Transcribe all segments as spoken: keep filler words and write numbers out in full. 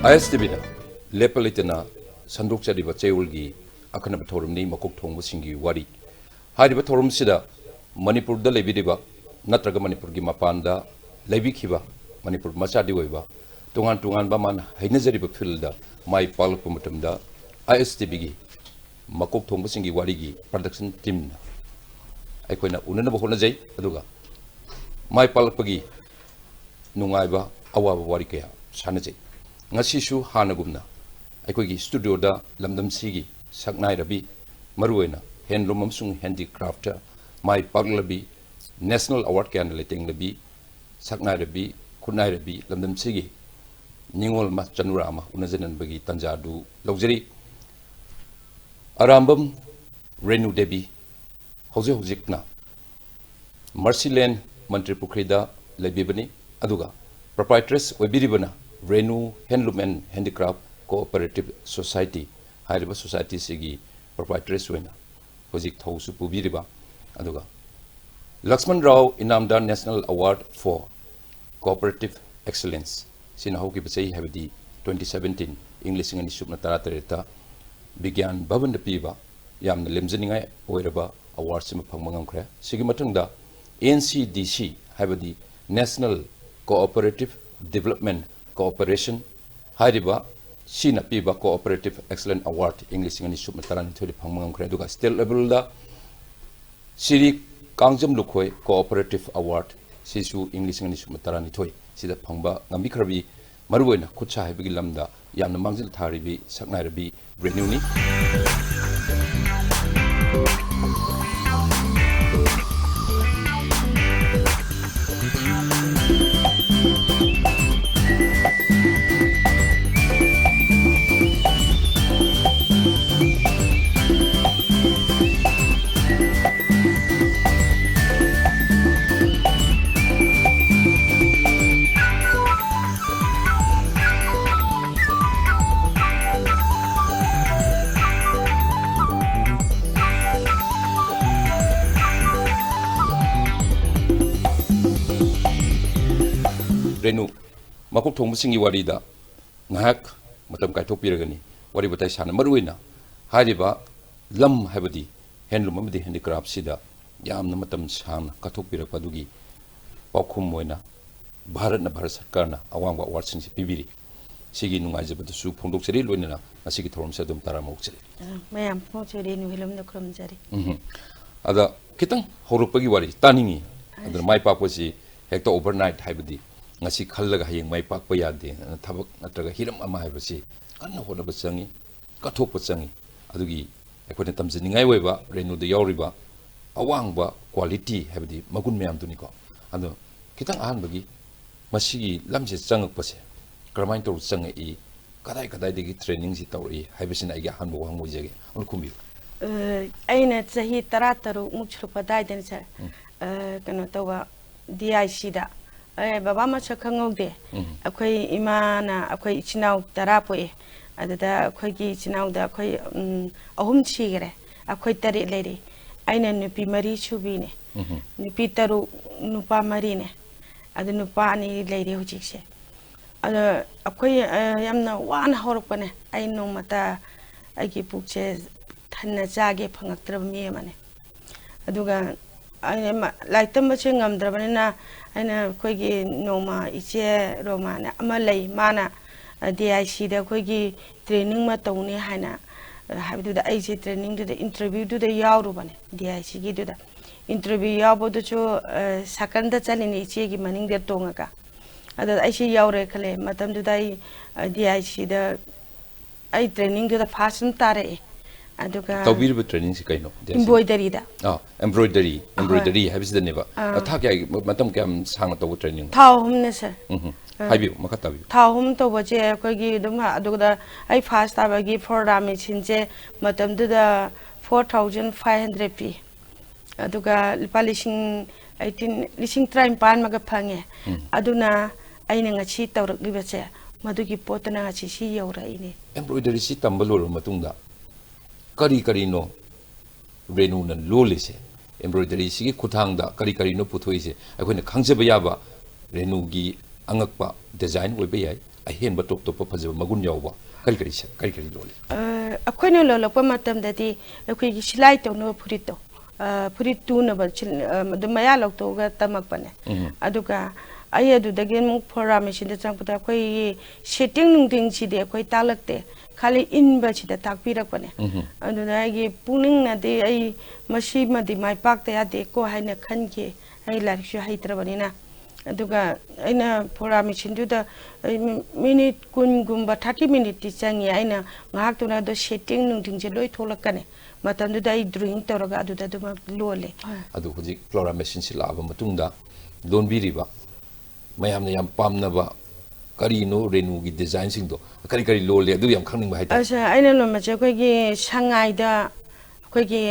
ꯑꯥꯏ ꯑꯦꯁ T ꯚꯤꯅ ꯂꯦꯞꯄ ꯂꯩꯇꯅ ꯁꯟꯗꯣꯛꯆꯔꯤꯕ ꯆꯌꯣꯜꯒꯤ ꯑꯈꯟꯅꯕ ꯊꯧꯔꯝꯅꯤ, ꯃꯀꯣꯛ ꯊꯣꯡꯕꯁꯤꯡꯒꯤ ꯋꯥꯔꯤ꯫ ꯍꯥꯏꯔꯤꯕ ꯊꯧꯔꯝꯁꯤꯗ ꯃꯅꯤꯄꯨꯔꯗ ꯂꯩꯕꯤꯔꯤꯕ ꯅꯠꯇ꯭ꯔꯒ ꯃꯅꯤꯄꯨꯔꯒꯤ ꯃꯄꯥꯟꯗ ꯂꯩꯕꯤꯈꯤꯕ ꯃꯅꯤꯄꯨꯔ ꯃꯆꯥꯗꯤ ꯑꯣꯏꯕ, ꯇꯣꯉꯥꯟ ꯇꯣꯉꯥꯟꯕ ꯃꯥꯅ ꯍꯩꯅꯖꯔꯤꯕ ꯐꯤꯜꯗ ꯃꯥꯏ ꯄꯥꯛꯂꯛꯄ ꯃꯇꯝꯗ ꯑꯥꯏ ꯑꯦꯁ ꯇꯤ ꯚꯤꯒꯤ ꯃꯀꯣꯛ ꯊꯣꯡꯕꯁꯤꯡꯒꯤ ꯋꯥꯔꯤꯒꯤ ꯄ꯭ꯔꯗꯛꯁꯟ ꯇꯤꯝꯅ ꯑꯩꯈꯣꯏꯅ ꯎꯅꯅꯕ ꯍꯣꯠꯅꯖꯩ꯫ ꯑꯗꯨꯒ ꯃꯥꯏ ꯄꯥꯛꯂꯛꯄꯒꯤ ꯅꯨꯡꯉꯥꯏꯕ, ꯑꯋꯥꯕ ꯋꯥꯔꯤ ꯀꯌꯥ ꯁꯥꯟꯅꯖꯩ꯫ ꯉꯁꯤꯁꯨ ꯍꯥꯟꯅꯒꯨꯝꯅ ꯑꯩꯈꯣꯏꯒꯤ ꯁ꯭ꯇꯨꯗꯤꯑꯣꯗ ꯂꯝꯗꯝꯁꯤꯒꯤ ꯁꯛꯅꯥꯏꯔꯕꯤ, ꯃꯔꯨꯑꯣꯏꯅ ꯍꯦꯟꯂꯨꯝ ꯑꯃꯁꯨꯡ ꯍꯦꯟꯗꯤꯀ꯭ꯔꯥꯐꯇ ꯃꯥꯏ ꯄꯥꯛꯂꯕꯤ, ꯅꯦꯁꯅꯦꯜ ꯑꯦꯋꯥꯔꯗ ꯀꯌꯥꯅ ꯂꯩꯇꯦꯡꯂꯕꯤ, ꯁꯛꯅꯥꯏꯔꯕꯤ, ꯈꯨꯠꯅꯥꯏꯔꯕꯤ ꯂꯝꯗꯝꯁꯤꯒꯤ ꯅꯤꯉꯣꯜ ꯑꯃ, ꯆꯅꯨꯔꯥ ꯑꯃ ꯎꯅꯖꯅꯕꯒꯤ ꯇꯥꯟꯖꯥ ꯑꯗꯨ ꯂꯧꯖꯔꯤ꯫ ꯑꯔꯥꯝꯕꯝ ꯔꯦꯅꯨ ꯗꯦꯕꯤ ꯍꯧꯖꯤꯛ ꯍꯧꯖꯤꯛꯅ ꯃꯔꯁꯤꯂꯦꯟ ꯃꯟꯇ꯭ꯔꯤ ꯄꯨꯈ꯭ꯔꯤꯗ ꯂꯩꯕꯤꯕꯅꯤ꯫ ꯑꯗꯨꯒ ꯄ꯭ꯔꯣꯄꯥꯏꯇ꯭ꯔꯦꯁ ꯑꯣꯏꯕꯤꯔꯤꯕꯅ Renu handloom and handicraft cooperative society ꯍꯥꯏꯔꯤꯕ ꯁꯣꯁꯥꯏꯇꯤꯁꯤꯒꯤ ꯄ꯭ꯔꯣꯄꯥꯏꯇ꯭ꯔꯦꯁ ꯑꯣꯏꯅ ꯍꯧꯖꯤꯛ ꯊꯧꯁꯨ ꯄꯨꯕꯤꯔꯤꯕ, ꯑꯗꯨꯒ Laxman Rao Inamdar national award for cooperative excellence ꯁꯤꯅ ꯍꯧꯈꯤꯕ ꯆꯍꯤ, ꯍꯥꯏꯕꯗꯤ ꯇ꯭ꯋꯦꯟꯇꯤ ꯁꯚꯦꯟꯇꯤꯟ, ꯏꯪ ꯂꯤꯁꯤꯡ ꯑꯅꯤ ꯁꯨꯞꯅ ꯇꯔꯥꯇꯔꯦꯠꯇ ꯕꯤꯒ꯭ꯌꯥꯟ ꯚꯕꯟꯗ ꯄꯤꯕ ꯌꯥꯝꯅ ꯂꯦꯝꯖꯅꯤꯡꯉꯥꯏ ꯑꯣꯏꯔꯕ ꯑꯦꯋꯥꯔꯗꯁꯤꯃ ꯐꯪꯕ ꯉꯝꯈ꯭ꯔꯦ꯫ ꯁꯤꯒꯤ ꯃꯊꯪꯗ ꯑꯦꯟ ꯁꯤ ꯗꯤ ꯁꯤ, ꯍꯥꯏꯕꯗꯤ ꯅꯦꯁꯅꯦꯜ ꯀꯣꯑꯣꯄꯔꯦꯇꯤꯚ ꯗꯤꯕꯦꯂꯞꯃꯦꯟ ꯀꯣꯑꯣꯄꯔꯦꯁꯟ ꯍꯥꯏꯔꯤꯕ ꯁꯤꯅ ꯄꯤꯕ ꯀꯣꯑꯣꯄꯔꯦꯇꯤꯚ ꯑꯦꯛꯁꯂꯦꯟ ꯑꯦꯋꯥꯔꯗ ꯏꯪ ꯂꯤꯁꯤꯡ ꯑꯅꯤ ꯁꯨꯞꯅ ꯇꯔꯥꯅꯤꯊꯣꯏꯗ ꯐꯪꯕ ꯉꯝꯈ꯭ꯔꯦ꯫ ꯑꯗꯨꯒ ꯁ꯭ꯇꯦꯠ ꯂꯦꯚꯦꯜꯗ ꯁꯤꯔꯤ ꯀꯥꯡꯖꯝ ꯂꯨꯈꯣꯏ ꯀꯣꯑꯣꯄꯔꯦꯇꯤꯚ ꯑꯦꯋꯥꯔꯗ ꯁꯤꯁꯨ ꯏꯪ ꯂꯤꯁꯤꯡ ꯑꯅꯤ ꯁꯨꯞꯅ ꯇꯔꯥꯅꯤꯊꯣꯏ ꯁꯤꯗ ꯐꯪꯕ ꯉꯝꯕꯤꯈ꯭ꯔꯕꯤ, ꯃꯔꯨꯑꯣꯏꯅ ꯈꯨꯠꯁꯥ ꯍꯩꯕꯒꯤ ꯂꯝꯗ ꯌꯥꯝꯅ ꯃꯥꯡꯖꯤꯜ ꯊꯥꯔꯤꯕꯤ ꯁꯛꯅꯥꯏꯔꯕꯤ ꯔꯦꯅꯨꯅꯤ꯫ ꯔꯦꯅꯨ, ꯃꯀꯣꯛ ꯊꯣꯡꯕꯁꯤꯡꯒꯤ ꯋꯥꯔꯤꯗ ꯉꯥꯏꯍꯥꯛ ꯃꯇꯝ ꯀꯥꯏꯊꯣꯛꯄꯤꯔꯒꯅꯤ ꯋꯥꯔꯤ ꯋꯥꯇꯥꯏ ꯁꯥꯟꯅ, ꯃꯔꯨꯑꯣꯏꯅ ꯍꯥꯏꯔꯤꯕ ꯂꯝ ꯍꯥꯏꯕꯗꯤ handloom ꯑꯃꯗꯤ handicraftꯁꯤꯗ ꯌꯥꯝꯅ ꯃꯇꯝ ꯁꯥꯡꯅ ꯀꯠꯊꯣꯛꯄꯤꯔꯛꯄ ꯑꯗꯨꯒꯤ ꯄꯥꯎꯈꯨꯝ ꯑꯣꯏꯅ ꯚꯥꯔꯠꯅ, ꯚꯥꯔꯠ ꯁꯔꯀꯥꯔꯅ ꯑꯋꯥꯡꯕ awardꯁꯤꯡꯁꯤ ꯄꯤꯕꯤꯔꯤ꯫ ꯁꯤꯒꯤ ꯅꯨꯡꯉꯥꯏꯖꯕꯗꯨꯁꯨ ꯐꯣꯡꯗꯣꯛꯆꯔꯤ, ꯂꯣꯏꯅꯅ ꯉꯁꯤꯒꯤ ꯊꯧꯔꯝꯁꯤ ꯑꯗꯨꯝ ꯇꯔꯥꯝꯅ ꯑꯣꯛꯆꯔꯤ꯫ ꯑ, ꯃꯌꯥꯝ ꯐꯣꯡꯗꯣꯛꯆꯔꯤ, ꯅꯨꯃꯤꯠꯂꯣꯝꯗ ꯈꯨꯔꯨꯝꯖꯔꯤ꯫ ꯎꯝ꯫ ꯑꯗ ꯈꯤꯇꯪ ꯍꯧꯔꯛꯄꯒꯤ ꯋꯥꯔꯤ ꯇꯥꯅꯤꯡꯉꯤ꯫ ꯑꯗꯨꯅ ꯃꯥꯏ ꯄꯥꯛꯄꯁꯤ ꯍꯦꯛꯇ overnight ꯍꯥꯏꯕꯗꯤ ꯉꯁꯤ ꯈꯜꯂꯒ ꯍꯌꯦꯡ ꯃꯥꯏ ꯄꯥꯛꯄ ꯌꯥꯗꯦ꯫ ꯑꯗꯨꯅ ꯊꯕꯛ ꯅꯠꯇ꯭ꯔꯒ ꯍꯤꯔꯝ ꯑꯃ ꯍꯥꯏꯕꯁꯤ ꯀꯟꯅ ꯍꯣꯠꯅꯕ ꯆꯪꯉꯤ, ꯀꯠꯊꯣꯛꯄ ꯆꯪꯉꯤ꯫ ꯑꯗꯨꯒꯤ ꯑꯩꯈꯣꯏꯅ ꯇꯝꯖꯅꯤꯡꯉꯥꯏ ꯑꯣꯏꯕ ꯔꯦꯅꯨꯗ ꯌꯥꯎꯔꯤꯕ ꯑꯋꯥꯡꯕ quality ꯍꯥꯏꯕꯗꯤ ꯃꯒꯨꯟ ꯃꯌꯥꯝꯗꯨꯅꯤꯀꯣ꯫ ꯑꯗꯣ ꯈꯤꯇꯪ ꯑꯍꯥꯟꯕꯒꯤ ꯃꯁꯤꯒꯤ ꯂꯝꯁꯦ ꯆꯪꯉꯛꯄꯁꯦ ꯀꯔꯝꯍꯥꯏꯅ ꯇꯧꯔ ꯆꯪꯉꯛꯏ, ꯀꯗꯥꯏ ꯀꯗꯥꯏꯗꯒꯤ trainingꯁꯤ ꯇꯧꯔꯛꯏ ꯍꯥꯏꯕꯁꯤꯅ ꯑꯩꯒꯤ ꯑꯍꯥꯟꯕ ꯋꯥꯍꯪ ꯑꯣꯏꯖꯒꯦ꯫ ꯑꯝꯇ ꯈꯨꯝꯕꯤꯌꯨ꯫ ꯑ, ꯑꯩꯅ ꯆꯍꯤ ꯇꯔꯥꯇꯔꯨꯛ ꯃꯨꯛ ꯁꯨꯔꯛꯄ ꯑꯗꯥꯏꯗꯅꯤ, ꯁꯥꯔ꯫ ꯎꯝ꯫ ꯑ, ꯀꯩꯅꯣ ꯇꯧꯕ, DICꯗ꯫ ꯑꯦ, ꯕꯕꯥ ꯃꯁꯛ ꯈꯪꯍꯧꯗꯦ꯫ ꯎꯝ꯫ ꯑꯩꯈꯣꯏ ꯏꯃꯥꯅ, ꯑꯩꯈꯣꯏ ꯏꯆꯤꯟ ꯏꯅꯥꯎ ꯇꯔꯥ ꯄꯣꯛꯑꯦ꯫ ꯑꯗꯨꯗ ꯑꯩꯈꯣꯏꯒꯤ ꯏꯆꯤꯟ ꯏꯅꯥꯎꯗ ꯑꯩꯈꯣꯏ, ꯎꯝ, ꯑꯍꯨꯝ ꯁꯤꯈꯔꯦ꯫ ꯑꯩꯈꯣꯏ ꯇꯔꯦꯠ ꯂꯩꯔꯤ꯫ ꯑꯩꯅ ꯅꯨꯄꯤ ꯃꯔꯤ ꯁꯨꯕꯤꯅꯦ꯫ ꯎꯝ꯫ ꯅꯨꯄꯤ ꯇꯔꯨꯛ, ꯅꯨꯄꯥ ꯃꯔꯤꯅꯦ꯫ ꯑꯗꯨ ꯅꯨꯄꯥ ꯑꯅꯤ ꯂꯩꯔꯦ ꯍꯧꯖꯤꯛꯁꯦ꯫ ꯑꯗꯣ ꯑꯩꯈꯣꯏ, ꯑ, ꯌꯥꯝꯅ ꯋꯥꯅ ꯍꯧꯔꯛꯄꯅꯦ꯫ ꯑꯩ ꯅꯣꯡꯃꯇ ꯑꯩꯒꯤ ꯄꯨꯛꯁꯦ ꯊꯟꯅ ꯆꯥꯒꯦ ꯐꯪꯉꯛꯇ꯭ꯔꯕ ꯃꯤ ꯑꯃꯅꯦ꯫ ꯑꯗꯨꯒ ꯑꯩꯅ ꯃ-, ꯂꯥꯏꯔꯤꯛ ꯇꯝꯕꯁꯦ ꯉꯝꯗ꯭ꯔꯕꯅꯤꯅ ꯑꯩꯅ ꯑꯩꯈꯣꯏꯒꯤ ꯅꯣꯡꯃ ꯏꯆꯦ ꯔꯣꯃꯥꯅ ꯑꯃ ꯂꯩ, ꯃꯥꯅ, ꯑ, DICꯗ ꯑꯩꯈꯣꯏꯒꯤ training ꯑꯃ ꯇꯧꯅꯤ ꯍꯥꯏꯅ, ꯑ, ꯍꯥꯏꯕꯗꯨꯗ ꯑꯩꯁꯦ trainingꯗꯨꯗ, interviewꯗꯨꯗ ꯌꯥꯎꯔꯨꯕꯅꯦ, DICꯒꯤꯗꯨꯗ꯫ Interview ꯌꯥꯎꯕꯗꯨꯁꯨ, ꯑ, ꯁꯥꯏꯀꯜꯗ ꯆꯠꯂꯤꯅꯦ, ꯏꯆꯦꯒꯤ ꯃꯅꯤꯡꯗ ꯇꯣꯡꯉꯒ꯫ ꯑꯗ ꯑꯩꯁꯦ ꯌꯥꯎꯔꯦ ꯈꯜꯂꯦ꯫ ꯃꯇꯝꯗꯨꯗ ꯑꯩ, ꯑ, DICꯗ ꯑꯩ trainingꯗꯨꯗ first ꯑꯗꯨꯝ ꯇꯥꯔꯛꯑꯦ꯫ ꯑꯗꯨꯒ ꯇꯧꯕꯤꯔꯤꯕ trainingꯁꯤ ꯀꯩꯅꯣ? embroideryꯗ꯫ ꯑꯥ, embroidery, ꯍꯣꯏ꯫ Embroidery ꯍꯥꯏꯕꯁꯤꯗꯅꯦꯕ꯫ ꯑꯥ꯫ ꯊꯥ ꯀꯌꯥꯒꯤ, ꯃꯇꯝ ꯀꯌꯥꯝ ꯁꯥꯡꯅ ꯇꯧꯕ training? ꯊꯥ ꯑꯍꯨꯝꯅꯦ, sir꯫ ꯎꯝ ꯍꯝ꯫ ꯑꯥ꯫ ꯍꯥꯏꯕꯤꯌꯨ, ꯃꯈꯥ ꯇꯥꯕꯤꯌꯨ꯫ ꯊꯥ ꯑꯍꯨꯝ ꯇꯧꯕꯁꯦ ꯑꯩꯈꯣꯏꯒꯤ ꯑꯗꯨꯝ, ꯑꯗꯨꯗ ꯑꯩ first ꯇꯥꯕꯒꯤ four ꯔꯥ machineꯁꯦ ꯃꯇꯝꯗꯨꯗ four thousand five hundred ꯄꯤ꯫ ꯑꯗꯨꯒ ꯂꯨꯄꯥ ꯂꯤꯁꯤꯡ eighteen, ꯂꯤꯁꯤꯡ ꯇꯔꯥꯅꯤꯄꯥꯟ ꯑꯃꯒ ꯐꯪꯉꯦ꯫ ꯎꯝ꯫ ꯑꯗꯨꯅ ꯑꯩꯅ ꯉꯁꯤ ꯇꯧꯔꯛꯂꯤꯕꯁꯦ, ꯃꯗꯨꯒꯤ ꯄꯣꯠꯇꯨꯅ ꯉꯁꯤ ꯁꯤ ꯌꯧꯔꯛꯏꯅꯦ꯫ Embroideryꯁꯤ ꯇꯝꯕ ꯂꯣꯏꯔꯕ ꯃꯇꯨꯡꯗ ꯀꯔꯤ ꯀꯔꯤꯅꯣ ꯔꯦꯅꯨꯅ ꯂꯣꯜꯂꯤꯁꯦ? Embroideryꯁꯤꯒꯤ ꯈꯨꯠꯊꯥꯡꯗ ꯀꯔꯤ ꯀꯔꯤꯅꯣ ꯄꯨꯊꯣꯛꯏꯁꯦ? ꯑꯩꯈꯣꯏꯅ ꯈꯪꯖꯕ ꯌꯥꯕ ꯔꯦꯅꯨꯒꯤ ꯑꯉꯛꯄ design ꯑꯣꯏꯕ ꯌꯥꯏ, ꯑꯍꯦꯟꯕ ꯇꯣꯞ ꯇꯣꯞꯄ ꯐꯖꯕ ꯃꯒꯨꯟ ꯌꯥꯎꯕ ꯀꯔꯤ ꯀꯔꯤ ꯁ- ꯀꯔꯤ ꯀꯔꯤ ꯂꯣꯜꯂꯤ? ꯑ, ꯑꯩꯈꯣꯏꯅ ꯂꯣꯜꯂꯛꯄ ꯃꯇꯝꯗꯗꯤ ꯑꯩꯈꯣꯏꯒꯤ ꯁꯤꯂꯥꯏ ꯇꯧꯅꯕ ꯐꯨꯔꯤꯠꯇꯣ, ꯑ, ꯐꯨꯔꯤꯠ ꯇꯨꯅꯕ ꯁꯤꯜ- ꯑ, ꯑꯗꯨ ꯃꯌꯥ ꯂꯧꯊꯣꯛꯑꯒ ꯇꯝꯃꯛꯄꯅꯦ꯫ ꯎꯝ. ꯑꯗꯨꯒ ꯑꯩ ꯑꯗꯨꯗꯒꯤ ꯑꯃꯨꯛ ꯐꯣꯔꯥ ꯃꯦꯆꯤꯟꯗ ꯆꯪꯉꯛꯄꯗ ꯑꯩꯈꯣꯏꯒꯤ ꯁꯦꯠꯇꯤꯡ ꯅꯨꯡꯇꯤꯡꯁꯤꯗꯤ ꯑꯩꯈꯣꯏ ꯇꯥꯛꯂꯛꯇꯦ, ꯈꯥꯂꯤ ꯏꯟꯕꯁꯤꯗ ꯇꯥꯛꯄꯤꯔꯛꯄꯅꯦ꯫ ꯎꯝ. ꯑꯗꯨꯗ ꯑꯩꯒꯤ ꯄꯨꯛꯅꯤꯡꯅꯗꯤ ꯑꯩ ꯃꯁꯤꯃꯗꯤ ꯃꯥꯏ ꯄꯥꯛꯇ ꯌꯥꯗꯦꯀꯣ ꯍꯥꯏꯅ ꯈꯟꯈꯤ, ꯑꯩ ꯂꯥꯏꯔꯤꯛꯁꯨ ꯍꯩꯇ꯭ꯔꯕꯅꯤꯅ꯫ ꯑꯗꯨꯒ ꯑꯩꯅ ꯐꯣꯔꯥ ꯃꯦꯆꯤꯟꯗꯨꯗ ꯑꯩ ꯃꯤ- ꯃꯤꯅꯤꯠ ꯀꯨꯟꯒꯨꯝꯕ, ꯊꯥꯔꯇꯤ ꯃꯤꯅꯤꯠꯇꯤ ꯆꯪꯉꯤ꯫ ꯑꯩꯅ ꯉꯥꯏꯍꯥꯛꯇꯨꯅ ꯑꯗꯣ ꯁꯦꯠꯇꯤꯡ ꯅꯨꯡꯇꯤꯡꯁꯦ ꯂꯣꯏ ꯊꯣꯛꯂꯛꯀꯅꯤ꯫ ꯃꯇꯝꯗꯨꯗ ꯑꯩ ꯗ꯭ꯔꯣꯌꯤꯡ ꯇꯧꯔꯒ ꯑꯗꯨꯗ ꯑꯗꯨꯃꯛ ꯂꯣꯜꯂꯦ꯫ ꯑꯗꯨ ꯍꯧꯖꯤꯛ ꯐ꯭ꯂꯣꯔꯥ ꯃꯦꯆꯤꯟ ꯁꯤꯜꯂꯛꯑꯕ ꯃꯇꯨꯡꯗ ꯂꯣꯟꯕꯤꯔꯤꯕ ꯃꯌꯥꯝꯅ ꯌꯥꯝ ꯄꯥꯝꯅꯕ ꯀꯔꯤꯅꯣ ꯔꯦꯅꯨꯒꯤ ꯗꯤꯖꯥꯏꯟꯁꯤꯡꯗꯣ ꯀꯔꯤ ꯀꯔꯤ ꯂꯣꯜꯂꯤ ꯑꯗꯨ ꯌꯥꯝ ꯈꯪꯅꯤꯡꯕ ꯍꯥꯏꯇꯥꯔꯦ꯫ ꯑꯁ, ꯑꯩꯅ ꯂꯣꯟꯕꯁꯦ ꯑꯩꯈꯣꯏꯒꯤ ꯁꯉꯥꯏꯗ ꯑꯩꯈꯣꯏꯒꯤ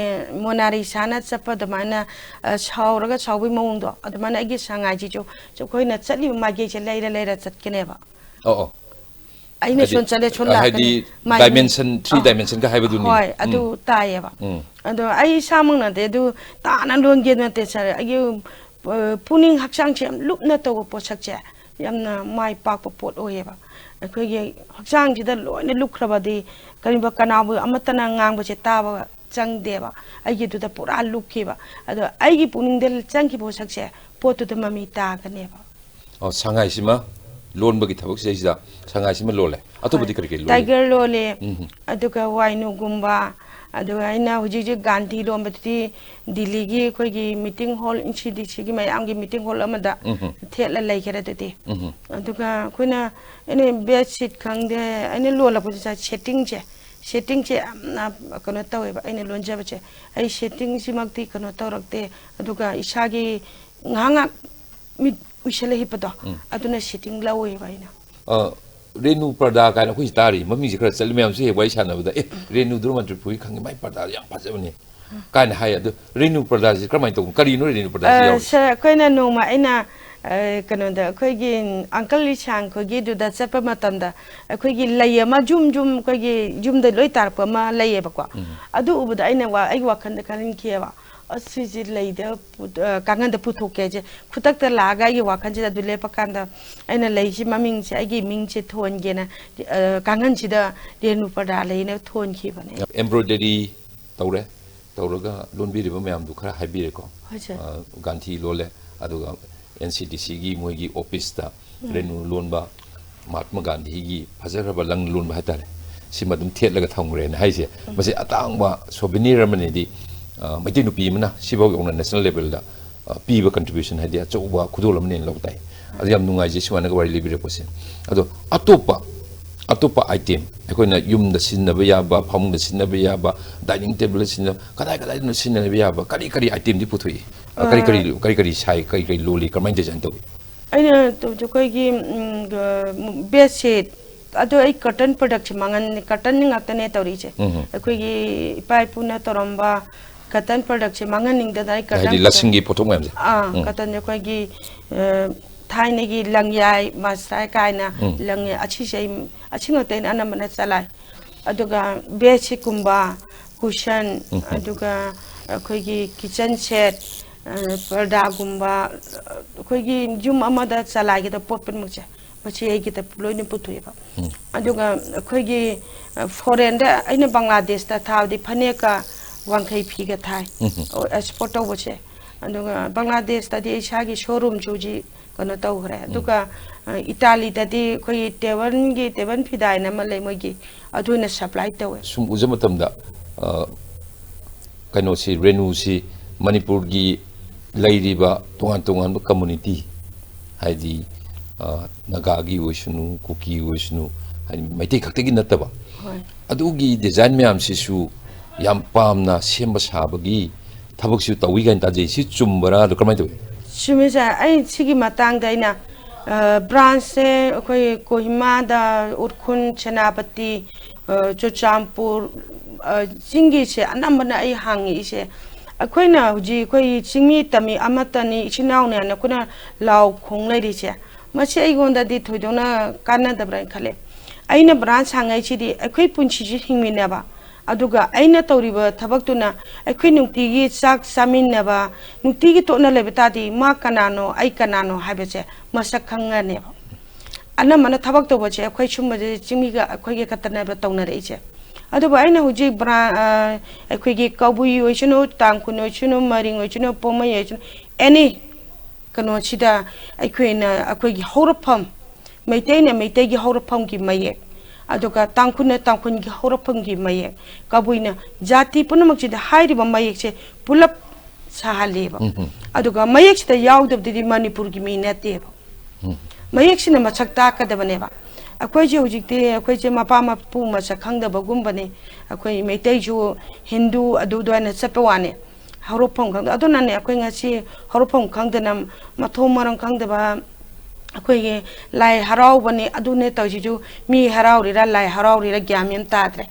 ꯃꯣꯅꯥꯂꯤꯁꯥꯅ ꯆꯠꯄ ꯑꯗꯨꯃꯥꯏꯅ, ꯑ, ꯁꯥꯎꯔꯒ ꯁꯥꯎꯕꯒꯤ ꯃꯑꯣꯡꯗꯣ, ꯑꯗꯨꯃꯥꯏꯅ ꯑꯩꯒꯤ ꯁꯉꯥꯏꯁꯤꯁꯨ ꯑꯩꯈꯣꯏꯅ ꯆꯠꯂꯤꯕ ꯃꯥꯏꯀꯩꯁꯦ ꯂꯩꯔ ꯂꯩꯔ ꯆꯠꯀꯅꯦꯕ꯫ ꯑꯣ ꯑꯣ ꯑꯩꯅ ꯍꯥꯏꯗꯤ, ꯁꯣꯟ ꯆꯠꯂꯦ, ꯁꯣꯟ ꯍꯥꯏꯗꯤ ꯂꯥꯛꯀꯅꯤ꯫ ꯃꯥꯏ- dimension, three ꯑ, dimensionꯒ ꯍꯥꯏꯕꯗꯨꯅꯤ꯫ ꯍꯣꯏ, ꯑꯗꯨ ꯎꯝ. ꯇꯥꯏꯌꯦꯕ꯫ ꯎꯝ. ꯑꯗꯣ ꯑꯩ ꯏꯁꯥꯃꯛꯅꯗꯤ ꯑꯗꯨ ꯇꯥꯅ ꯂꯣꯟꯒꯦꯅ ꯅꯠꯇꯦ ꯁꯥꯔ, ꯑꯩꯒꯤ, ꯑ, ꯄꯨꯛꯅꯤꯡ ꯍꯛꯆꯥꯡꯁꯦ ꯌꯥꯝ ꯂꯨꯞꯅ ꯇꯧꯕ ꯄꯣꯠꯁꯛꯁꯦ ꯌꯥꯝꯅ ꯃꯥꯏ ꯄꯥꯛꯄ ꯄꯣꯠ ꯑꯣꯏꯌꯦꯕ꯫ ꯑꯩꯈꯣꯏꯒꯤ ꯍꯛꯆꯥꯡꯁꯤꯗ ꯂꯣꯏꯅ ꯂꯨꯞꯈ꯭ꯔꯕꯗꯤ ꯀꯔꯤꯒꯨꯝꯕ ꯀꯅꯥꯕꯨ ꯑꯃꯠꯇꯅ ꯉꯥꯡꯕꯁꯦ ꯇꯥꯕ ꯆꯪꯗꯦꯕ꯫ ꯑꯩꯒꯤꯗꯨꯗ ꯄꯨꯔꯥ ꯂꯨꯞꯈꯤꯕ꯫ ꯑꯗꯣ ꯑꯩꯒꯤ ꯄꯨꯛꯅꯤꯡꯗ ꯆꯪꯈꯤꯕ ꯄꯣꯠꯁꯛꯁꯦ ꯄꯣꯠꯇꯨꯗ ꯃꯃꯤ ꯇꯥꯒꯅꯦꯕ꯫ ꯑꯣ, ꯁꯉꯥꯏꯁꯤꯃ ꯂꯣꯟꯕꯒꯤ ꯊꯕꯛꯁꯤꯗꯩꯁꯤꯗ ꯁꯉꯥꯏꯁꯤꯃ ꯂꯣꯜꯂꯦ꯫ ꯑꯇꯣꯞꯄꯗꯤ ꯍꯣꯏ. ꯀꯔꯤ ꯀꯔꯤ ꯂꯣꯜꯂꯤ? ꯇꯥꯏꯒꯔ ꯂꯣꯜꯂꯦ, ꯎꯝ. ꯑꯗꯨꯒ ꯋꯥꯏꯅꯨꯒꯨꯝꯕ, ꯑꯗꯨꯒ ꯑꯩꯅ ꯍꯧꯖꯤꯛ ꯍꯧꯖꯤꯛ ꯒꯥꯟꯙꯤ ꯂꯣꯟꯕꯗꯨꯗꯤ ꯗꯤꯜꯂꯤꯒꯤ ꯑꯩꯈꯣꯏꯒꯤ ꯃꯤꯇꯤꯡ ꯍꯣꯜ, ꯁꯤ ꯗꯤ ꯁꯤꯒꯤ ꯃꯌꯥꯝꯒꯤ ꯃꯤꯇꯤꯡ ꯍꯣꯜ ꯑꯃꯗ ꯎꯝ. ꯊꯦꯠꯂ ꯂꯩꯈꯔꯦ ꯑꯗꯨꯗꯤ꯫ ꯎꯝ. ꯑꯗꯨꯒ ꯑꯩꯈꯣꯏꯅ, ꯑꯩꯅ ꯕꯦꯗꯁꯤꯠ ꯈꯪꯗꯦ, ꯑꯩꯅ ꯂꯣꯜꯂꯛꯄꯁꯦ ꯁꯦꯠꯇꯤꯡꯁꯦ, ꯁꯦꯠꯇꯤꯡꯁꯦ ꯌꯥꯝꯅ ꯀꯩꯅꯣ ꯇꯧꯋꯦꯕ꯫ ꯑꯩꯅ ꯂꯣꯟꯖꯕꯁꯦ, ꯑꯩ ꯁꯦꯠꯇꯤꯡꯁꯤꯃꯛꯇꯤ ꯀꯩꯅꯣ ꯇꯧꯔꯛꯇꯦ, ꯑꯗꯨꯒ ꯏꯁꯥꯒꯤ ꯉꯥꯏꯍꯥꯛ ꯉꯥꯏꯍꯥꯛ ꯃꯤꯠ ꯎꯏꯁꯜꯂ ꯍꯤꯞꯄꯗꯣ, ꯎꯝ. ꯑꯗꯨꯅ ꯁꯦꯠꯇꯤꯡ ꯂꯧꯋꯦꯕ ꯑꯩꯅ꯫ ꯑ, ꯔꯦꯅꯨ ꯄꯔꯗꯥ ꯀꯥꯏꯅ ꯑꯩꯈꯣꯏꯁꯤ ꯇꯥꯔꯤ, ꯃꯃꯤꯡꯁꯦ ꯈꯔ ꯆꯠꯂꯤ, ꯃꯌꯥꯝꯁꯨ ꯍꯦꯛ ꯋꯥꯔꯤ ꯁꯥꯟꯅꯕꯗ, "ꯑꯦ, ꯔꯦꯅꯨꯗꯨꯔꯣ ꯃꯟꯇ꯭ꯔꯤꯄꯨꯔꯤ ꯈꯪꯉꯤ, ꯃꯥꯏ ꯄꯔꯗꯥꯁꯦ ꯌꯥꯝ ꯐꯖꯕꯅꯤ" ꯀꯥꯏꯅ ꯍꯥꯏ꯫ ꯑꯗꯨ ꯔꯦꯅꯨ ꯄꯔꯗꯥꯁꯤ ꯀꯔꯝꯍꯥꯏꯅ ꯇꯧꯕꯅꯣ? ꯀꯔꯤꯅꯣ ꯔꯦꯅꯨ ꯄꯔꯗꯥꯁꯤ ꯑ, ꯌꯥꯎꯔꯤꯁꯦ? ꯁꯥꯔ, ꯑꯩꯈꯣꯏꯅ ꯅꯣꯡꯃ ꯑꯩꯅ, ꯑ, ꯀꯩꯅꯣꯗ, ꯑꯩꯈꯣꯏꯒꯤ ꯑꯪꯀꯜ ꯏꯁꯥꯡ ꯈꯣꯏꯒꯤꯗꯨꯗ ꯆꯠꯄ ꯃꯇꯝꯗ ꯑꯩꯈꯣꯏꯒꯤ ꯂꯩ ꯑꯃ ꯖꯨꯝ ꯖꯨꯝ ꯑꯩꯈꯣꯏꯒꯤ ꯌꯨꯝꯗ ꯂꯣꯏ ꯇꯥꯔꯛꯄ ꯑꯃ ꯂꯩꯌꯦꯕꯀꯣ꯫ ꯎꯝ. ꯑꯗꯨ ꯎꯕꯗ ꯑꯩꯅ ꯋꯥ-, ꯑꯩꯒꯤ ꯋꯥꯈꯜꯗ ꯈꯟꯈꯤꯑꯕ, ꯑꯁꯤꯁꯤ ꯂꯩꯗ ꯄꯨ-, ꯑ, ꯀꯥꯡꯈꯟꯗ ꯄꯨꯊꯣꯛꯀꯦ ꯍꯥꯏꯁꯦ꯫ ꯈꯨꯗꯛꯇ ꯂꯥꯛꯑꯒ ꯑꯩꯒꯤ ꯋꯥꯈꯜꯁꯤꯗ ꯑꯗꯨ ꯂꯦꯞꯄꯀꯥꯟꯗ ꯑꯩꯅ ꯂꯩꯁꯤ ꯃꯃꯤꯡꯁꯦ, ꯑꯩꯒꯤ ꯃꯤꯡꯁꯦ ꯊꯣꯟꯒꯦꯅ, ꯑ, ꯀꯥꯡꯈꯟꯁꯤꯗ ꯔꯦꯅꯨ ꯄꯔꯗꯥ ꯂꯩꯅ ꯊꯣꯟꯈꯤꯕꯅꯦ꯫ Embroidery ꯇꯧꯔꯦ, ꯇꯧꯔꯒ ꯂꯣꯟꯕꯤꯔꯤꯕ ꯃꯌꯥꯝꯗꯨ ꯈꯔ ꯍꯥꯏꯕꯤꯔꯦꯀꯣ꯫ ꯍꯣꯏ, ꯁꯥꯔ꯫ ꯑ, ꯒꯥꯟꯙꯤ ꯂꯣꯜꯂꯦ, ꯑꯗꯨꯒ ꯑꯦꯟ ꯁꯤ ꯗꯤ ꯁꯤꯒꯤ ꯃꯣꯏꯒꯤ ꯑꯣꯐꯤꯁꯇ ꯔꯦꯅꯨ ꯂꯣꯟꯕ, ꯃꯍꯥꯠꯃ ꯒꯥꯟꯙꯤꯒꯤ ꯐꯖꯈ꯭ꯔꯕ ꯂꯪ ꯂꯣꯟꯕ ꯍꯥꯏꯇꯥꯔꯦ, ꯁꯤꯃ ꯑꯗꯨꯝ ꯊꯦꯠꯂꯒ ꯊꯝꯈ꯭ꯔꯦꯅ ꯍꯥꯏꯁꯦ꯫ ꯃꯁꯤ ꯑꯇꯥꯡꯕ ꯁꯣꯚꯤꯅꯤꯌꯔ ꯑꯃꯅꯤꯗꯤ, ꯑ, ꯃꯩꯇꯩ ꯅꯨꯄꯤ ꯑꯃꯅ ꯁꯤꯐꯥꯎ ꯌꯧꯅ ꯅꯦꯁꯅꯦꯜ ꯂꯦꯚꯦꯜꯗ, ꯑ, ꯄꯤꯕ ꯀꯟꯇ꯭ꯔꯤꯕ꯭ꯌꯨꯁꯟ ꯍꯥꯏꯗꯤ ꯑꯆꯧꯕ ꯈꯨꯗꯣꯜ ꯑꯃꯅꯦꯅ ꯂꯧ ꯇꯥꯏ꯫ ꯑꯗꯨ ꯌꯥꯝ ꯅꯨꯡꯉꯥꯏꯖꯩ ꯁꯨꯃꯥꯏꯅꯒ ꯋꯥꯔꯤ ꯂꯤꯕꯤꯔꯛꯄꯁꯦ꯫ ꯑꯗꯣ ꯑꯇꯣꯞꯄ, ꯑꯇꯣꯞꯄ ꯑꯥꯏꯇꯦꯝ, ꯑꯩꯈꯣꯏꯅ ꯌꯨꯝꯗ ꯁꯤꯖꯤꯟꯅꯕ ꯌꯥꯕ, ꯐꯃꯨꯡꯗ ꯁꯤꯖꯤꯟꯅꯕ ꯌꯥꯕ, ꯗꯥꯏꯅꯤꯡ ꯇꯦꯕꯜꯗ ꯁꯤꯖꯤꯟꯅꯕ, ꯀꯗꯥꯏ ꯀꯗꯥꯏꯗꯅꯣ ꯁꯤꯖꯤꯟꯅꯕ ꯌꯥꯕ ꯀꯔꯤ ꯀꯔꯤ ꯑꯥꯏꯇꯦꯝꯗꯤ ꯄꯨꯊꯣꯛꯏ? ꯑ, ꯀꯔꯤ ꯀꯔꯤ, ꯀꯔꯤ ꯀꯔꯤ ꯁꯥꯏ, ꯀꯔꯤ ꯀꯔꯤ ꯂꯣꯜꯂꯤ, ꯀꯔꯝꯍꯥꯏꯅ ꯗꯤꯖꯥꯏꯟ ꯇꯧꯏ? ꯑꯩꯅ ꯇꯧꯕꯁꯦ ꯑꯩꯈꯣꯏꯒꯤ, ꯎꯝ, ꯑ, ꯕꯦꯗꯁꯤꯠ, ꯑꯗꯣ ꯑꯩ ꯀꯇꯟ ꯄ꯭ꯔꯗꯛꯁꯦ ꯃꯥꯡꯍꯟ, ꯀꯇꯟ ꯉꯥꯛꯇꯅꯦ ꯇꯧꯔꯤꯁꯦ꯫ ꯎꯝ꯫ ꯑꯩꯈꯣꯏꯒꯤ ꯏꯄꯥ ꯏꯄꯨꯅ ꯇꯧꯔꯝꯕ ꯀꯇꯟ ꯄ꯭ꯔꯗꯛꯁꯦ ꯃꯥꯡꯍꯟꯅꯤꯡꯗꯗꯅ ꯑꯩ ꯀꯇꯟ ꯍꯥꯏꯗꯤ ꯂꯁꯤꯡꯒꯤ ꯄꯣꯠꯊꯣꯛ ꯃꯌꯥꯝꯁꯦ? ꯑꯥ, ꯎꯝ꯫ ꯀꯇꯟꯁꯦ ꯑꯩꯈꯣꯏꯒꯤ, ꯑ, ꯊꯥꯏꯅꯒꯤ ꯂꯪꯌꯥꯏ, ꯃꯁꯔꯥꯏ ꯀꯥꯏꯅ ꯎꯝ꯫ ꯂꯪꯌꯥꯏ ꯑꯁꯤꯁꯦ ꯑꯩ, ꯑꯁꯤ ꯉꯥꯛꯇ ꯑꯩꯅ ꯑꯅꯝꯕꯅ ꯆꯂꯥꯏ꯫ ꯑꯗꯨꯒ ꯕꯦꯗꯁꯤꯠꯀꯨꯝꯕ, ꯀꯨꯁꯟ, ꯎꯝ꯫ ꯑꯗꯨꯒ ꯑꯩꯈꯣꯏꯒꯤ ꯀꯤꯆꯟ ꯁꯦꯠ, ꯑ, ꯄꯔꯗꯥꯒꯨꯝꯕ, ꯑꯩꯈꯣꯏꯒꯤ ꯌꯨꯝ ꯑꯃꯗ ꯆꯂꯥꯏꯒꯗꯕ ꯄꯣꯠ ꯄꯨꯝꯅꯃꯛꯁꯦ, ꯃꯁꯤ ꯑꯩꯒꯤꯗ ꯂꯣꯏꯅ ꯄꯨꯊꯣꯛꯑꯦꯕ꯫ ꯎꯝ꯫ ꯑꯗꯨꯒ ꯑꯩꯈꯣꯏꯒꯤ, ꯑ, ꯐꯣꯔꯦꯟꯗ ꯑꯩꯅ ꯕꯪꯒ꯭ꯂꯥꯗꯦꯁꯇ ꯊꯥꯕꯗꯤ ꯐꯅꯦꯛꯀ ꯋꯥꯡꯈꯩ ꯐꯤꯒ ꯊꯥꯏ꯫ ꯎꯝ꯫ ꯑꯣ, ꯑꯦꯛꯁꯄꯣꯔꯠ ꯇꯧꯕꯁꯦ꯫ ꯑꯗꯨꯒ ꯕꯪꯒ꯭ꯂꯥꯗꯦꯁꯇꯗꯤ ꯑꯩ ꯏꯁꯥꯒꯤ ꯁꯣꯔꯨꯝꯁꯨ ꯍꯧꯖꯤꯛ ꯀꯩꯅꯣ ꯇꯧꯈ꯭ꯔꯦ꯫ ꯑꯗꯨꯒ, ꯑ, ꯏꯇꯥꯂꯤꯗꯗꯤ ꯑꯩꯈꯣꯏꯒꯤ ꯇꯦꯕꯟꯒꯤ, ꯇꯦꯕꯟ ꯐꯤꯗꯥ ꯍꯥꯏꯅ ꯑꯃ ꯂꯩ ꯃꯣꯏꯒꯤ, ꯑꯗꯨꯅ ꯁꯄ꯭ꯂꯥꯏ ꯇꯧꯋꯦ꯫ ꯁꯨꯝ ꯎꯖ ꯃꯇꯝꯗ, ꯑ, ꯀꯩꯅꯣꯁꯤ, ꯔꯦꯅꯨꯁꯤ ꯃꯅꯤꯄꯨꯔꯒꯤ ꯂꯩꯔꯤꯕ ꯇꯣꯉꯥꯟ ꯇꯣꯉꯥꯟꯕ ꯀꯝꯃꯨꯅꯤꯇꯤ, ꯍꯥꯏꯗꯤ, ꯑ, ꯅꯥꯒꯥꯒꯤ ꯑꯣꯏꯁꯅꯨ, ꯀꯨꯀꯤ ꯑꯣꯏꯁꯅꯨ, ꯍꯥꯏꯗꯤ ꯃꯩꯇꯩ ꯈꯛꯇꯒꯤ ꯅꯠꯇꯕ, ꯍꯣꯏ꯫ ꯑꯗꯨꯒꯤ ꯗꯤꯖꯥꯏꯟ ꯃꯌꯥꯝꯁꯤꯁꯨ ꯌꯥꯝ ꯄꯥꯝꯅ ꯁꯦꯝꯕ ꯁꯥꯕꯒꯤ ꯊꯕꯛꯁꯨ ꯇꯧꯏ ꯀꯥꯏꯅ ꯇꯥꯖꯩ꯫ ꯁꯤ ꯆꯨꯝꯕꯔꯥ? ꯑꯗꯣ ꯀꯃꯥꯏꯅ ꯇꯧꯏ? ꯆꯨꯝꯃꯦ ꯁꯥꯔ꯫ ꯑꯩ ꯁꯤꯒꯤ ꯃꯇꯥꯡꯗ ꯑꯩꯅ, ꯑ, ꯕ꯭ꯔꯥꯟꯁꯁꯦ ꯑꯩꯈꯣꯏ ꯀꯣꯍꯤꯃꯥꯗ, ꯎꯔꯈꯨꯜ, ꯁꯦꯅꯥꯄꯇꯤ, ꯑ, ꯆꯨꯔꯆꯥꯟꯄꯨꯔ, ꯑ, ꯆꯤꯡꯒꯤꯁꯦ ꯑꯅꯝꯕꯅ ꯑꯩ ꯍꯥꯡꯉꯛꯏꯁꯦ꯫ ꯑꯩꯈꯣꯏꯅ ꯍꯧꯖꯤꯛ ꯑꯩꯈꯣꯏ ꯆꯤꯡꯃꯤ ꯇꯝꯃꯤ ꯑꯃꯠꯇꯅꯤ, ꯏꯆꯤꯟ ꯏꯅꯥꯎꯅꯦ ꯍꯥꯏꯅ ꯑꯩꯈꯣꯏꯅ ꯂꯥꯎ ꯈꯣꯡ ꯂꯩꯔꯤꯁꯦ꯫ ꯃꯁꯤ ꯑꯩꯉꯣꯟꯗꯗꯤ ꯊꯣꯏꯗꯣꯛꯅ ꯀꯥꯟꯅꯗꯕ꯭ꯔꯥ ꯍꯥꯏꯅ ꯈꯜꯂꯦ꯫ ꯑꯩꯅ ꯕ꯭ꯔꯥꯟꯁ ꯍꯥꯡꯉꯛꯏꯁꯤꯗꯤ ꯑꯩꯈꯣꯏ ꯄꯨꯟꯁꯤꯁꯤ ꯍꯤꯡꯃꯤꯟꯅꯕ, ꯑꯗꯨꯒ ꯑꯩꯅ ꯇꯧꯔꯤꯕ ꯊꯕꯛꯇꯨꯅ ꯑꯩꯈꯣꯏ ꯅꯨꯡꯇꯤꯒꯤ ꯆꯥꯛ ꯆꯥꯃꯤꯟꯅꯕ, ꯅꯨꯡꯇꯤꯒꯤ ꯇꯣꯠꯅ ꯂꯩꯕ ꯇꯥꯔꯗꯤ ꯃꯥ ꯀꯅꯥꯅꯣ, ꯑꯩ ꯀꯅꯥꯅꯣ ꯍꯥꯏꯕꯁꯦ ꯃꯁꯛ ꯈꯪꯉꯅꯦꯕ꯫ ꯑꯅꯝꯕꯅ ꯊꯕꯛ ꯇꯧꯕꯁꯦ ꯑꯩꯈꯣꯏ ꯁꯨꯝꯕꯁꯦ ꯆꯤꯡꯃꯤꯒ ꯑꯩꯈꯣꯏꯒ ꯈꯛꯇꯅꯦꯕ ꯇꯧꯅꯔꯛꯏꯁꯦ꯫ ꯑꯗꯨꯕꯨ ꯑꯩꯅ ꯍꯧꯖꯤꯛ ꯕ꯭ꯔꯥ-, ꯑ, ꯑꯩꯈꯣꯏꯒꯤ ꯀꯕꯨꯏ ꯑꯣꯏꯁꯅꯨ, ꯇꯥꯡꯈꯨꯜ ꯑꯣꯏꯁꯅꯨ, ꯃꯔꯤꯡ ꯑꯣꯏꯁꯅꯨ, ꯄꯣꯃꯩ ꯑꯣꯏꯁꯅꯨ, ꯑꯦꯅꯤ ꯀꯩꯅꯣꯁꯤꯗ ꯑꯩꯈꯣꯏꯅ ꯑꯩꯈꯣꯏꯒꯤ ꯍꯧꯔꯛꯐꯝ, ꯃꯩꯇꯩꯅ ꯃꯩꯇꯩꯒꯤ ꯍꯧꯔꯛꯐꯝꯒꯤ ꯃꯌꯦꯛ, ꯑꯗꯨꯒ ꯇꯥꯡꯈꯨꯜꯅ ꯇꯥꯡꯈꯨꯜꯒꯤ ꯍꯧꯔꯛꯐꯝꯒꯤ ꯃꯌꯦꯛ, ꯀꯕꯨꯏꯅ ꯖꯥꯇꯤ ꯄꯨꯝꯅꯃꯛꯁꯤꯗ ꯍꯥꯏꯔꯤꯕ ꯃꯌꯦꯛꯁꯦ ꯄꯨꯂꯞ ꯁꯥꯍꯜꯂꯦꯕ꯫ ꯎꯝ, ꯎꯝ꯫ ꯑꯗꯨꯒ ꯃꯌꯦꯛꯁꯤꯗ ꯌꯥꯎꯗꯕꯗꯨꯗꯤ ꯃꯅꯤꯄꯨꯔꯒꯤ ꯃꯤ ꯅꯠꯇꯦꯕ꯫ ꯎꯝ꯫ ꯃꯌꯦꯛꯁꯤꯅ ꯃꯁꯛ ꯇꯥꯛꯀꯗꯕꯅꯦꯕ꯫ ꯑꯩꯈꯣꯏꯁꯦ ꯍꯧꯖꯤꯛꯇꯤ ꯑꯩꯈꯣꯏꯁꯦ ꯃꯄꯥ ꯃꯄꯨ ꯃꯁꯛ ꯈꯪꯗꯕꯒꯨꯝꯕꯅꯤ꯫ ꯑꯩꯈꯣꯏ ꯃꯩꯇꯩꯁꯨ ꯍꯤꯟꯗꯨ ꯑꯗꯨ ꯑꯗꯨꯃꯥꯏꯅ ꯆꯠꯄ ꯋꯥꯅꯤ꯫ ꯍꯧꯔꯛꯐꯝ ꯈꯪꯗ-, ꯑꯗꯨꯅꯅꯦ ꯑꯩꯈꯣꯏ ꯉꯁꯤ ꯍꯧꯔꯛꯐꯝ ꯈꯪꯗꯅ, ꯃꯊꯣꯡ ꯃꯔꯝ ꯈꯪꯗꯕ, ꯑꯩꯈꯣꯏꯒꯤ ꯂꯥꯏ ꯍꯔꯥꯎꯕꯅꯤ ꯑꯗꯨꯅꯦ ꯇꯧꯔꯤꯁꯤꯁꯨ, ꯃꯤ ꯍꯔꯥꯎꯔꯤꯔꯥ ꯂꯥꯏ ꯍꯔꯥꯎꯔꯤꯔꯥ ꯒ꯭ꯌꯥꯟ ꯃꯦꯟ ꯇꯥꯗ꯭ꯔꯦ꯫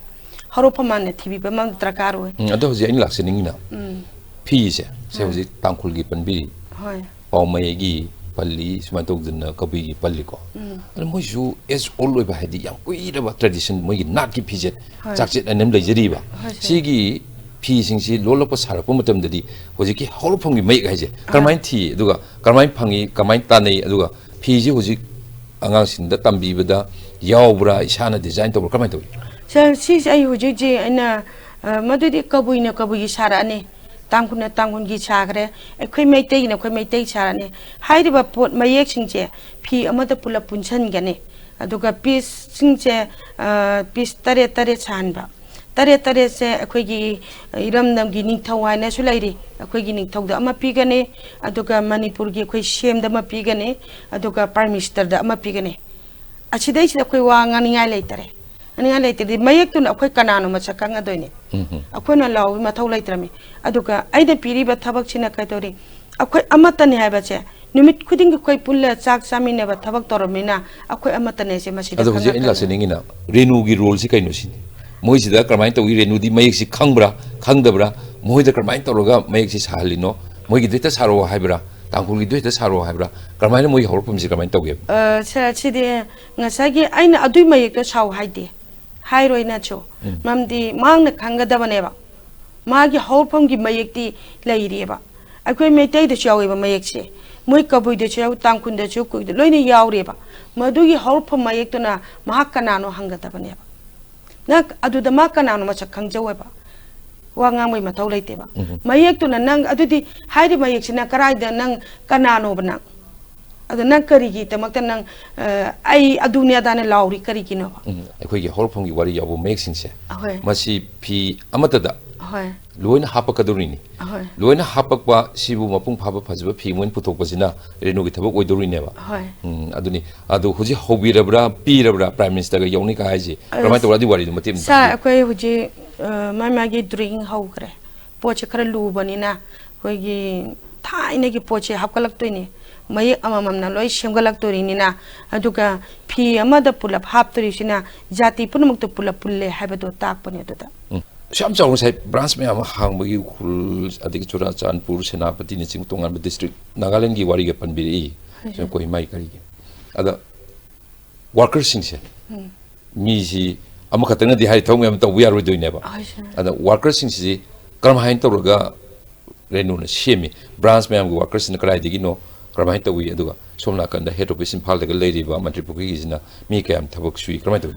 ꯍꯧꯔꯛꯐꯝ ꯍꯥꯟꯅ ꯊꯤꯕꯤꯕ ꯑꯃ ꯗꯔꯀꯥꯔ ꯑꯣꯏ꯫ ꯎꯝ, ꯑꯗꯣ ꯍꯧꯖꯤꯛ ꯑꯩꯅ ꯂꯥꯛꯆꯅꯤꯡꯉꯤꯅ ꯎꯝ꯫ ꯐꯤꯁꯦ, ꯁꯦ ꯎꯝ꯫ ꯍꯧꯖꯤꯛ ꯇꯥꯡꯈꯨꯜꯒꯤ ꯄꯟꯕꯤ, ꯍꯣꯏ꯫ ꯄꯥꯎꯃꯩꯒꯤ ꯄꯜꯂꯤ, ꯁꯨꯃꯥꯏꯅ ꯇꯧꯗꯅ ꯀꯕꯨꯏꯒꯤ ꯄꯜꯂꯤꯀꯣ꯫ ꯎꯝ꯫ ꯑꯗꯨ ꯃꯣꯏꯁꯨ age old ꯑꯣꯏꯕ, ꯍꯥꯏꯗꯤ ꯌꯥꯝ ꯀꯨꯏꯔꯕ tradition, ꯃꯣꯏꯒꯤ ꯅꯥꯠꯀꯤ ꯐꯤꯖꯦꯠ, ꯍꯣꯏ꯫ ꯆꯥꯛꯆꯦꯠ ꯍꯥꯏꯅ ꯑꯃ ꯂꯩꯖꯔꯤꯕ꯫ ꯍꯣꯏ, ꯁꯦ꯫ ꯁꯤꯒꯤ ꯐꯤꯁꯤꯡꯁꯤ ꯂꯣꯜꯂꯛꯄ ꯁꯥꯔꯛꯄ ꯃꯇꯝꯗꯗꯤ ꯍꯧꯖꯤꯛꯀꯤ ꯍꯧꯔꯛꯐꯝꯒꯤ ꯃꯌꯦꯛ ꯍꯥꯏꯁꯦ ꯍꯣꯏ꯫ ꯀꯔꯝꯍꯥꯏꯅ ꯊꯤ, ꯑꯗꯨꯒ ꯀꯔꯝꯍꯥꯏꯅ ꯐꯪꯉꯤ, ꯀꯃꯥꯏꯅ ꯇꯥꯟꯅꯩ, ꯑꯗꯨꯒ ꯐꯤꯁꯤ ꯍꯧꯖꯤꯛ ꯑꯉꯥꯡꯁꯤꯡꯗ ꯇꯝꯕꯤꯕꯗ ꯌꯥꯎꯕ꯭ꯔꯥ, ꯏꯁꯥꯅ design ꯇꯧꯕ꯭ꯔꯥ, ꯀꯃꯥꯏꯅ ꯇꯧꯏ? ꯁꯥꯔ, ꯁꯤꯁꯦ ꯑꯩ ꯍꯧꯖꯤꯛ ꯍꯧꯖꯤꯛ ꯑꯩꯅ, ꯑ, ꯃꯗꯨꯗꯤ ꯀꯕꯨꯏꯅ ꯀꯕꯨꯏꯒꯤ ꯁꯥꯔꯛꯑꯅꯤ, ꯇꯥꯡꯈꯨꯜꯅ ꯇꯥꯡꯈꯨꯜꯒꯤ ꯁꯥꯈ꯭ꯔꯦ, ꯑꯩꯈꯣꯏ ꯃꯩꯇꯩꯒꯤꯅ ꯑꯩꯈꯣꯏ ꯃꯩꯇꯩ ꯁꯥꯔꯛꯑꯅꯤ꯫ ꯍꯥꯏꯔꯤꯕ ꯄꯣꯠ ꯃꯌꯦꯛꯁꯤꯡꯁꯦ ꯐꯤ ꯑꯃꯗ ꯄꯨꯂꯞ ꯄꯨꯟꯁꯤꯟꯒꯅꯤ꯫ ꯑꯗꯨꯒ pieceꯁꯤꯡꯁꯦ, ꯑ, piece ꯇꯔꯦꯠ ꯇꯔꯦꯠ ꯁꯥꯍꯟꯕ꯫ ꯇꯔꯦꯠ ꯇꯔꯦꯠꯁꯦ ꯑꯩꯈꯣꯏꯒꯤ ꯏꯔꯝꯗꯝꯒꯤ ꯅꯤꯡꯊꯧ ꯍꯥꯏꯅꯁꯨ ꯂꯩꯔꯤ꯫ ꯑꯩꯈꯣꯏꯒꯤ ꯅꯤꯡꯊꯧꯗ ꯑꯃ ꯄꯤꯒꯅꯤ, ꯑꯗꯨꯒ ꯃꯅꯤꯄꯨꯔꯒꯤ ꯑꯩꯈꯣꯏ ꯁꯤ ꯑꯦꯝꯗ ꯑꯃ ꯄꯤꯒꯅꯤ, ꯑꯗꯨꯒ Prime Ministerꯗ ꯑꯃ ꯄꯤꯒꯅꯤ꯫ ꯑꯁꯤꯗꯩꯁꯤꯗ ꯑꯩꯈꯣꯏ ꯋꯥ ꯉꯥꯡꯅꯤꯡꯉꯥꯏ ꯂꯩꯇꯔꯦ꯫ ꯉꯥꯡꯅꯤꯡꯉꯥꯏ ꯂꯩꯇ꯭ꯔꯗꯤ ꯃꯌꯦꯛꯇꯨꯅ ꯑꯩꯈꯣꯏ ꯀꯅꯥꯅꯣ ꯃꯁꯛ ꯈꯪꯒꯗꯣꯏꯅꯤ? ꯎꯝ, ꯎꯝ꯫ ꯑꯩꯈꯣꯏꯅ ꯂꯥꯎꯕꯒꯤ ꯃꯊꯧ ꯂꯩꯇ꯭ꯔꯕꯅꯤ꯫ ꯑꯗꯨꯒ ꯑꯩꯅ ꯄꯤꯔꯤꯕ ꯊꯕꯛꯁꯤꯅ ꯀꯩꯗꯧꯔꯤ? ꯑꯩꯈꯣꯏ ꯑꯃꯠꯇꯅꯤ ꯍꯥꯏꯕꯁꯦ ꯅꯨꯃꯤꯠ ꯈꯨꯗꯤꯡꯒꯤ ꯑꯩꯈꯣꯏ ꯄꯨꯜꯂ ꯆꯥꯛ ꯆꯥꯃꯤꯟꯅꯕ ꯊꯕꯛ ꯇꯧꯔꯕꯅꯤꯅ ꯑꯩꯈꯣꯏ ꯑꯃꯠꯇꯅꯦꯁꯦ ꯃꯁꯤꯗ ꯑꯗꯣ ꯍꯧꯖꯤꯛ ꯑꯩꯅ ꯈꯪꯉꯛꯀꯗꯣꯏꯅꯤ꯫ ꯂꯥꯛꯆꯅꯤꯡꯉꯤꯅ ꯔꯦꯅꯨꯒꯤ roleꯁꯤ ꯀꯩꯅꯣ ꯁꯤꯅꯤ꯫ ꯃꯣꯏꯁꯤꯗ ꯀꯔꯝꯍꯥꯏꯅ ꯇꯧꯏ? ꯔꯦꯅꯨꯗꯤ ꯃꯌꯦꯛꯁꯤ ꯈꯪꯕ꯭ꯔꯥ, ꯈꯪꯗꯕ꯭ꯔꯥ? ꯃꯣꯏꯗ ꯀꯔꯝꯍꯥꯏꯅ ꯇꯧꯔꯒ ꯃꯌꯦꯛꯁꯤ ꯁꯥꯍꯜꯂꯤꯅꯣ? ꯃꯣꯏꯒꯤꯗ ꯍꯦꯛꯇ ꯁꯥꯔꯛꯑꯣ ꯍꯥꯏꯕ꯭ꯔꯥ? ꯇꯥꯡꯈꯨꯜꯒꯤꯗ ꯍꯦꯛꯇ ꯁꯥꯔꯛꯑꯣ ꯍꯥꯏꯕ꯭ꯔꯥ? ꯀꯔꯝꯍꯥꯏꯅ ꯃꯣꯏꯒꯤ ꯍꯧꯔꯛꯐꯝꯁꯤ ꯀꯔꯝꯍꯥꯏꯅ ꯇꯧꯒꯦꯕ? ꯑ, ꯁꯥꯔ, ꯁꯤꯗꯤ ꯉꯁꯥꯏꯒꯤ ꯑꯩꯅ ꯑꯗꯨꯏ ꯃꯌꯦꯛꯇꯣ ꯁꯥꯎ ꯍꯥꯏꯗꯦ꯫ ꯍꯥꯏꯔꯣꯏꯅꯁꯨ꯫ ꯎꯝ꯫ ꯃꯔꯝꯗꯤ ꯃꯍꯥꯛꯅ ꯈꯪꯒꯗꯕꯅꯦꯕ꯫ ꯃꯥꯒꯤ ꯍꯧꯔꯛꯐꯝꯒꯤ ꯃꯌꯦꯛꯇꯤ ꯂꯩꯔꯤꯑꯕ꯫ ꯑꯩꯈꯣꯏ ꯃꯩꯇꯩꯗꯁꯨ ꯌꯥꯎꯋꯦꯕ ꯃꯌꯦꯛꯁꯦ꯫ ꯃꯣꯏ ꯀꯕꯨꯏꯗꯁꯨ ꯌꯥꯎꯏ, ꯇꯥꯡꯈꯨꯜꯗꯁꯨ, ꯀꯨꯏꯗ ꯂꯣꯏꯅ ꯌꯥꯎꯔꯤꯑꯕ꯫ ꯃꯗꯨꯒꯤ ꯍꯧꯔꯛꯐꯝ ꯃꯌꯦꯛꯇꯨꯅ ꯃꯍꯥꯛ ꯀꯅꯥꯅꯣ ꯍꯪꯒꯗꯕꯅꯦꯕ꯫ ꯅꯪ ꯑꯗꯨꯗ ꯃꯥ ꯀꯅꯥꯅꯣ ꯃꯁꯛ ꯈꯪꯖꯧ ꯍꯥꯏꯕ꯫ ꯋꯥ ꯉꯥꯡꯕꯩ ꯃꯊꯧ ꯂꯩꯇꯦꯕ꯫ ꯎꯝ꯫ ꯃꯌꯦꯛꯇꯨꯅ ꯅꯪ, ꯑꯗꯨꯗꯤ ꯍꯥꯏꯔꯤꯕ ꯃꯌꯦꯛꯁꯤꯅ ꯀꯔꯥꯏꯗ, ꯅꯪ ꯀꯅꯥꯅꯣꯕ ꯅꯪ? ꯑꯗꯣ ꯅꯪ ꯀꯔꯤꯒꯤꯗꯃꯛꯇ ꯅꯪ, ꯑ, "ꯑꯩ ꯑꯗꯨꯅꯦ ꯑꯗꯥꯅꯦ" ꯂꯥꯎꯔꯤ ꯀꯔꯤꯒꯤꯅꯣꯕ? ꯎꯝ, ꯑꯩꯈꯣꯏꯒꯤ ꯍꯧꯔꯛꯐꯝꯒꯤ ꯋꯥꯔꯤ ꯌꯥꯎꯕ ꯃꯌꯦꯛꯁꯤꯡꯁꯦ, ꯑꯍꯣꯏ꯫ ꯃꯁꯤ ꯐꯤ ꯑꯃꯠꯇꯗ ꯑꯍꯣꯏ꯫ ꯂꯣꯏꯅ ꯍꯥꯞꯄꯛꯀꯗꯧꯔꯤꯅꯤ꯫ ꯑꯍꯣꯏ꯫ ꯂꯣꯏꯅ ꯍꯥꯞꯄꯛꯄ ꯁꯤꯕꯨ ꯃꯄꯨꯡ ꯐꯥꯕ ꯐꯖꯕ ꯐꯤ ꯑꯃ ꯑꯣꯏꯅ ꯄꯨꯊꯣꯛꯄꯁꯤꯅ ꯔꯦꯅꯨꯒꯤ ꯊꯕꯛ ꯑꯣꯏꯗꯧꯔꯤꯅꯦꯕ꯫ ꯑꯍꯣꯏ꯫ ꯎꯝ, ꯑꯗꯨꯅꯤ꯫ ꯑꯗꯨ ꯍꯧꯖꯤꯛ ꯍꯧꯕꯤꯔꯕ꯭ꯔꯥ, ꯄꯤꯔꯕ꯭ꯔꯥ, Prime Minister ꯒ ꯌꯧꯅꯤ ꯀꯥꯏ ꯍꯥꯏꯁꯦ? ꯀꯃꯥꯏꯅ ꯑꯁ, ꯇꯧꯔ ꯑꯗꯨꯒꯤ ꯋꯥꯔꯤꯗꯨ ꯃꯇꯦꯛ ꯑꯃ sir, ꯇꯥꯛꯄꯤꯌꯨ꯫ ꯑꯩꯈꯣꯏ ꯍꯧꯖꯤꯛ, ꯑ, ꯃꯥꯏ ꯃꯥꯒꯤ drawing ꯍꯧꯈ꯭ꯔꯦ꯫ ꯄꯣꯠꯁꯦ ꯈꯔ ꯂꯨꯕꯅꯤꯅ ꯑꯩꯈꯣꯏꯒꯤ ꯊꯥꯏꯅꯒꯤ ꯄꯣꯠꯁꯦ ꯍꯥꯞꯀꯠꯂꯛꯇꯣꯏꯅꯤ꯫ ꯃꯌꯦꯛ ꯑꯃꯃꯝꯅ ꯂꯣꯏ ꯁꯦꯝꯒꯠꯂꯛꯇꯣꯔꯤꯅꯤꯅ, ꯑꯗꯨꯒ ꯐꯤ ꯑꯃꯗ ꯄꯨꯂꯞ ꯍꯥꯞꯇꯣꯔꯤꯁꯤꯅ ꯖꯥꯇꯤ ꯄꯨꯝꯅꯃꯛꯇ ꯄꯨꯂꯞ ꯄꯨꯜꯂꯦ ꯍꯥꯏꯕꯗꯣ ꯇꯥꯛꯄꯅꯦ ꯑꯗꯨꯗ꯫ ꯎꯝ꯫ ꯑꯁꯨꯛ ꯌꯥꯝ ꯆꯥꯎꯅ ꯉꯁꯥꯏ branch ꯃꯌꯥꯝ ꯑꯃ ꯍꯥꯡꯕꯒꯤ ꯎꯈ꯭ꯔꯨꯜ, ꯑꯗꯒꯤ ꯆꯨꯔꯥꯆꯥꯟꯄꯨꯔ, ꯁꯦꯅꯥꯄꯇꯤꯅꯆꯤꯡꯕ ꯇꯣꯉꯥꯟꯕ district ꯅꯥꯒꯥꯂꯦꯟꯒꯤ ꯋꯥꯔꯤꯒ ꯄꯟꯕꯤꯔꯛꯏ꯫ ꯍꯣꯏ, sir꯫ ꯀꯣꯍꯤꯃꯥꯒꯤ ꯀꯔꯤꯒꯤ꯫ ꯑꯗ worker ꯁꯤꯡꯁꯦ, ꯎꯝ꯫ ꯃꯤꯁꯤ ꯑꯃꯈꯛꯇꯅꯗꯤ ꯍꯥꯏ ꯊꯕꯛ ꯃꯌꯥꯝ ꯇꯧꯕ ꯌꯥꯔꯣꯏꯗꯣꯏꯅꯦꯕ꯫ ꯍꯣꯏ, sir꯫ ꯑꯗ worker ꯁꯤꯡꯁꯤꯗꯤ ꯀꯔꯝꯍꯥꯏꯅ ꯇꯧꯔꯒ ꯔꯦꯅꯨꯅ ꯁꯦꯝꯃꯤ? Branch ꯃꯌꯥꯝꯒꯤ worker ꯁꯤꯡꯅ ꯀꯗꯥꯏꯗꯒꯤꯅꯣ? ꯀꯔꯝꯍꯥꯏꯅ ꯇꯧꯏ? ꯑꯗꯨꯒ ꯁꯣꯝ ꯅꯥꯀꯟꯗ head office ꯏꯝꯐꯥꯜꯗꯒ ꯂꯩꯔꯤꯕ ꯃꯟꯇ꯭ꯔꯤ ꯄꯨꯈ꯭ꯔꯤꯒꯤꯁꯤꯅ ꯃꯤ ꯀꯌꯥꯝ ꯊꯕꯛ ꯁꯨꯏ? ꯀꯔꯝꯍꯥꯏꯅ ꯇꯧꯏ?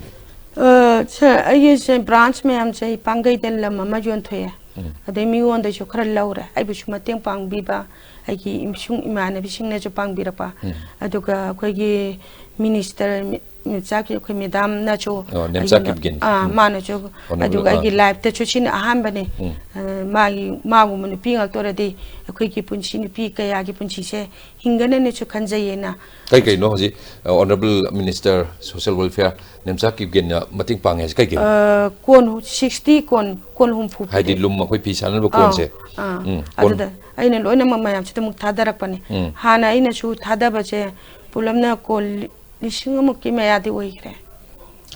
ꯑ, sir, ꯑꯩꯒꯤꯁꯦ branch ꯃꯌꯥꯝꯁꯦ ꯑꯩ ꯄꯥꯡꯒꯩꯗ ꯂꯝ ꯑꯃ ꯌꯣꯟꯊꯣꯛꯑꯦ꯫ ꯎꯝ꯫ ꯑꯗꯩ ꯃꯤꯉꯣꯟꯗꯁꯨ ꯈꯔ ꯂꯧꯔꯦ꯫ ꯑꯩꯕꯨꯁꯨ ꯃꯇꯦꯡ ꯄꯥꯡꯕꯤꯕ ꯑꯩꯒꯤ ꯏꯁꯨꯡ ꯏꯃꯥꯟꯅꯕꯤꯁꯤꯡꯅꯁꯨ ꯄꯥꯡꯕꯤꯔꯛꯄ꯫ ꯎꯝ꯫ ꯑꯗꯨꯒ ꯑꯩꯈꯣꯏꯒꯤ minister ꯃꯤ-, ꯃꯤꯆꯥꯛꯀꯤ ꯑꯩꯈꯣꯏ madam ꯅꯁꯨ ꯑꯣ, ꯅꯦꯝꯆꯥꯛ ꯑꯩꯉꯣꯟꯗ, ꯀꯤꯞꯒꯦꯟ꯫ ꯑꯥ, ꯎꯝ꯫ ꯃꯥꯅꯁꯨ, Honourable, ꯑꯗꯨꯒ ꯑꯥ꯫ ꯑꯩꯒꯤ life ꯇꯁꯨ ꯁꯤꯅ ꯑꯍꯥꯟꯕꯅꯦ꯫ ꯎꯝ꯫ ꯑ, ꯃꯥꯒꯤ, ꯃꯥꯒꯨꯝꯕ ꯅꯨꯄꯤ ꯉꯥꯛꯇ ꯑꯣꯏꯔꯗꯤ ꯑꯩꯈꯣꯏꯒꯤ ꯄꯨꯟꯁꯤ, ꯅꯨꯄꯤ ꯀꯌꯥꯒꯤ ꯄꯨꯟꯁꯤꯁꯦ ꯍꯤꯡꯒꯅꯦꯅꯁꯨ ꯈꯟꯖꯩꯌꯦꯅ꯫ ꯀꯩ ꯀꯩꯅꯣ ꯍꯧꯖꯤꯛ, ꯑ, Honourable Minister Social Welfare ꯅꯦꯝꯆꯥꯛ ꯀꯤꯞꯒꯦꯟꯅ ꯃꯇꯦꯡ ꯄꯥꯡꯉꯦ ꯍꯥꯏꯁꯦ ꯀꯩ ꯀꯩꯅꯣ? ꯑ, ꯀꯣꯟ ꯍꯨ-, sixty ꯀꯣꯟ, ꯀꯣꯟ ꯍꯨꯝꯐꯨ ꯍꯥꯏꯗꯤ ꯄꯤꯔꯛꯑꯦ꯫ ꯂꯨꯝ ꯑꯩꯈꯣꯏ ꯐꯤ ꯁꯥꯟꯅꯅꯕ ꯑꯥ, ꯀꯣꯟꯁꯦ? ꯑꯥ꯫ ꯎꯝ, ꯀꯣꯟ꯫ ꯑꯗꯨꯗ ꯑꯩꯅ ꯂꯣꯏꯅꯃꯛ ꯃꯌꯥꯝꯁꯤꯗ ꯑꯃꯨꯛ ꯊꯥꯗꯔꯛꯄꯅꯦ꯫ ꯎꯝ꯫ ꯍꯥꯟꯅ ꯑꯩꯅꯁꯨ ꯊꯥꯗꯕꯁꯦ ꯄꯨꯂꯞꯅ ꯀꯣꯟ ꯂꯤ-, ꯂꯤꯁꯤꯡ ꯑꯃꯨꯛꯀꯤ ꯃꯌꯥꯗꯤ ꯑꯣꯏꯈ꯭ꯔꯦ꯫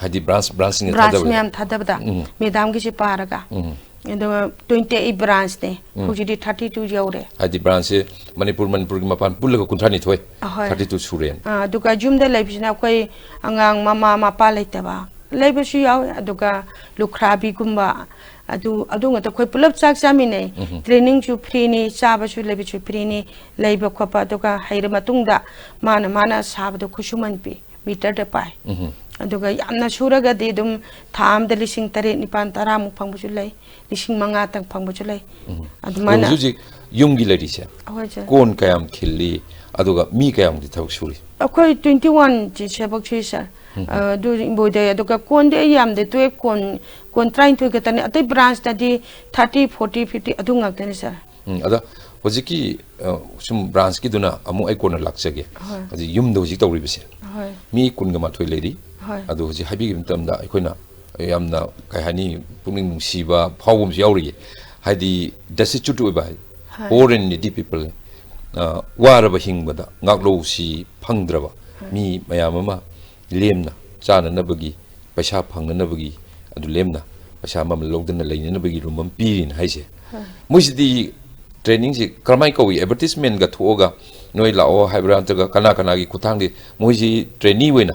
ꯍꯥꯏꯗꯤ branch, branch ꯁꯤꯡꯅ branch ꯊꯥꯗꯕꯁꯦ? ꯃꯌꯥꯝ ꯊꯥꯗꯕꯗ꯫ ꯎꯝ꯫ Madam ꯒꯤꯁꯦ ꯄꯥꯔꯒ꯫ ꯎꯝ꯫ ꯑꯗꯨꯒ twenty eight branch ꯅꯦ꯫ ꯎꯝ꯫ ꯍꯧꯖꯤꯛꯇꯤ thirty two ꯌꯧꯔꯦ꯫ ꯍꯥꯏꯗꯤ branch ꯁꯦ ꯃꯅꯤꯄꯨꯔ, ꯃꯅꯤꯄꯨꯔꯒꯤ ꯃꯄꯥꯟ ꯄꯨꯜꯂꯒ ꯀꯨꯟꯊ꯭ꯔꯥ ꯅꯤꯊꯣꯏ, ꯑꯍꯣꯏ꯫ Thirty two ꯁꯨꯔꯦꯅ꯫ ꯑꯥ, ꯑꯗꯨꯒ ꯌꯨꯝꯗ ꯂꯩꯕꯁꯤꯅ ꯑꯩꯈꯣꯏ ꯑꯉꯥꯡ ꯃꯃꯥ ꯃꯄꯥ ꯂꯩꯇꯕ, ꯂꯩꯕꯁꯨ ꯌꯥꯎꯋꯦ꯫ ꯑꯗꯨꯒ ꯂꯨꯈ꯭ꯔꯥꯕꯤꯒꯨꯝꯕ, ꯑꯗꯨ ꯑꯗꯨ ꯉꯥꯛꯇ ꯑꯩꯈꯣꯏ ꯄꯨꯂꯞ ꯆꯥꯛ ꯆꯥꯃꯤꯟꯅꯩ꯫ ꯎꯝꯍꯨꯝ꯫ ꯇ꯭ꯔꯦꯅꯤꯡꯁꯨ ꯐ꯭ꯔꯤꯅꯤ, ꯆꯥꯕꯁꯨ ꯂꯩꯕꯁꯨ ꯐ꯭ꯔꯤꯅꯤ, ꯂꯩꯕ ꯈꯣꯠꯄ꯫ ꯑꯗꯨꯒ ꯍꯩꯔ ꯃꯇꯨꯡꯗ ꯃꯥꯅ ꯃꯥꯅ ꯁꯥꯕꯗꯣ ꯈꯨꯠꯁꯨꯃꯟ ꯄꯤ, ꯃꯤꯇꯔꯗ ꯄꯥꯏ꯫ ꯎꯝꯍꯨꯝ꯫ ꯑꯗꯨꯒ ꯌꯥꯝꯅ ꯁꯨꯔꯒꯗꯤ ꯑꯗꯨꯝ ꯊꯥ ꯑꯃꯗ ꯂꯤꯁꯤꯡ ꯇꯔꯦꯠ, ꯅꯤꯄꯥꯜ, ꯇꯔꯥꯃꯨꯛ ꯐꯪꯕꯁꯨ ꯂꯩ, ꯂꯤꯁꯤꯡ ꯃꯉꯥꯇꯪ ꯐꯪꯕꯁꯨ ꯂꯩ꯫ ꯎꯝ꯫ ꯑꯗꯨꯃꯥꯏꯅ꯫ ꯑꯗꯣ ꯍꯧꯖꯤꯛ ꯍꯧꯖꯤꯛ ꯌꯨꯝꯒꯤ ꯂꯩꯔꯤꯁꯦ, ꯍꯣꯏ, ꯁꯥꯔ꯫ ꯀꯣꯟ ꯀꯌꯥꯝ ꯈꯤꯜꯂꯤ, ꯑꯗꯨꯒ ꯃꯤ ꯀꯌꯥꯝꯗꯤ ꯊꯕꯛ ꯁꯨꯔꯤ? ꯑꯩꯈꯣꯏ twenty one ꯁꯤ ꯊꯕꯛ ꯁꯨꯏ, ꯁꯥꯔ꯫ ꯎꯝ꯫ ꯑ, ꯑꯗꯨ ꯏꯝꯕꯣꯏꯗꯔꯤ, ꯑꯗꯨꯒ ꯀꯣꯟꯗꯤ ꯑꯩ ꯌꯥꯝꯗꯦ, ꯇꯨꯌꯦꯞ ꯀꯣꯟ, ꯀꯣꯟ ꯇꯔꯥꯅꯤꯊꯣꯏ ꯈꯛꯇꯅꯤ꯫ ꯑꯇꯩ ꯕ꯭ꯔꯥꯟꯁꯇꯗꯤ thirty, forty, fifty ꯑꯗꯨ ꯉꯥꯛꯇꯅꯤ, ꯁꯥꯔ꯫ ꯎꯝ, ꯑꯗ ꯍꯧꯖꯤꯛꯀꯤ, ꯑ, ꯁꯨꯝ ꯕ꯭ꯔꯥꯟꯁꯀꯤꯗꯨꯅ ꯑꯃꯨꯛ ꯑꯩ ꯀꯣꯟꯅ ꯂꯥꯛꯆꯒꯦ꯫ ꯍꯣꯏ꯫ ꯍꯧꯖꯤꯛ ꯌꯨꯝꯗ ꯍꯧꯖꯤꯛ ꯇꯧꯔꯤꯕꯁꯦ, ꯍꯣꯏ꯫ ꯃꯤ ꯀꯨꯟꯒ ꯃꯥꯊꯣꯏ ꯂꯩꯔꯤ꯫ ꯍꯣꯏ꯫ ꯑꯗꯨ ꯍꯧꯖꯤꯛ ꯍꯥꯏꯕꯤꯈꯤꯕ ꯃꯇꯝꯗ ꯑꯩꯈꯣꯏꯅ ꯌꯥꯝꯅ, ꯀꯩ ꯍꯥꯏꯅꯤ, ꯄꯨꯛꯅꯤꯡ ꯅꯨꯡꯁꯤꯕ ꯐꯥꯎꯕ ꯑꯃꯁꯨ ꯌꯥꯎꯔꯤꯌꯦ꯫ ꯍꯥꯏꯗꯤ, destitute ꯑꯣꯏꯕ ꯍꯥꯏ, ꯍꯣꯏ꯫ Poor and needy people, ꯑ, ꯋꯥꯔꯕ ꯍꯤꯡꯕꯗ ꯉꯥꯛꯂꯧꯁꯤ ꯐꯪꯗ꯭ꯔꯕ ꯍꯣꯏ꯫ ꯃꯤ ꯃꯌꯥꯝ ꯑꯃ ꯂꯦꯝꯅ ꯆꯥꯅꯅꯕꯒꯤ, ꯄꯩꯁꯥ ꯐꯪꯅꯅꯕꯒꯤ, ꯑꯗꯨ ꯂꯦꯝꯅ ꯄꯩꯁꯥ ꯃꯃꯜ ꯂꯧꯗꯅ ꯂꯩꯅꯅꯕꯒꯤ ꯔꯨꯝ ꯑꯃ ꯄꯤꯔꯤꯅ ꯍꯥꯏꯁꯦ꯫ ꯍꯣꯏ꯫ ꯃꯣꯏꯁꯤꯗꯤ ꯇ꯭ꯔꯦꯅꯤꯡꯁꯤ ꯀꯔꯝꯍꯥꯏꯅ ꯀꯧꯏ? ꯑꯦꯗꯚꯔꯇꯤꯁꯃꯦꯟꯒ ꯊꯣꯛꯑꯒ ꯅꯣꯏ ꯂꯥꯛꯑꯣ ꯍꯥꯏꯕ꯭ꯔꯥ, ꯅꯠꯇ꯭ꯔꯒ ꯀꯅꯥ ꯀꯅꯥꯒꯤ ꯈꯨꯠꯊꯥꯡꯗꯤ ꯃꯣꯏꯁꯤ ꯇ꯭ꯔꯦꯅꯤ ꯑꯣꯏꯅ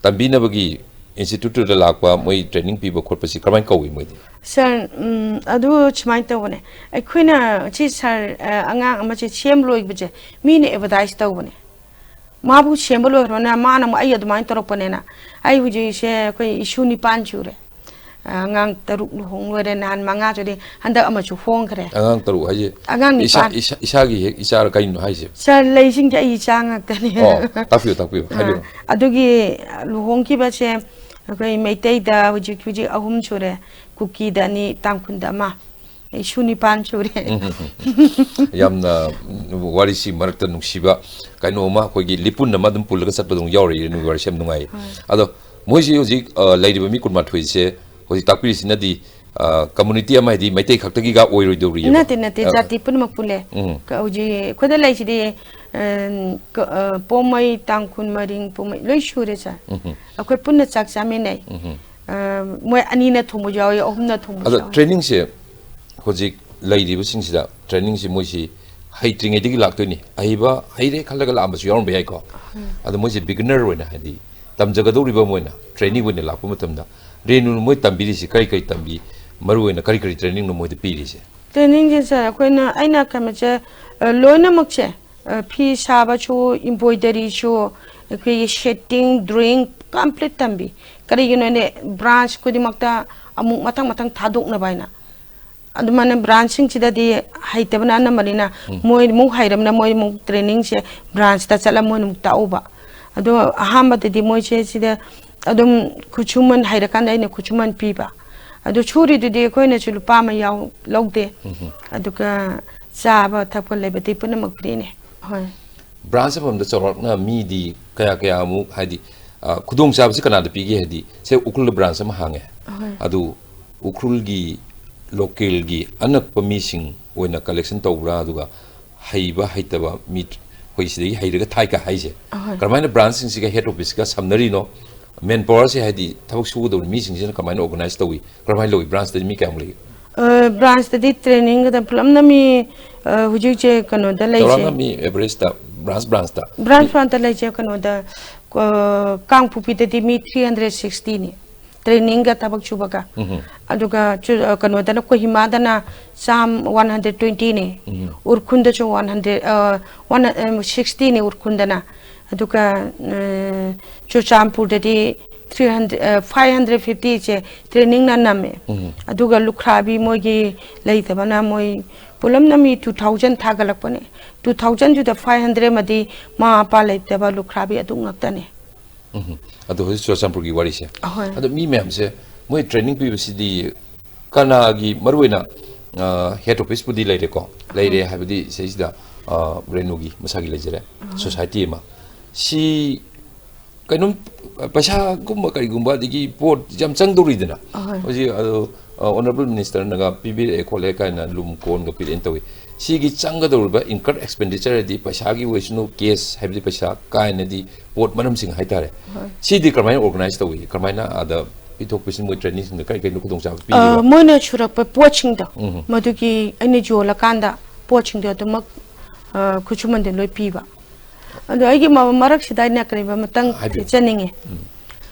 ꯇꯝꯕꯤꯅꯕꯒꯤ ꯏꯟꯁꯇꯤꯇ꯭ꯌꯨꯠꯇꯨꯗ ꯂꯥꯛꯄ ꯃꯣꯏ ꯇ꯭ꯔꯦꯅꯤꯡ ꯄꯤꯕ ꯈꯣꯠꯄꯁꯤ ꯀꯔꯝꯍꯥꯏꯅ ꯀꯧꯏ ꯃꯣꯏꯗꯤ? ꯁꯥꯔ, ꯎꯝ, ꯑꯗꯨ ꯁꯨꯃꯥꯏꯅ ꯇꯧꯕꯅꯦ꯫ ꯑꯩꯈꯣꯏꯅ ꯁꯤ ꯁꯥꯔ, ꯑ, ꯑꯉꯥꯡ ꯑꯃꯁꯦ ꯁꯦꯝ ꯂꯣꯏꯕꯁꯦ ꯃꯤꯅ ꯑꯦꯗꯚꯔꯇꯥꯏꯁ ꯇꯧꯕꯅꯦ꯫ ꯃꯥꯕꯨ ꯁꯦꯝꯕ ꯂꯣꯏꯈ꯭ꯔꯕꯅꯤꯅ ꯃꯥꯅ ꯑꯃꯨꯛ ꯑꯩ ꯑꯗꯨꯃꯥꯏꯅ ꯇꯧꯔꯛꯄꯅꯦꯅ꯫ ꯑꯩ ꯍꯧꯖꯤꯛꯁꯦ ꯑꯩꯈꯣꯏ ꯏꯁꯨ ꯅꯤꯄꯥꯟ ꯁꯨꯔꯦ꯫ ꯑ, ꯑꯉꯥꯡ ꯇꯔꯨꯛ ꯂꯨꯍꯣꯡ ꯂꯣꯏꯔꯦ, ꯅꯍꯥꯟ ꯃꯉꯥ ꯁꯨꯔꯦ, ꯍꯟꯗꯛ ꯑꯃꯁꯨ ꯍꯣꯡꯈ꯭ꯔꯦ꯫ ꯑꯉꯥꯡ ꯇꯔꯨꯛ ꯍꯥꯏꯁꯦ ꯑꯉꯥꯡ ꯏꯁꯥ-, ꯅꯤꯄꯥꯟ꯫ ꯏꯁꯥ-, ꯏꯁꯥꯒꯤ ꯍꯦꯛ ꯏꯆꯥꯔ ꯀꯩꯅꯣ ꯍꯥꯏꯁꯦ? ꯁꯥꯔ, ꯂꯩꯁꯤꯡꯁꯦ ꯑꯩ ꯏꯆꯥ ꯉꯥꯛꯇꯅꯦ꯫ ꯑꯣ, ꯇꯥꯛꯄꯤꯌꯨ, ꯇꯥꯛꯄꯤꯌꯨ, ꯑ, ꯍꯥꯏꯕꯤꯔꯣ꯫ ꯑꯗꯨꯒꯤ ꯂꯨꯍꯣꯡꯈꯤꯕꯁꯦ ꯑꯩꯈꯣꯏ ꯃꯩꯇꯩꯗ ꯍꯧꯖꯤꯛ, ꯍꯧꯖꯤꯛ ꯑꯍꯨꯝ ꯁꯨꯔꯦ, ꯀꯨꯀꯤꯗ ꯑꯅꯤ, ꯇꯥꯡꯈꯨꯜꯗ ꯑꯃ, ꯏꯁꯨ ꯅꯤꯄꯥꯟ ꯁꯨꯔꯦ꯫ ꯎꯝ, ꯎꯝ, ꯎꯝ꯫ ꯌꯥꯝꯅ, ꯎꯝ, ꯋꯥꯔꯤꯁꯤ ꯃꯔꯛꯇ ꯅꯨꯡꯁꯤꯕ ꯀꯩꯅꯣ ꯑꯃ, ꯑꯩꯈꯣꯏꯒꯤ ꯂꯤꯄꯨꯟ ꯑꯃ ꯑꯗꯨꯝ ꯄꯨꯜꯂꯒ ꯆꯠꯄꯗꯧꯅ ꯌꯥꯎꯔꯤꯌꯦ, ꯅꯣꯏꯒꯤ ꯋꯥꯔꯤꯁꯤ ꯌꯥꯝ ꯅꯨꯡꯉꯥꯏꯌꯦ꯫ ꯍꯣꯏ꯫ ꯑꯗꯣ ꯃꯣꯏꯁꯤ ꯍꯧꯖꯤꯛ, ꯑ, ꯂꯩꯔꯤꯕ ꯃꯤ ꯀꯨꯟꯃꯥꯊꯣꯏꯁꯦ ꯍꯧꯖꯤꯛ ꯇꯥꯛꯄꯤꯔꯤꯁꯤꯅꯗꯤ, ꯑ, ꯀꯝꯃꯨꯅꯤꯇꯤ ꯑꯃ ꯍꯥꯏꯗꯤ ꯃꯩꯇꯩ ꯈꯛꯇꯒꯤꯒ ꯑꯣꯏꯔꯣꯏꯗꯧꯔꯤꯑꯕ? ꯅꯠꯇꯦ, ꯅꯠꯇꯦ, ꯑ, ꯖꯥꯇꯤ ꯄꯨꯝꯅꯃꯛ ꯄꯨꯜꯂꯦ꯫ ꯎꯝ꯫ ꯀ-, ꯍꯧꯖꯤꯛ ꯑꯩꯈꯣꯏꯗ ꯂꯩꯁꯤꯗꯤ, ꯑ, ꯀ-, ꯑ, ꯄꯣꯝꯃꯩ, ꯇꯥꯡꯈꯨꯜ, ꯃꯔꯤꯡ, ꯄꯣꯝꯃꯩ ꯂꯣꯏ ꯁꯨꯔꯦ, ꯁꯥꯔ꯫ ꯎꯝ꯫ ꯑꯩꯈꯣꯏ ꯄꯨꯟꯅ ꯆꯥꯛ ꯆꯥꯃꯤꯟꯅꯩ꯫ ꯎꯝ꯫ ꯑ, ꯃꯣꯏ ꯑꯅꯤꯅ ꯊꯣꯡꯕꯁꯨ ꯌꯥꯎꯏ, ꯑꯍꯨꯝꯅ ꯊꯣꯡꯕꯁꯨ ꯑꯗꯣ ꯌꯥꯎꯏ꯫ ꯇ꯭ꯔꯦꯅꯤꯡꯁꯦ ꯍꯧꯖꯤꯛ ꯂꯩꯔꯤꯕꯁꯤꯡꯁꯤꯗ ꯇ꯭ꯔꯦꯅꯤꯡꯁꯤ ꯃꯣꯏꯁꯤ ꯍꯩꯇ꯭ꯔꯤꯉꯩꯗꯒꯤ ꯂꯥꯛꯇꯣꯏꯅꯤ꯫ ꯑꯍꯩꯕ, ꯍꯩꯔꯦ ꯈꯜꯂꯒ ꯂꯥꯛꯑꯝꯕꯁꯨ ꯌꯥꯎꯔꯝꯕ ꯌꯥꯏꯀꯣ꯫ ꯎꯝ꯫ ꯑꯗꯣ ꯃꯣꯏꯁꯦ ꯕꯤꯒꯤꯅꯔ ꯑꯣꯏꯅ, ꯍꯥꯏꯗꯤ, ꯇꯝꯖꯒꯗꯧꯔꯤꯕ ꯃꯣꯏꯅ ꯇ꯭ꯔꯦꯅꯤꯡ ꯑꯣꯏꯅ ꯂꯥꯛꯄ ꯃꯇꯝꯗ ꯔꯦꯅꯨꯅ ꯃꯣꯏ ꯇꯝꯕꯤꯔꯤꯁꯤ ꯀꯔꯤ ꯀꯔꯤ ꯇꯝꯕꯤ? ꯃꯔꯨꯑꯣꯏꯅ ꯀꯔꯤ ꯀꯔꯤ ꯇ꯭ꯔꯦꯅꯤꯡꯅꯣ ꯃꯣꯏꯗ ꯄꯤꯔꯤꯁꯦ? ꯇ꯭ꯔꯦꯅꯤꯡꯁꯦ ꯁꯥꯔ, ꯑꯩꯈꯣꯏꯅ, ꯑꯩꯅ ꯀꯩꯅꯣꯁꯦ, ꯑ, ꯂꯣꯏꯅꯃꯛꯁꯦ, ꯑ, ꯐꯤ ꯁꯥꯕꯁꯨ, ꯏꯝꯕ꯭ꯔꯣꯏꯗꯔꯤꯁꯨ, ꯑꯩꯈꯣꯏꯒꯤ ꯁꯦꯠꯇꯤꯡ, ꯗ꯭ꯔꯣꯌꯤꯡ ꯀꯝꯄ꯭ꯂꯤꯠ ꯇꯝꯕꯤ꯫ ꯀꯔꯤꯒꯤꯅꯣꯅꯦ, ꯕ꯭ꯔꯥꯟꯁ ꯈꯨꯗꯤꯡꯃꯛꯇ ꯑꯃꯨꯛ ꯃꯊꯪ ꯃꯊꯪ ꯊꯥꯗꯣꯛꯅꯕ ꯍꯥꯏꯅ꯫ ꯑꯗꯨꯃꯥꯏꯅ ꯕ꯭ꯔꯥꯟꯁꯁꯤꯡꯁꯤꯗꯗꯤ ꯍꯩꯇꯕꯅ ꯑꯅꯝꯕꯅꯤꯅ, ꯃꯣꯏ ꯑꯃꯨꯛ ꯍꯩꯔꯝꯅ ꯃꯣꯏ ꯑꯃꯨꯛ ꯇ꯭ꯔꯦꯅꯤꯡꯁꯦ ꯕ꯭ꯔꯥꯟꯁꯇ ꯆꯠꯂ ꯃꯣꯏꯅ ꯑꯃꯨꯛ ꯇꯥꯛꯎꯕ꯫ ꯑꯗꯣ ꯑꯍꯥꯟꯕꯗꯗꯤ ꯃꯣꯏꯁꯦ ꯁꯤꯗ ꯑꯗꯨꯝ ꯈꯨꯠꯁꯨꯃꯟ ꯍꯩꯔꯀꯥꯟꯗ ꯑꯩꯅ ꯈꯨꯠꯁꯨꯃꯟ ꯄꯤꯕ꯫ ꯑꯗꯨ ꯁꯨꯔꯤꯗꯨꯗꯤ ꯑꯩꯈꯣꯏꯅꯁꯨ ꯂꯨꯄꯥ ꯑꯃ ꯌꯥꯎ ꯂꯧꯗꯦ꯫ ꯑꯗꯨꯒ ꯆꯥꯕ ꯊꯛꯄ ꯂꯩꯕꯗꯤ ꯄꯨꯝꯅꯃꯛ ꯐ꯭ꯔꯤꯅꯦ꯫ ꯍꯣꯏ꯫ ꯕ꯭ꯔꯥꯟꯁ ꯑꯃꯃꯝꯗ ꯆꯥꯎꯔꯥꯛꯅ ꯃꯤꯗꯤ ꯀꯌꯥ ꯀꯌꯥꯃꯨꯛ, ꯍꯥꯏꯗꯤ, ꯑ, ꯈꯨꯗꯣꯡꯆꯥꯕꯁꯤ ꯀꯅꯥꯗ ꯄꯤꯒꯦ? ꯍꯥꯏꯗꯤ, ꯁꯦ, ꯎꯈ꯭ꯔꯨꯜꯗ ꯕ꯭ꯔꯥꯟꯁ ꯑꯃ ꯍꯥꯡꯉꯦ꯫ ꯍꯣꯏ꯫ ꯑꯗꯨ ꯎꯈ꯭ꯔꯨꯜꯒꯤ ꯂꯣꯀꯦꯜꯒꯤ ꯑꯅꯛꯄ ꯃꯤꯁꯤꯡ ꯑꯣꯏꯅ ꯀꯂꯦꯛꯁꯟ ꯇꯧꯕ꯭ꯔꯥ? ꯑꯗꯨꯒ ꯍꯩꯕ ꯍꯩꯇꯕ ꯃꯤ ꯑꯩꯈꯣꯏ ꯁꯤꯗꯒꯤ ꯍꯩꯔꯒ ꯊꯥꯏ ꯀ ꯍꯥꯏꯁꯦ, ꯑꯍꯣꯏ꯫ ꯀꯔꯝꯍꯥꯏꯅ ꯕ꯭ꯔꯥꯟꯁꯁꯤꯡꯁꯤꯒ ꯍꯦꯗ ꯑꯣꯐꯤꯁꯀ ꯁꯝꯅꯔꯤꯅꯣ? ꯃꯦꯟ ꯄꯥꯋꯔꯁꯦ, ꯍꯥꯏꯗꯤ ꯊꯕꯛ ꯁꯨꯒꯗꯧꯔꯤ ꯃꯤꯁꯤꯡꯁꯤꯅ ꯀꯃꯥꯏꯅ ꯑꯣꯔꯒꯅꯥꯏꯖ ꯇꯧꯏ? ꯀꯔꯝꯍꯥꯏꯅ ꯂꯧꯏ? ꯕ꯭ꯔꯥꯟꯁꯇꯗꯤ ꯃꯤ ꯀꯌꯥꯃꯨꯛ ꯂꯩꯒꯦ? ꯑ, ꯕ꯭ꯔꯥꯟꯁꯇꯗꯤ ꯇ꯭ꯔꯦꯅꯤꯡꯒꯗ ꯄꯨꯂꯞꯅ ꯃꯤ, ꯑ, ꯍꯧꯖꯤꯛꯁꯦ ꯀꯩꯅꯣꯗ ꯂꯩꯁꯦ꯫ ꯆꯥꯎꯔꯥꯛꯅ ꯃꯤ ꯑꯦꯚꯔꯦꯖꯇ, ꯕ꯭ꯔꯥꯟꯁ ꯕ꯭ꯔꯥꯟꯁꯇ ꯕ꯭ꯔꯥꯟꯁ ꯃꯤ- ꯕ꯭ꯔꯥꯟꯁꯇ ꯂꯩꯁꯦ ꯀꯩꯅꯣꯗ, ꯑ, ꯀꯥꯡꯄꯣꯛꯄꯤꯗꯗꯤ ꯃꯤ ꯊ꯭ꯔꯤ ꯍꯟꯗ꯭ꯔꯦꯠ ꯁꯤꯛꯁꯇꯤꯅꯤ, ꯇ꯭ꯔꯦꯅꯤꯡꯒ ꯊꯕꯛ ꯁꯨꯕꯒ꯫ ꯎꯝ꯫ ꯑꯗꯨꯒ ꯆꯨ-, ꯑ, ꯀꯩꯅꯣꯗꯅ, ꯀꯣꯍꯤꯃꯥꯗꯅ ꯆꯥꯝ, ꯋꯥꯟ ꯍꯟꯗ꯭ꯔꯦꯠ ꯇ꯭ꯋꯦꯟꯇꯤꯅꯤ꯫ ꯎꯝ꯫ ꯎꯔꯈꯨꯜꯗꯁꯨ ꯋꯥꯟ ꯍꯟꯗ꯭ꯔꯦꯠ, ꯑ, ꯋꯥꯟ, ꯑ, ꯁꯤꯛꯁꯇꯤꯅꯤ ꯎꯔꯈꯨꯜꯗꯅ꯫ ꯑꯗꯨꯒ, ꯑ, ꯆꯨꯔꯆꯥꯟꯄꯨꯔꯗꯗꯤ ꯊ꯭ꯔꯤ ꯍꯟꯗ꯭ꯔꯦꯠ, ꯑ, ꯐꯥꯏꯚ ꯍꯟꯗ꯭ꯔꯦꯠ ꯐꯤꯐꯇꯤꯁꯦ ꯇ꯭ꯔꯦꯅꯤꯡꯅ ꯅꯝꯃꯦ꯫ ꯎꯝ꯫ ꯑꯗꯨꯒ ꯂꯨꯈ꯭ꯔꯥꯕꯤ ꯃꯣꯏꯒꯤ ꯂꯩꯇꯕꯅ ꯃꯣꯏ ꯄꯨꯂꯞꯅ ꯃꯤ ꯇꯨ ꯊꯥꯎꯖꯟ ꯊꯥꯒꯠꯂꯛꯄꯅꯦ꯫ ꯇꯨ ꯊꯥꯎꯖꯟꯗꯨꯗ ꯐꯥꯏꯚ ꯍꯟꯗ꯭ꯔꯦꯠ ꯑꯃꯗꯤ ꯃꯃꯥ ꯃꯄꯥ ꯂꯩꯇꯕ ꯂꯨꯈ꯭ꯔꯥꯕꯤ ꯑꯗꯨ ꯉꯥꯛꯇꯅꯦ꯫ ꯎꯝ꯫ ꯑꯗꯣ ꯍꯧꯖꯤꯛ ꯆꯨꯔꯆꯥꯟꯄꯨꯔꯒꯤ ꯋꯥꯔꯤꯁꯦ꯫ ꯑꯍꯣꯏ꯫ ꯑꯗꯣ ꯃꯤ ꯃꯌꯥꯝꯁꯦ ꯃꯣꯏ ꯇ꯭ꯔꯦꯅꯤꯡ ꯄꯤꯕꯁꯤꯗꯤ ꯀꯅꯥꯒꯤ ꯃꯔꯨꯑꯣꯏꯅ, ꯑ, ꯍꯦꯗ ꯑꯣꯐꯤꯁꯄꯨꯗꯤ ꯂꯩꯔꯦꯀꯣ, ꯂꯩꯔꯦ ꯍꯥꯏꯕꯗꯤ ꯁꯤꯁꯤꯗ, ꯑ, ꯔꯦꯅꯨꯒꯤ ꯃꯁꯥꯒꯤ ꯂꯩꯖꯔꯦ, ꯁꯣꯁꯥꯏꯇꯤ ꯑꯃ꯫ ꯁꯤ ꯀꯩꯅꯣꯝ ꯄꯩꯁꯥꯒꯨꯝꯕ ꯀꯔꯤꯒꯨꯝꯕ ꯑꯗꯒꯤ ꯄꯣꯠ ꯌꯥꯝ ꯆꯪꯗꯧꯔꯤꯗꯅ꯫ ꯑꯍꯣꯏ꯫ ꯍꯧꯖꯤꯛ ꯑꯗꯣ, ꯑ, ꯑꯣꯅꯔꯦꯕꯜ ꯃꯤꯅꯤꯁꯇꯔꯅꯒ ꯄꯤꯕꯤꯔꯛꯑꯦ ꯈꯣꯠꯂꯦ ꯀꯥꯏꯅ ꯂꯨꯝ ꯀꯣꯟꯒ ꯄꯤꯔꯛꯑꯦꯅ ꯇꯧꯏ꯫ ꯁꯤꯒꯤ ꯆꯪꯒꯗꯧꯔꯤꯕ ꯏꯟꯀꯔ ꯑꯦꯛꯁꯄꯦꯟꯗꯤꯆꯔ ꯍꯥꯏꯗꯤ ꯄꯩꯁꯥꯒꯤ ꯑꯣꯏꯁꯅꯨ, ꯀꯦꯁ ꯍꯥꯏꯕꯗꯤ ꯄꯩꯁꯥ ꯀꯥꯏꯅꯗꯤ ꯄꯣꯠ ꯃꯅꯝꯁꯤꯡ ꯍꯥꯏꯇꯥꯔꯦ꯫ ꯍꯣꯏ꯫ ꯁꯤꯗꯤ ꯀꯔꯝꯍꯥꯏꯅ ꯑꯣꯔꯒꯅꯥꯏꯖ ꯇꯧꯏ? ꯀꯔꯝꯍꯥꯏꯅ ꯑꯥꯗ ꯄꯤꯊꯣꯛ ꯄꯤꯁꯤꯟ ꯃꯣꯏ ꯇ꯭ꯔꯦꯅꯤꯡꯁꯤꯡꯗ ꯀꯔꯤ ꯀꯔꯤꯅꯣ ꯈꯨꯗꯣꯡꯆꯥꯕ ꯑ, ꯄꯤꯔꯤꯕ? ꯃꯣꯏꯅ ꯁꯨꯔꯛꯄ ꯄꯣꯠꯁꯤꯡꯗꯣ, ꯎꯝ꯫ ꯃꯗꯨꯒꯤ ꯑꯩꯅ ꯌꯣꯜꯂꯀꯥꯟꯗ ꯄꯣꯠꯁꯤꯡꯗꯣ ꯑꯗꯨꯃꯛ, ꯑ, ꯈꯨꯠꯁꯨꯃꯟꯗ ꯂꯣꯏ ꯄꯤꯕ꯫ ꯑꯗꯣ ꯑꯩꯒꯤ ꯃ-, ꯃꯔꯛꯁꯤꯗ ꯑꯩꯅ ꯀꯔꯤꯒꯨꯝꯕ ꯃꯇꯪ ꯍꯥꯏꯕꯤꯌꯨ꯫ ꯊꯦꯠꯆꯅꯤꯡꯉꯤ꯫ ꯎꯝ꯫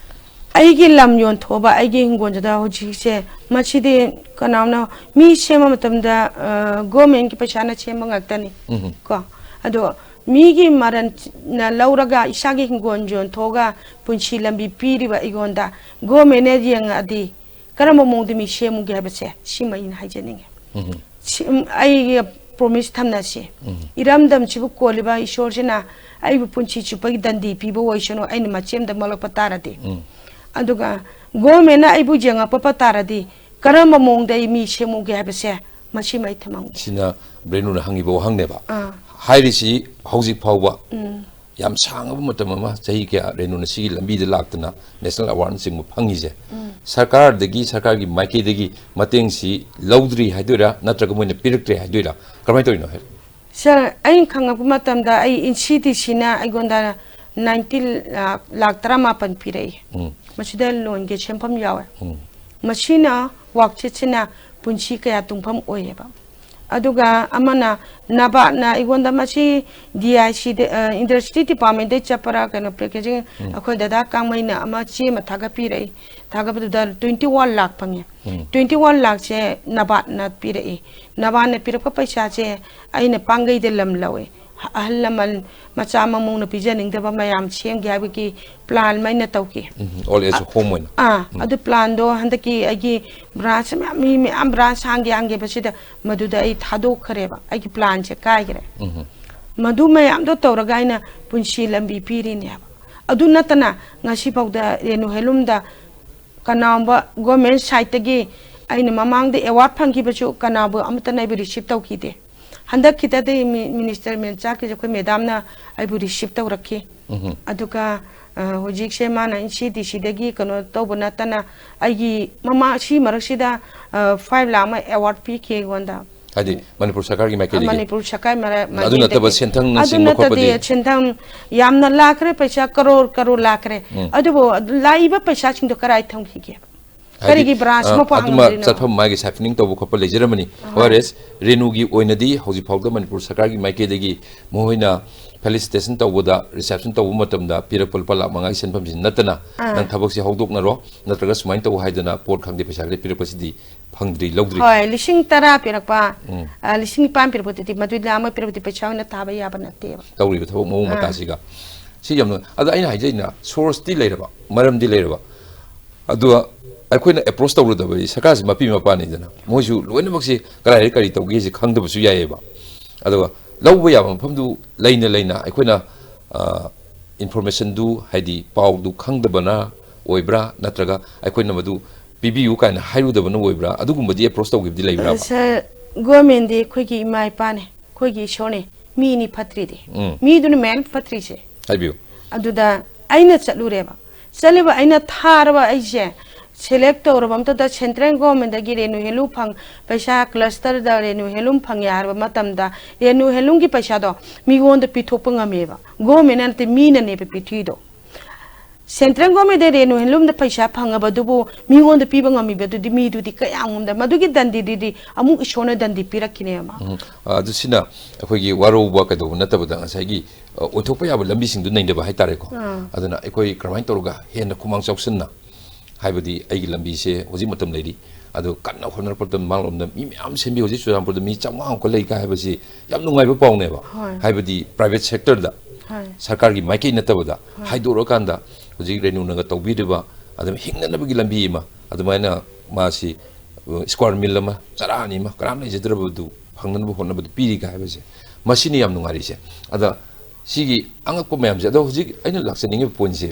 ꯑꯩꯒꯤ ꯂꯝ ꯌꯣꯟꯊꯣꯛꯑꯕ ꯑꯩꯒꯤ ꯍꯤꯡꯒꯣꯜꯗꯨꯗ ꯍꯧꯖꯤꯛꯁꯦ, ꯃꯁꯤꯗꯤ ꯀꯅꯥꯝꯅ ꯃꯤ ꯁꯦꯝꯕ ꯃꯇꯝꯗ, ꯑ, ꯒꯣꯔꯃꯦꯟꯒꯤ ꯄꯩꯁꯥꯅ ꯁꯦꯝꯕ ꯉꯥꯛꯇꯅꯤ꯫ ꯎꯝ꯫ ꯀꯣ? ꯑꯗꯣ ꯃꯤꯒꯤ ꯃꯔꯟꯅ ꯂꯧꯔꯒ ꯏꯁꯥꯒꯤ ꯍꯤꯡꯒꯣꯜ ꯌꯣꯟꯊꯣꯛꯑꯒ ꯄꯨꯟꯁꯤ ꯂꯝꯕꯤ ꯄꯤꯔꯤꯕ ꯑꯩꯉꯣꯟꯗ ꯒꯣꯔꯃꯦꯟꯅ ꯌꯦꯡꯉꯛꯑꯗꯤ ꯀꯔꯝꯕ ꯃꯑꯣꯡꯗ ꯃꯤ ꯁꯦꯝꯃꯨꯒꯦ ꯍꯥꯏꯕꯁꯦ ꯁꯤꯃ ꯑꯩꯅ ꯍꯥꯏꯖꯅꯤꯡꯉꯤ꯫ ꯎꯝ꯫ ꯁꯤ, ꯎꯝ, ꯑꯩꯒꯤ ꯄ꯭ꯔꯣꯃꯤꯁ ꯊꯝꯅꯁꯤ꯫ ꯎꯝ꯫ ꯏꯔꯝꯗꯝꯁꯤꯕꯨ ꯀꯣꯜꯂꯤꯕ ꯏꯁꯣꯔꯁꯤꯅ ꯑꯩꯕꯨ ꯄꯨꯟꯁꯤ ꯆꯨꯞꯄꯒꯤ ꯗꯟꯗꯤ ꯄꯤꯕ ꯑꯣꯏꯁꯅꯨ, ꯑꯩꯅ ꯃꯆꯦꯝꯗ ꯃꯣꯠꯂꯛꯄ ꯇꯥꯔꯗꯤ꯫ ꯎꯝ꯫ ꯑꯗꯨꯒ ꯒꯣꯔꯃꯦꯟꯅ ꯑꯩꯕꯨ ꯌꯦꯡꯉꯛꯄ ꯇꯥꯔꯗꯤ ꯀꯔꯝꯕ ꯃꯑꯣꯡꯗ ꯑꯩ ꯃꯤ ꯁꯦꯝꯃꯨꯒꯦ ꯍꯥꯏꯕꯁꯦ ꯃꯁꯤꯃ ꯑꯩ ꯊꯝꯍꯧꯒꯦ꯫ ꯁꯤꯅ ꯔꯦꯅꯨꯅ ꯍꯪꯉꯤꯕ ꯋꯥꯍꯪꯅꯦꯕ꯫ ꯑꯥ꯫ ꯍꯥꯏꯔꯤꯁꯤ ꯍꯧꯖꯤꯛ ꯐꯥꯎꯕ ꯎꯝ꯫ ꯌꯥꯝ ꯁꯥꯡꯉꯕ ꯃꯇꯝ ꯑꯃ, ꯆꯍꯤ ꯀꯌꯥ ꯔꯦꯅꯨꯅ ꯁꯤꯒꯤ ꯂꯝꯕꯤꯗ ꯂꯥꯛꯇꯅ national awardꯅꯆꯤꯡꯕ ꯐꯪꯉꯤꯁꯦ, ꯎꯝ꯫ ꯁꯔꯀꯥꯔꯗꯒꯤ, ꯁꯔꯀꯥꯔꯒꯤ ꯃꯥꯏꯀꯩꯗꯒꯤ ꯃꯇꯦꯡꯁꯤ ꯂꯧꯗ꯭ꯔꯤ ꯍꯥꯏꯗꯣꯏꯔꯥ, ꯅꯠꯇ꯭ꯔꯒ ꯃꯣꯏꯅ ꯄꯤꯔꯛꯇ꯭ꯔꯦ ꯍꯥꯏꯗꯣꯏꯔꯥ, ꯀꯃꯥꯏꯅ ꯇꯧꯔꯤꯅꯣ ꯍꯥꯏ? ꯁꯥꯔ, ꯑꯩꯅ ꯈꯪꯉꯛꯄ ꯃꯇꯝꯗ ꯑꯩ ꯏꯟꯁꯤꯇꯤꯁꯤꯅ ꯑꯩꯉꯣꯟꯗ ꯅꯥꯏꯟꯇꯤ ꯂꯥꯛ, ꯂꯥꯛ ꯇꯔꯥꯃꯥꯄꯟ ꯄꯤꯔꯛꯏ꯫ ꯎꯝ꯫ ꯃꯁꯤꯗ ꯂꯣꯟꯒꯤ ꯁꯦꯟꯐꯝ ꯌꯥꯎꯋꯦ꯫ ꯎꯝ꯫ ꯃꯁꯤꯅ ꯋꯥꯛꯆꯦꯠꯁꯤꯅ ꯄꯨꯟꯁꯤ ꯀꯌꯥ ꯇꯨꯡꯐꯝ ꯑꯣꯏꯌꯦꯕ꯫ ꯑꯗꯨꯒ ꯑꯃꯅ ꯅꯕꯥꯠꯅ ꯑꯩꯉꯣꯟꯗ ꯃꯁꯤ DICꯗ, ꯑ, Industry Departmentꯗꯩ ꯆꯠꯄꯔꯥ ꯀꯩꯅꯣ packaging ꯎꯝ꯫ ꯑꯩꯈꯣꯏ ꯗꯗꯥ ꯀꯥꯡꯃꯩꯅ ꯑꯃ ꯆꯦ ꯑꯃ ꯊꯥꯒꯠꯄꯤꯔꯛꯏ꯫ ꯊꯥꯒꯠꯄꯗꯨꯗ twenty one ꯂꯥꯛ ꯐꯪꯉꯦ꯫ ꯎꯝ꯫ Twenty one ꯂꯥꯛꯁꯦ ꯅꯕꯥꯠꯅ ꯄꯤꯔꯛꯏ꯫ ꯅꯕꯥꯠꯅ ꯄꯤꯔꯛꯄ ꯄꯩꯁꯥꯁꯦ ꯑꯩꯅ ꯄꯥꯡꯒꯩꯗ ꯂꯝ ꯂꯧꯋꯦ꯫ ꯑꯍꯜ ꯂꯃꯟ ꯃꯆꯥ ꯃꯃꯧꯅ ꯄꯤꯖꯅꯤꯡꯗꯕ ꯃꯌꯥꯝ ꯁꯦꯝꯒꯦ ꯍꯥꯏꯕꯒꯤ plan ꯑꯃ ꯑꯩꯅ ꯇꯧꯈꯤ꯫ ꯎꯝ, old age ꯑ-, home ꯑꯣꯏꯅ꯫ ꯑꯥ, ꯎꯝ꯫ ꯑꯗꯨ planꯗꯣ ꯍꯟꯗꯛꯀꯤ ꯑꯩꯒꯤ branch ꯃꯌꯥꯝ, ꯃꯤ ꯃꯌꯥꯝ branch ꯍꯥꯡꯒꯦ ꯍꯥꯡꯒꯦꯕꯁꯤꯗ ꯃꯗꯨꯗ ꯑꯩ ꯊꯥꯗꯣꯛꯈ꯭ꯔꯦꯕ, ꯑꯩꯒꯤ planꯁꯦ ꯀꯥꯏꯈ꯭ꯔꯦ꯫ ꯎꯝ꯫ ꯃꯗꯨ ꯃꯌꯥꯝꯗꯣ ꯇꯧꯔꯒ ꯑꯩꯅ ꯄꯨꯟꯁꯤ ꯂꯝꯕꯤ ꯄꯤꯔꯤꯅꯦꯕ꯫ ꯑꯗꯨ ꯅꯠꯇꯅ ꯉꯁꯤꯐꯥꯎꯗ ꯔꯦꯅꯨ handloomꯗ ꯀꯅꯥꯒꯨꯝꯕ government sideꯇꯒꯤ ꯑꯩꯅ ꯃꯃꯥꯡꯗ award ꯐꯪꯈꯤꯕꯁꯨ ꯀꯅꯥꯕꯨ ꯑꯃꯠꯇꯅ ꯑꯩꯕꯨ receive ꯇꯧꯈꯤꯗꯦ꯫ ꯍꯟꯗꯛꯀꯤꯗꯗꯤ ꯃꯤ-, minister ꯃꯦꯟꯆꯥꯛꯀꯤꯁꯦ ꯑꯩꯈꯣꯏ madamꯅ ꯑꯩꯕꯨ receive ꯇꯧꯔꯛꯈꯤ꯫ ꯎꯝꯍꯨꯝ꯫ ꯑꯗꯨꯒ, ꯑ, ꯍꯧꯖꯤꯛꯁꯦ ꯃꯥꯅ ꯏꯟꯁꯤꯇꯤꯁꯤꯗꯒꯤ ꯀꯩꯅꯣ ꯇꯧꯕ ꯅꯠꯇꯅ ꯑꯩꯒꯤ ꯃꯃꯥ-, ꯁꯤ ꯃꯔꯛꯁꯤꯗ, ꯑ, five ꯂꯥꯛ ꯑꯃ award ꯄꯤꯈꯤ ꯑꯩꯉꯣꯟꯗ꯫ ꯍꯥꯏꯗꯤ ꯃꯅꯤꯄꯨꯔ ꯁꯔꯀꯥꯔꯒꯤ ꯃꯥꯏꯀꯩꯗꯒꯤ? ꯃꯅꯤꯄꯨꯔ ꯁꯔꯀꯥꯔ ꯃꯔ-, ꯑꯗꯨ ꯅꯠꯇꯕ ꯃꯥꯏꯀꯩꯗꯒꯤ꯫ ꯁꯦꯟꯊꯪꯅ ꯑꯗꯨ ꯆꯤꯡꯕ ꯅꯠꯇꯗꯤ ꯈꯣꯠꯄꯗꯤ? ꯁꯦꯟꯊꯪ ꯌꯥꯝꯅ ꯂꯥꯛꯈ꯭ꯔꯦ, ꯄꯩꯁꯥ ꯀꯔꯣꯔ ꯀꯔꯣꯔ ꯂꯥꯛꯈ꯭ꯔꯦ꯫ ꯎꯝ꯫ ꯑꯗꯨꯕꯨ ꯑꯗꯨ ꯂꯥꯛꯏꯕ ꯄꯩꯁꯥꯁꯤꯡꯗꯣ ꯀꯔꯥꯏ ꯊꯝꯈꯤꯒꯦ? ꯍꯥꯏꯗꯤ, ꯀꯔꯤꯒꯤ branch ꯑ, ꯑꯃ ꯄꯥꯡ ꯑꯗꯨꯃ ꯉꯝꯗ꯭ꯔꯤꯅꯣ? ꯆꯠꯐꯝ ꯃꯥꯒꯤ siphoning ꯇꯧꯕ ꯈꯣꯠꯄ ꯂꯩꯖꯔꯝꯃꯅꯤ꯫ ꯑꯍꯣꯏ꯫ Whereas ꯔꯦꯅꯨꯒꯤ ꯑꯣꯏꯅꯗꯤ ꯍꯧꯖꯤꯛ ꯐꯥꯎꯗ ꯃꯅꯤꯄꯨꯔ ꯁꯔꯀꯥꯔꯒꯤ ꯃꯥꯏꯀꯩꯗꯒꯤ ꯃꯈꯣꯏꯅ ꯐꯦꯂꯤꯁꯤꯇꯦꯁꯟ ꯇꯧꯕꯗ, ꯔꯤꯁꯦꯞꯁꯟ ꯇꯧꯕ ꯃꯇꯝꯗ ꯄꯤꯔꯛꯄ ꯂꯨꯄꯥ ꯂꯥꯈ ꯃꯉꯥꯒꯤ ꯁꯦꯟꯐꯝꯁꯤ ꯅꯠꯇꯅ, ꯑꯥ꯫ ꯅꯪ ꯊꯕꯛꯁꯤ ꯍꯧꯗꯣꯛꯅꯔꯣ, ꯅꯠꯇ꯭ꯔꯒ ꯁꯨꯃꯥꯏꯅ ꯇꯧ ꯍꯥꯏꯗꯅ ꯄꯣꯠ ꯈꯪꯗꯦ, ꯄꯩꯁꯥ ꯈꯪꯗꯦ ꯄꯤꯔꯛꯄꯁꯤꯗꯤ ꯐꯪꯗ꯭ꯔꯤ, ꯂꯧꯗ꯭ꯔꯤ꯫ ꯍꯣꯏ, ꯂꯤꯁꯤꯡ ꯇꯔꯥ ꯄꯤꯔꯛꯄ, ꯎꯝ꯫ ꯑ, ꯂꯤꯁꯤꯡ ꯅꯤꯄꯥꯟ ꯄꯤꯔꯛꯄꯗꯨꯗꯤ, ꯃꯗꯨꯗꯤ ꯂꯥꯈ ꯑꯃ ꯄꯤꯔꯛꯄꯗꯤ ꯄꯩꯁꯥ ꯑꯣꯏꯅ ꯊꯥꯕ ꯌꯥꯕ ꯅꯠꯇꯦꯕ꯫ ꯇꯧꯔꯤꯕ ꯊꯕꯛ ꯃꯑꯣꯡ ꯑꯥ꯫ ꯃꯇꯥꯁꯤꯒ꯫ ꯁꯤ ꯌꯥꯝꯅ, ꯑꯗ ꯑꯩꯅ ꯍꯥꯏꯖꯩꯅ, ꯁꯣꯔꯁꯇꯤ ꯂꯩꯔꯕ, ꯃꯔꯝꯗꯤ ꯂꯩꯔꯕ, ꯑꯗꯨꯒ ꯑꯩꯈꯣꯏꯅ ꯑꯦꯄ꯭ꯔꯣꯁ ꯇꯧꯔꯨꯗꯕꯗꯤ ꯁꯔꯀꯥꯔꯁꯤ ꯃꯄꯤ ꯃꯄꯥꯅꯤꯗꯅ, ꯃꯣꯏꯁꯨ ꯂꯣꯏꯅꯃꯛꯁꯤ ꯀꯗꯥꯏꯗ ꯀꯔꯤ ꯇꯧꯒꯦꯁꯤ ꯈꯪꯗꯕꯁꯨ ꯌꯥꯏꯑꯕ꯫ ꯑꯗꯨꯒ ꯂꯧꯕ ꯌꯥꯕ ꯃꯐꯝꯗꯨ ꯂꯩꯅ ꯂꯩꯅ ꯑꯩꯈꯣꯏꯅ, ꯑ, ꯏꯟꯐꯣꯔꯃꯦꯁꯟꯗꯨ, ꯍꯥꯏꯗꯤ ꯄꯥꯎꯗꯨ ꯈꯪꯗꯕꯅ ꯑꯣꯏꯕ꯭ꯔꯥ, ꯅꯠꯇ꯭ꯔꯒ ꯑꯩꯈꯣꯏꯅ ꯃꯗꯨ ꯄꯤꯕꯤꯌꯨ ꯀꯥꯏꯅ ꯍꯥꯏꯔꯨꯗꯕꯅ ꯑꯣꯏꯕ꯭ꯔꯥ, ꯑꯗꯨꯒꯨꯝꯕꯗꯤ ꯑꯦꯄ꯭ꯔꯣꯁ ꯇꯧꯈꯤꯕꯗꯤ ꯂꯩꯕ꯭ꯔꯥ? ꯁꯥꯔ, ꯒꯣꯔꯃꯦꯟꯗꯤ ꯑꯩꯈꯣꯏꯒꯤ ꯏꯃꯥ ꯏꯄꯥꯅꯦ, ꯑꯩꯈꯣꯏꯒꯤ ꯏꯁꯣꯔꯅꯦ, ꯃꯤꯅꯤ ꯐꯠꯇ꯭ꯔꯤꯗꯤ꯫ ꯎꯝ꯫ ꯃꯤꯗꯨꯅ ꯃꯦꯟ ꯐꯠꯇ꯭ꯔꯤꯁꯦ꯫ ꯍꯥꯏꯕꯤꯌꯨ꯫ ꯑꯗꯨꯗ ꯑꯩꯅ ꯆꯠꯂꯨꯔꯦꯕ꯫ ꯆꯠꯂꯤꯕ ꯑꯩꯅ ꯊꯥꯔꯕ ꯑꯩꯁꯦ ꯁꯦꯂꯦꯛ ꯇꯧꯔꯕ ꯃꯇꯝꯗ ꯁꯦꯟꯇ꯭ꯔꯦꯜ ꯒꯣꯔꯃꯦꯟꯗꯒꯤ ꯔꯦꯅꯨ ꯍꯦꯟꯂꯨꯝ ꯐꯪ, ꯄꯩꯁꯥ ꯀ꯭ꯂꯁꯇꯔꯗ ꯔꯦꯅꯨ ꯍꯦꯟꯂꯨꯝ ꯐꯪꯉꯦ ꯍꯥꯏꯔꯕ ꯃꯇꯝꯗ ꯔꯦꯅꯨ ꯍꯦꯟꯂꯨꯝꯒꯤ ꯄꯩꯁꯥꯗꯣ ꯃꯤꯉꯣꯟꯗ ꯄꯤꯊꯣꯛꯄ ꯉꯝꯃꯦꯕ꯫ ꯒꯣꯔꯃꯦꯟꯅ ꯅꯠꯇꯦ, ꯃꯤꯅꯅꯦꯕ ꯄꯤꯊꯣꯛꯏꯗꯣ꯫ ꯁꯦꯟꯇ꯭ꯔꯦꯜ ꯒꯣꯔꯃꯦꯟꯗ ꯔꯦꯅꯨ ꯍꯦꯟꯂꯨꯝꯗ ꯄꯩꯁꯥ ꯐꯪꯉꯕꯗꯨꯕꯨ ꯃꯤꯉꯣꯟꯗ ꯄꯤꯕ ꯉꯝꯃꯤꯕꯗꯨꯗꯤ ꯃꯤꯗꯨꯗꯤ ꯀꯌꯥꯝ ꯉꯝꯗ, ꯃꯗꯨꯒꯤ ꯗꯟꯗꯤꯗꯨꯗꯤ ꯑꯃꯨꯛ ꯏꯁꯣꯔꯅ ꯗꯟꯗꯤ ꯄꯤꯔꯛꯈꯤꯅꯦꯕ꯫ ꯎꯝ꯫ ꯑ, ꯑꯗꯨ ꯁꯤꯅ ꯑꯩꯈꯣꯏꯒꯤ ꯋꯥꯔꯧꯕ ꯀꯩꯗꯧꯕ ꯅꯠꯇꯕꯗ ꯉꯁꯥꯏꯒꯤ, ꯑ, ꯑꯣꯏꯊꯣꯛꯄ ꯌꯥꯕ ꯂꯝꯕꯤꯁꯤꯡꯗꯨ ꯅꯩꯅꯕ ꯍꯥꯏꯇꯥꯔꯦꯀꯣ꯫ ꯑꯥ꯫ ꯑꯗꯨꯅ ꯑꯩꯈꯣꯏ ꯀꯔꯝꯍꯥꯏꯅ ꯇꯧꯔꯒ ꯍꯦꯟꯅ ꯈꯨꯃꯥꯡ ꯆꯥꯎꯁꯤꯟꯅ, ꯍꯥꯏꯕꯗꯤ ꯑꯩꯒꯤ ꯂꯝꯕꯤꯁꯦ ꯍꯧꯖꯤꯛ ꯃꯇꯝ ꯂꯩꯔꯤ, ꯑꯗꯨ ꯀꯟꯅ ꯍꯣꯠꯅꯔꯛꯄ ꯃꯇꯝꯗ ꯃꯥꯡꯂꯣꯝꯗ ꯃꯤ ꯃꯌꯥꯝ ꯁꯦꯝꯕꯤ꯫ ꯍꯧꯖꯤꯛ ꯆꯨꯔꯆꯥꯟꯄꯨꯔꯗ ꯃꯤ ꯆꯥꯝꯃꯉꯥꯃꯨꯛꯀ ꯂꯩ ꯀꯥꯏ ꯍꯥꯏꯕꯁꯤ ꯌꯥꯝ ꯅꯨꯡꯉꯥꯏꯕ ꯄꯥꯎꯅꯦꯕ꯫ ꯍꯣꯏ꯫ ꯍꯥꯏꯕꯗꯤ ꯄ꯭ꯔꯥꯏꯚꯦꯠ ꯁꯦꯛꯇꯔꯗ, ꯍꯣꯏ꯫ ꯁꯔꯀꯥꯔꯒꯤ ꯃꯥꯏꯀꯩ ꯅꯠꯇꯕꯗ ꯍꯣꯏ꯫ ꯍꯥꯏꯗꯣꯔꯛꯑꯀꯥꯟꯗ ꯍꯧꯖꯤꯛ ꯔꯦꯅꯨꯅꯒ ꯇꯧꯕꯤꯔꯤꯕ ꯑꯗꯨꯝ ꯍꯤꯡꯅꯅꯕꯒꯤ ꯂꯝꯕꯤ ꯑꯃ, ꯑꯗꯨꯃꯥꯏꯅ ꯃꯥꯁꯤ, ꯑ, ꯁ꯭ꯀ꯭ꯋꯥꯔ ꯃꯤꯜ ꯑꯃ, ꯆꯔꯥ ꯑꯅꯤ ꯑꯃ, ꯀꯅꯥꯝ ꯂꯩꯖꯗ꯭ꯔꯕꯗꯨ ꯐꯪꯅꯅꯕ ꯍꯣꯠꯅꯕꯗ ꯄꯤꯔꯤ ꯀꯥꯏ ꯍꯥꯏꯕꯁꯦ, ꯃꯁꯤꯅꯤ ꯌꯥꯝ ꯅꯨꯡꯉꯥꯏꯔꯤꯁꯦ꯫ ꯑꯗ ꯁꯤꯒꯤ ꯑꯉꯛꯄ ꯃꯌꯥꯝꯁꯦ, ꯑꯗꯣ ꯍꯧꯖꯤꯛ ꯑꯩꯅ ꯂꯥꯛꯆꯅꯤꯡꯉꯤꯕ ꯄꯣꯏꯟꯁꯦ,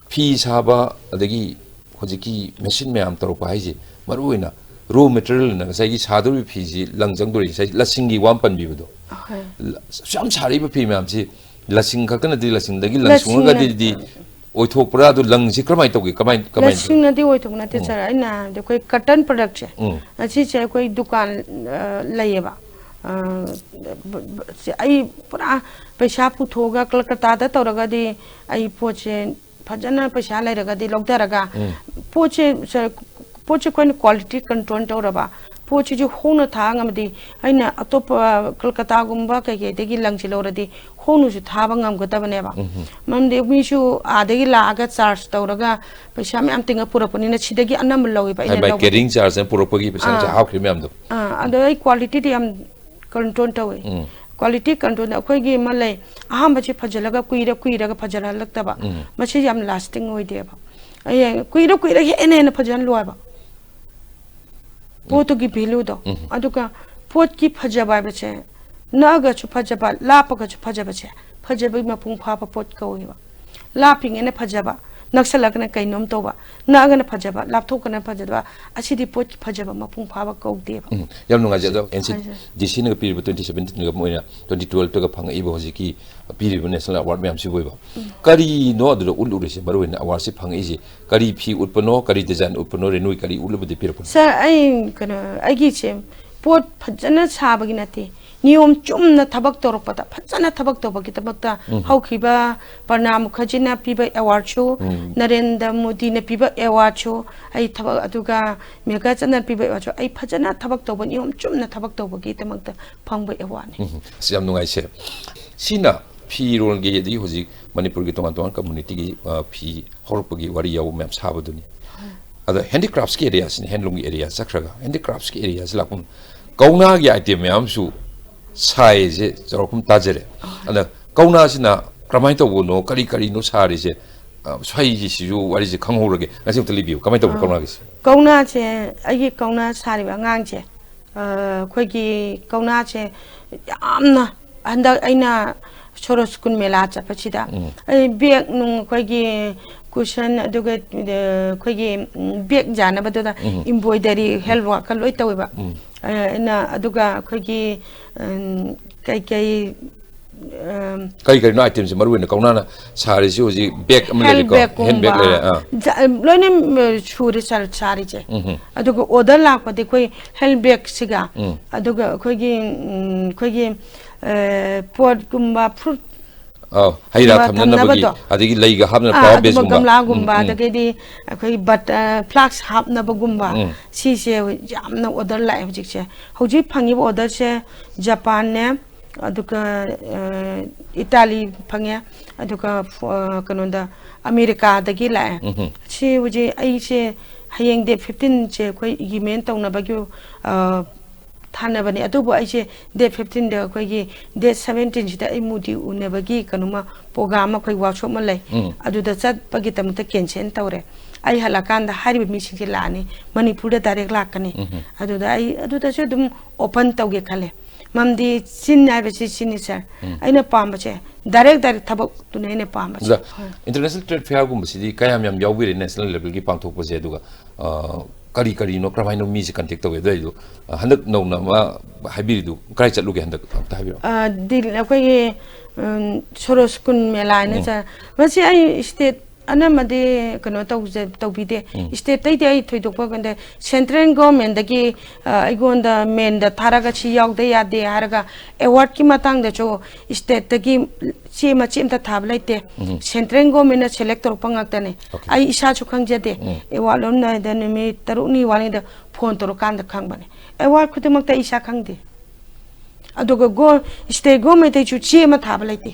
ꯐꯤ ꯁꯥꯕ, ꯑꯗꯒꯤ ꯍꯧꯖꯤꯛꯀꯤ ꯃꯦꯆꯤꯟ ꯃꯌꯥꯝ ꯇꯧꯔꯛꯄ ꯍꯥꯏꯁꯦ, ꯃꯔꯨꯑꯣꯏꯅ ꯔꯣ ꯃꯦꯇꯔꯤꯌꯦꯜꯅ ꯉꯁꯥꯏꯒꯤ ꯁꯥꯗꯧꯔꯤꯕ ꯐꯤꯁꯤ ꯂꯪ ꯆꯪꯗꯣꯔꯤ, ꯉꯁꯥꯏ ꯂꯁꯤꯡꯒꯤ ꯋꯥ ꯑꯃ ꯄꯟꯕꯤꯕꯗꯣ, ꯑꯍꯣꯏ꯫ ꯂ-, ꯌꯥꯝ ꯁꯥꯔꯛꯏꯕ ꯐꯤ ꯃꯌꯥꯝꯁꯤ ꯂꯁꯤꯡ ꯈꯛꯇ ꯅꯠꯇꯦ, ꯂꯁꯤꯡꯗꯒꯤ ꯂꯪ ꯂꯁꯤꯡꯅ- ꯁꯨꯡꯉꯒꯗꯤ ꯑꯣꯏꯊꯣꯛꯄ꯭ꯔꯥ? ꯑꯗꯨ ꯂꯪꯁꯤ ꯀꯔꯝꯍꯥꯏꯅ ꯇꯧꯒꯦ? ꯀꯃꯥꯏ-, ꯀꯃꯥꯏꯅ ꯇꯧꯒꯦ? ꯂꯁꯤꯡꯅꯗꯤ ꯑꯣꯏꯊꯣꯛꯄ ꯅꯠꯇꯦ, ꯎꯝ꯫ ꯁꯥꯔ, ꯑꯩꯅ ꯍꯥꯏꯕꯗꯤ ꯑꯩꯈꯣꯏ ꯀꯇꯟ ꯄ꯭ꯔꯗꯛꯁꯦ, ꯎꯝ꯫ ꯑꯁꯤꯁꯦ ꯑꯩꯈꯣꯏ ꯗꯨꯀꯥꯟ, ꯑ, ꯂꯩꯌꯦꯕ꯫ ꯑ, ꯕ-, ꯕ-, ꯁꯦ ꯑꯩ ꯄꯨꯔꯥ ꯄꯩꯁꯥ ꯄꯨꯊꯣꯛꯑꯒ ꯀꯜꯀꯇꯥꯗ ꯇꯧꯔꯒꯗꯤ ꯑꯩ ꯄꯣꯠꯁꯦ ꯐꯖꯅ ꯄꯩꯁꯥ ꯂꯩꯔꯒꯗꯤ ꯂꯧꯊꯔꯒ ꯎꯝ꯫ ꯄꯣꯠꯁꯦ, ꯁꯥꯔ, ꯄꯣꯠꯁꯦ ꯑꯩꯈꯣꯏꯅ ꯀ꯭ꯋꯥꯂꯤꯇꯤ ꯀꯟꯇ꯭ꯔꯣꯜ ꯇꯧꯔꯕ, ꯄꯣꯠꯁꯤꯁꯨ ꯍꯣꯡꯅ ꯊꯥ ꯉꯝꯃꯗꯤ, ꯑꯩꯅ ꯑꯇꯣꯞꯄ ꯀꯜꯀꯇꯥꯒꯨꯝꯕ ꯀꯩꯀꯩꯗꯒꯤ ꯂꯪꯁꯤ ꯂꯧꯔꯗꯤ ꯍꯣꯡꯅꯁꯨ ꯊꯥꯕ ꯉꯝꯒꯗꯕꯅꯦꯕ꯫ ꯃꯔꯝꯗꯤ ꯃꯤꯁꯨ ꯑꯥꯗꯒꯤ ꯂꯥꯛꯑꯒ ꯆꯥꯔꯖ ꯇꯧꯔꯒ ꯄꯩꯁꯥ ꯃꯌꯥꯝ ꯇꯤꯡꯉ ꯄꯨꯔꯛꯄꯅꯤꯅ ꯁꯤꯗꯒꯤ ꯑꯅꯝꯕ ꯂꯧꯋꯦꯕ ꯑꯩꯅ ꯃꯥꯏ ꯂꯧꯕꯗꯤ꯫ ꯀꯦꯔꯤꯡ ꯆꯥꯔꯖꯅ ꯄꯨꯔꯛꯄꯒꯤ ꯄꯩꯁꯥ ꯅꯨꯡꯁꯥ ꯑꯥ꯫ ꯍꯥꯞꯈ꯭ꯔꯤ ꯃꯌꯥꯝꯗꯣ꯫ ꯑꯥ, ꯑꯗꯣ ꯑꯩ ꯀ꯭ꯋꯥꯂꯤꯇꯤꯗꯤ ꯌꯥꯝ ꯀꯟꯇ꯭ꯔꯣꯜ ꯇꯧꯋꯤ꯫ ꯎꯝ꯫ ꯀ꯭ꯋꯥꯂꯤꯇꯤ ꯀꯟꯇ꯭ꯔꯣꯜꯗ ꯑꯩꯈꯣꯏꯒꯤ ꯑꯃ ꯂꯩ, ꯑꯍꯥꯟꯕꯁꯤ ꯐꯖꯜꯂꯒ ꯀꯨꯏꯔ ꯀꯨꯏꯔꯒ ꯐꯖꯜꯍꯜꯂꯛꯇꯕ꯫ ꯎꯝ꯫ ꯃꯁꯤ ꯌꯥꯝ ꯂꯥꯁꯇꯤꯡ ꯑꯣꯏꯗꯦꯕ꯫ ꯍꯌꯦꯡ ꯀꯨꯏꯔ ꯀꯨꯏꯔꯒ ꯍꯦꯟꯅ ꯍꯦꯟꯅ ꯐꯖꯍꯜꯂꯣ ꯍꯥꯏꯕ꯫ ꯄꯣꯠꯇꯨꯒꯤ ꯚꯦꯂꯨꯗꯣ꯫ ꯎꯝ꯫ ꯑꯗꯨꯒ ꯄꯣꯠꯀꯤ ꯐꯖꯕ ꯍꯥꯏꯕꯁꯦ, ꯅꯛꯑꯒꯁꯨ ꯐꯖꯕ, ꯂꯥꯞꯄꯒꯁꯨ ꯐꯖꯕꯁꯦ, ꯐꯖꯕꯒꯤ ꯃꯄꯨꯡ ꯐꯥꯕ ꯄꯣꯠ ꯀꯧꯋꯦꯕ꯫ ꯂꯥꯞꯄꯤꯉꯩꯅ ꯐꯖꯕ, ꯅꯛꯁꯜꯂꯒꯅ ꯀꯩꯅꯣꯝ ꯇꯧꯕ, ꯅꯛꯑꯒꯅ ꯐꯖꯕ, ꯂꯥꯞꯊꯣꯛꯀꯅ ꯐꯖꯕ, ꯑꯁꯤꯗꯤ ꯄꯣꯠꯀꯤ ꯐꯖꯕ ꯃꯄꯨꯡ ꯐꯥꯕ ꯀꯧꯗꯦꯕ꯫ ꯎꯝ, ꯌꯥꯝ ꯅꯨꯡꯉꯥꯏꯖꯩ꯫ ꯑꯗꯣ ꯑꯦꯟ ꯁꯤ ꯍꯥꯏꯖꯦ꯫ ꯗꯤ ꯁꯤꯅꯒ ꯄꯤꯔꯤꯕ ꯇ꯭ꯋꯦꯟꯇꯤ ꯁꯕꯦꯟꯇꯤꯟꯒ ꯑꯣꯏꯅ ꯇ꯭ꯋꯦꯟꯇꯤ ꯇꯨꯋꯦꯜꯐꯇꯒ ꯐꯪꯉꯛꯏꯕ ꯍꯧꯖꯤꯛꯀꯤ ꯄꯤꯔꯤꯕ ꯅꯦꯁꯅꯦꯜ ꯑꯦꯋꯥꯔꯗ ꯃꯌꯥꯝꯁꯤꯕꯨ ꯑꯣꯏꯕ꯫ ꯀꯔꯤꯅꯣ ꯑꯗꯨꯗ ꯎꯠꯂꯨꯔꯤꯁꯦ? ꯃꯔꯨ ꯑꯣꯏꯅ ꯑꯦꯋꯥꯔꯗꯁꯤ ꯐꯪꯉꯛꯏꯁꯦ ꯀꯔꯤ ꯐꯤ ꯎꯠꯄꯅꯣ, ꯀꯔꯤ ꯗꯤꯖꯥꯏꯟ ꯎꯠꯄꯅꯣ, ꯔꯦꯅꯨꯒꯤ ꯀꯔꯤ ꯎꯠꯂꯨꯕꯗꯤ ꯄꯤꯔꯛꯄꯅꯣ? ꯁꯥꯔ, ꯑꯩ ꯀꯩꯅꯣ, ꯑꯩꯒꯤꯁꯦ ꯄꯣꯠ ꯐꯖꯅ ꯁꯥꯕꯒꯤ ꯅꯠꯇꯦ, ꯅꯤꯌꯣꯝ ꯆꯨꯝꯅ ꯊꯕꯛ ꯇꯧꯔꯛꯄꯗ, ꯐꯖꯅ ꯊꯕꯛ ꯇꯧꯕꯒꯤꯗꯃꯛꯇ ꯍꯧꯈꯤꯕ ꯄ꯭ꯔꯅꯥꯕ ꯃꯨꯈꯔꯖꯤꯅ ꯄꯤꯕ ꯑꯦꯋꯥꯔꯗꯁꯨ, ꯎꯝ꯫ ꯅꯔꯦꯟꯗ꯭ꯔ ꯃꯣꯗꯤꯅ ꯄꯤꯕ ꯑꯦꯋꯥꯔꯗꯁꯨ, ꯑꯩ ꯊꯕꯛ, ꯑꯗꯨꯒ ꯃꯦꯘꯥ ꯆꯟꯗꯅ ꯄꯤꯕ ꯑꯦꯋꯥꯔꯗꯁꯨ, ꯑꯩ ꯐꯖꯅ ꯊꯕꯛ ꯇꯧꯕ, ꯅꯤꯌꯣꯝ ꯆꯨꯝꯅ ꯊꯕꯛ ꯇꯧꯕꯒꯤꯗꯃꯛꯇ ꯐꯪꯕ ꯑꯦꯋꯥꯔꯗꯅꯤ꯫ ꯎꯝ, ꯑꯁ, ꯌꯥꯝ ꯅꯨꯡꯉꯥꯏꯁꯦ꯫ ꯁꯤꯅ ꯐꯤꯔꯣꯜꯒꯤ, ꯑꯗꯒꯤ ꯍꯧꯖꯤꯛ ꯃꯅꯤꯄꯨꯔꯒꯤ ꯇꯣꯉꯥꯟ ꯇꯣꯉꯥꯟ ꯀꯝꯃꯨꯅꯤꯇꯤꯒꯤ, ꯑ, ꯐꯤ ꯍꯧꯔꯛꯄꯒꯤ ꯋꯥꯔꯤ ꯌꯥꯎꯕ ꯃꯌꯥꯝ ꯁꯥꯕꯗꯨꯅꯤ꯫ ꯑꯗꯣ ꯍꯦꯟꯗꯤꯀ꯭ꯔꯥꯐꯁꯀꯤ ꯑꯦꯔꯤꯌꯥꯁꯤꯅ, ꯍꯦꯟꯂꯨꯝꯒꯤ ꯑꯦꯔꯤꯌꯥ ꯆꯠꯈ꯭ꯔꯒ, ꯍꯦꯟꯗꯤꯀ꯭ꯔꯥꯐꯁꯀꯤ ꯑꯦꯔꯤꯌꯥꯁꯤ ꯂꯥꯛꯄ ꯃꯇꯝꯗ ꯀꯧꯅꯥꯒꯤ ꯑꯥꯏꯇꯦꯝ ꯃꯌꯥꯝꯁꯨ ꯁꯥꯏꯁꯦ ꯆꯥꯎꯔꯥꯛꯄ ꯇꯥꯖꯔꯦ꯫ ꯑꯗ ꯀꯧꯅꯥꯁꯤꯅ ꯀꯔꯝꯍꯥꯏꯅ ꯇꯧꯕꯅꯣ, ꯀꯔꯤ ꯀꯔꯤꯅꯣ ꯁꯥꯔꯤꯁꯦ? ꯑ, ꯁ꯭ꯋꯥꯏꯒꯤꯁꯤꯁꯨ ꯋꯥꯔꯤꯁꯦ ꯈꯪꯍꯧꯔꯒꯦ꯫ ꯉꯁꯤꯃꯛꯇ ꯂꯤꯕꯤꯌꯨ, ꯀꯃꯥꯏꯅ ꯇꯧꯕꯅꯣ ꯑ, ꯀꯧꯅꯥꯒꯤꯁꯦ? ꯀꯧꯅꯥꯁꯦ, ꯑꯩꯒꯤ ꯀꯧꯅꯥ ꯁꯥꯔꯤꯕ ꯑꯉꯥꯡꯁꯦ, ꯑ, ꯑꯩꯈꯣꯏꯒꯤ ꯀꯧꯅꯥꯁꯦ ꯌꯥꯝꯅ, ꯍꯟꯗꯛ ꯑꯩꯅ ꯁꯣꯔꯣꯖ ꯀꯨꯟ ꯃꯦꯂꯥ ꯆꯠꯄꯁꯤꯗ, ꯎꯝ꯫ ꯑꯩ ꯕꯦꯒ ꯅꯨꯡ, ꯑꯩꯈꯣꯏꯒꯤ ꯀꯨꯁꯟ, ꯑꯗꯨꯒ, ꯑ, ꯑꯩꯈꯣꯏꯒꯤ, ꯎꯝ, ꯕꯦꯒ ꯌꯥꯅꯕꯗꯨꯗ ꯎꯝ꯫ ꯏꯝꯕ꯭ꯔꯣꯏꯗꯔꯤ, ꯍꯦꯟ ꯋꯥꯔꯛꯀ ꯂꯣꯏ ꯇꯧꯋꯦꯕ꯫ ꯎꯝ꯫ ꯑ, ꯑꯩꯅ, ꯑꯗꯨꯒ ꯑꯩꯈꯣꯏꯒꯤ, ꯎꯝ, ꯀꯩꯀꯩ, ꯎꯝ, ꯀꯔꯤ ꯀꯔꯤꯅꯣ ꯑꯥꯏꯇꯦꯝꯁꯦ ꯃꯔꯨ ꯑꯣꯏꯅ ꯀꯧꯅꯥꯅ ꯁꯥꯔꯤꯁꯤ? ꯍꯧꯖꯤꯛ ꯕꯦꯒ ꯑꯃ ꯍꯦꯟ ꯂꯩꯔꯦꯀꯣ, ꯍꯦꯟ ꯕꯦꯒ ꯕꯦꯒꯀꯨꯝꯕ, ꯂꯩꯔꯦ꯫ ꯑꯥ꯫ ꯖ-, ꯂꯣꯏꯅ, ꯎꯝ, ꯁꯨꯔꯦ ꯁꯥꯔ-, ꯁꯥꯔꯤꯁꯦ꯫ ꯎꯝ ꯍꯝ꯫ ꯑꯗꯨꯒ ꯑꯣꯔꯗꯔ ꯂꯥꯛꯄꯗꯤ ꯑꯩꯈꯣꯏ ꯍꯦꯟ ꯕꯦꯒꯁꯤꯒ, ꯎꯝ꯫ ꯑꯗꯨꯒ ꯑꯩꯈꯣꯏꯒꯤ, ꯎꯝ, ꯑꯩꯈꯣꯏꯒꯤ, ꯑ, ꯄꯣꯠꯀꯨꯝꯕ, ꯐ꯭ꯔꯨꯠ, ꯑꯥꯎ, ꯍꯩ ꯔꯥ ꯊꯝꯅꯅꯕꯒꯤ, ꯊꯝꯅꯕꯗꯣ꯫ ꯑꯗꯒꯤ ꯂꯩꯒ ꯍꯥꯞꯅꯕ ꯑꯥ, flower ꯑꯗꯨꯝꯕ vaseꯀꯨꯝꯕ꯫ ꯒꯝꯂꯥꯒꯨꯝꯕ, ꯎꯝ, ꯎꯝ, ꯑꯗꯒꯤꯗꯤ ꯑꯩꯈꯣꯏ ꯕꯠ ꯐ꯭ꯂꯥꯛꯁ ꯍꯥꯞꯅꯕꯒꯨꯝꯕ, ꯎꯝ꯫ ꯁꯤꯁꯦ ꯌꯥꯝꯅ ꯑꯣꯔꯗꯔ ꯂꯥꯛꯑꯦ ꯍꯧꯖꯤꯛꯁꯦ꯫ ꯍꯧꯖꯤꯛ ꯐꯪꯉꯤꯕ ꯑꯣꯔꯗꯔꯁꯦ ꯖꯄꯥꯟꯅꯦ, ꯑꯗꯨꯒ ꯑ, ꯏꯇꯥꯂꯤ ꯐꯪꯉꯦ, ꯑꯗꯨꯒ ꯑ, ꯀꯩꯅꯣꯗ ꯑꯃꯦꯔꯤꯀꯥꯗꯒꯤ ꯂꯥꯛꯑꯦ꯫ ꯎꯝ, ꯎꯝ꯫ ꯁꯤ ꯍꯧꯖꯤꯛ ꯑꯩꯁꯦ ꯍꯌꯦꯡ ꯗꯦꯠ ꯐꯤꯐꯇꯤꯟꯁꯦ ꯑꯩꯈꯣꯏ ꯏꯒꯤꯃꯦꯟ ꯇꯧꯅꯕꯒꯤ ꯑ, ꯊꯥꯅꯕꯅꯦ꯫ ꯑꯗꯨꯕꯨ ꯑꯩꯁꯦ ꯗꯦꯠ ꯐꯤꯐꯇꯤꯟꯗ ꯑꯩꯈꯣꯏꯒꯤ ꯗꯦꯠ ꯁꯕꯦꯟꯇꯤꯟꯁꯤꯗ ꯑꯩ ꯃꯣꯗꯤ ꯎꯅꯕꯒꯤ ꯀꯩꯅꯣꯃ ꯄ꯭ꯔꯣꯒ꯭ꯔꯥꯝ ꯑꯩꯈꯣꯏ ꯋꯥꯛꯁꯣꯞ ꯑꯃ ꯂꯩ꯫ ꯎꯝ꯫ ꯑꯗꯨꯗ ꯆꯠꯄꯒꯤꯗꯃꯛꯇ ꯀꯦꯟꯁꯦꯜ ꯇꯧꯔꯦ꯫ ꯑꯩ ꯍꯜꯂꯛꯀꯥꯟꯗ ꯍꯥꯏꯔꯤꯕ ꯃꯤꯁꯤꯡꯁꯦ ꯂꯥꯛꯑꯅꯤ, ꯃꯅꯤꯄꯨꯔꯗ ꯗꯥꯏꯔꯦꯛ ꯂꯥꯛꯀꯅꯤ꯫ ꯎꯝ꯫ ꯑꯗꯨꯗ ꯑꯩ ꯑꯗꯨꯗꯁꯨ ꯑꯗꯨꯝ ꯑꯣꯄꯟ ꯇꯧꯒꯦ ꯈꯜꯂꯦ꯫ ꯃꯔꯝꯗꯤ ꯆꯤꯟ ꯍꯥꯏꯕꯁꯤ ꯁꯤꯅꯤ ꯁꯥꯔ꯫ ꯎꯝ꯫ ꯑꯩꯅ ꯄꯥꯝꯕꯁꯦ ꯗꯥꯏꯔꯦꯛ ꯗꯥꯏꯔꯦꯛ ꯊꯕꯛꯇꯨꯅꯦ ꯑꯩꯅ ꯄꯥꯝꯕꯁꯦ꯫ ꯑꯣꯖꯥ, ꯍꯣꯏ꯫ ꯏꯟꯇꯔꯅꯦꯁꯅꯦꯜ ꯇ꯭ꯔꯦꯗ ꯐꯤꯌꯥꯔꯒꯨꯝꯕꯁꯤꯗꯤ ꯀꯌꯥꯝ ꯌꯥꯝ ꯌꯥꯎꯕꯤꯔꯦ ꯅꯦꯁꯅꯦꯜ ꯂꯦꯚꯦꯜꯒꯤ ꯄꯥꯡꯊꯣꯛꯄꯁꯦ? ꯑꯗꯨꯒ ꯑ, ꯀꯔꯤ ꯀꯔꯤꯅꯣ, ꯀꯔꯝꯍꯥꯏꯅ ꯃꯤꯁꯦ ꯀꯟꯇꯦꯛ ꯇꯧꯋꯦ? ꯑꯗꯨꯗꯩꯗꯣ ꯑ, ꯍꯟꯗꯛ ꯅꯧꯅ ꯑꯃ ꯍꯥꯏꯕꯤꯔꯤꯗꯨ ꯀꯗꯥꯏ ꯆꯠꯂꯨꯒꯦ ꯍꯟꯗꯛ ꯑꯝꯇ ꯍꯥꯏꯕꯤꯔꯛꯑꯣ꯫ ꯑ, ꯗꯤꯜ-, ꯑꯩꯈꯣꯏꯒꯤ ꯎꯝ, ꯁꯣꯔꯣꯖ ꯀꯨꯟ ꯃꯦꯂꯥ ꯍꯥꯏꯅ ꯎꯝ꯫ ꯆ-, ꯃꯁꯤ ꯑꯩ ꯁ꯭ꯇꯦꯠ ꯑꯅꯝꯕꯗꯤ ꯀꯩꯅꯣ ꯇꯧꯖ-, ꯇꯧꯕꯤꯗꯦ꯫ ꯎꯝ꯫ ꯁ꯭ꯇꯦꯠꯇꯩꯗꯤ ꯑꯩ ꯊꯣꯏꯗꯣꯛꯄ ꯀꯩꯅꯣ ꯇꯧ-, ꯁꯦꯟꯇ꯭ꯔꯦꯜ ꯒꯣꯔꯃꯦꯟꯗꯒꯤ, ꯑ, ꯑꯩꯉꯣꯟꯗ ꯃꯦꯟꯗ ꯊꯥꯔꯒ ꯁꯤ ꯌꯥꯎꯗ ꯌꯥꯗꯦ ꯍꯥꯏꯔꯒ ꯑꯦꯋꯥꯔꯗꯀꯤ ꯃꯇꯥꯡꯗꯁꯨ ꯁ꯭ꯇꯦꯠꯇꯒꯤ ꯆꯦ ꯃꯆꯦ ꯑꯝꯇ ꯊꯥꯕ ꯂꯩꯇꯦ꯫ ꯎꯝ꯫ ꯁꯦꯟꯇ꯭ꯔꯦꯜ ꯒꯣꯔꯃꯦꯟꯅ ꯁꯦꯂꯦꯛ ꯇꯧꯔꯛꯄ ꯉꯥꯛꯇꯅꯦ꯫ ꯑꯣꯀꯦ꯫ ꯑꯩ ꯏꯁꯥꯁꯨ ꯈꯪꯖꯗꯦ꯫ ꯎꯝ꯫ ꯑꯦꯋꯥꯔꯗ ꯂꯧꯔꯝꯗꯥꯏꯗ ꯅꯨꯃꯤꯠ ꯇꯔꯨꯛꯅꯤ ꯋꯥꯔꯤꯗ ꯐꯣꯟ ꯇꯧꯔꯀꯥꯟꯗ ꯈꯪꯕꯅꯦ꯫ ꯑꯦꯋꯥꯔꯗ ꯈꯨꯗꯤꯡꯃꯛꯇ ꯑꯩ ꯏꯁꯥ ꯈꯪꯗꯦ꯫ ꯑꯗꯨꯒ ꯒꯣ-, ꯁ꯭ꯇꯦꯠ ꯒꯣꯔꯃꯦꯟꯇꯩꯁꯨ ꯆꯦ ꯑꯃ ꯊꯥꯕ ꯂꯩꯇꯦ꯫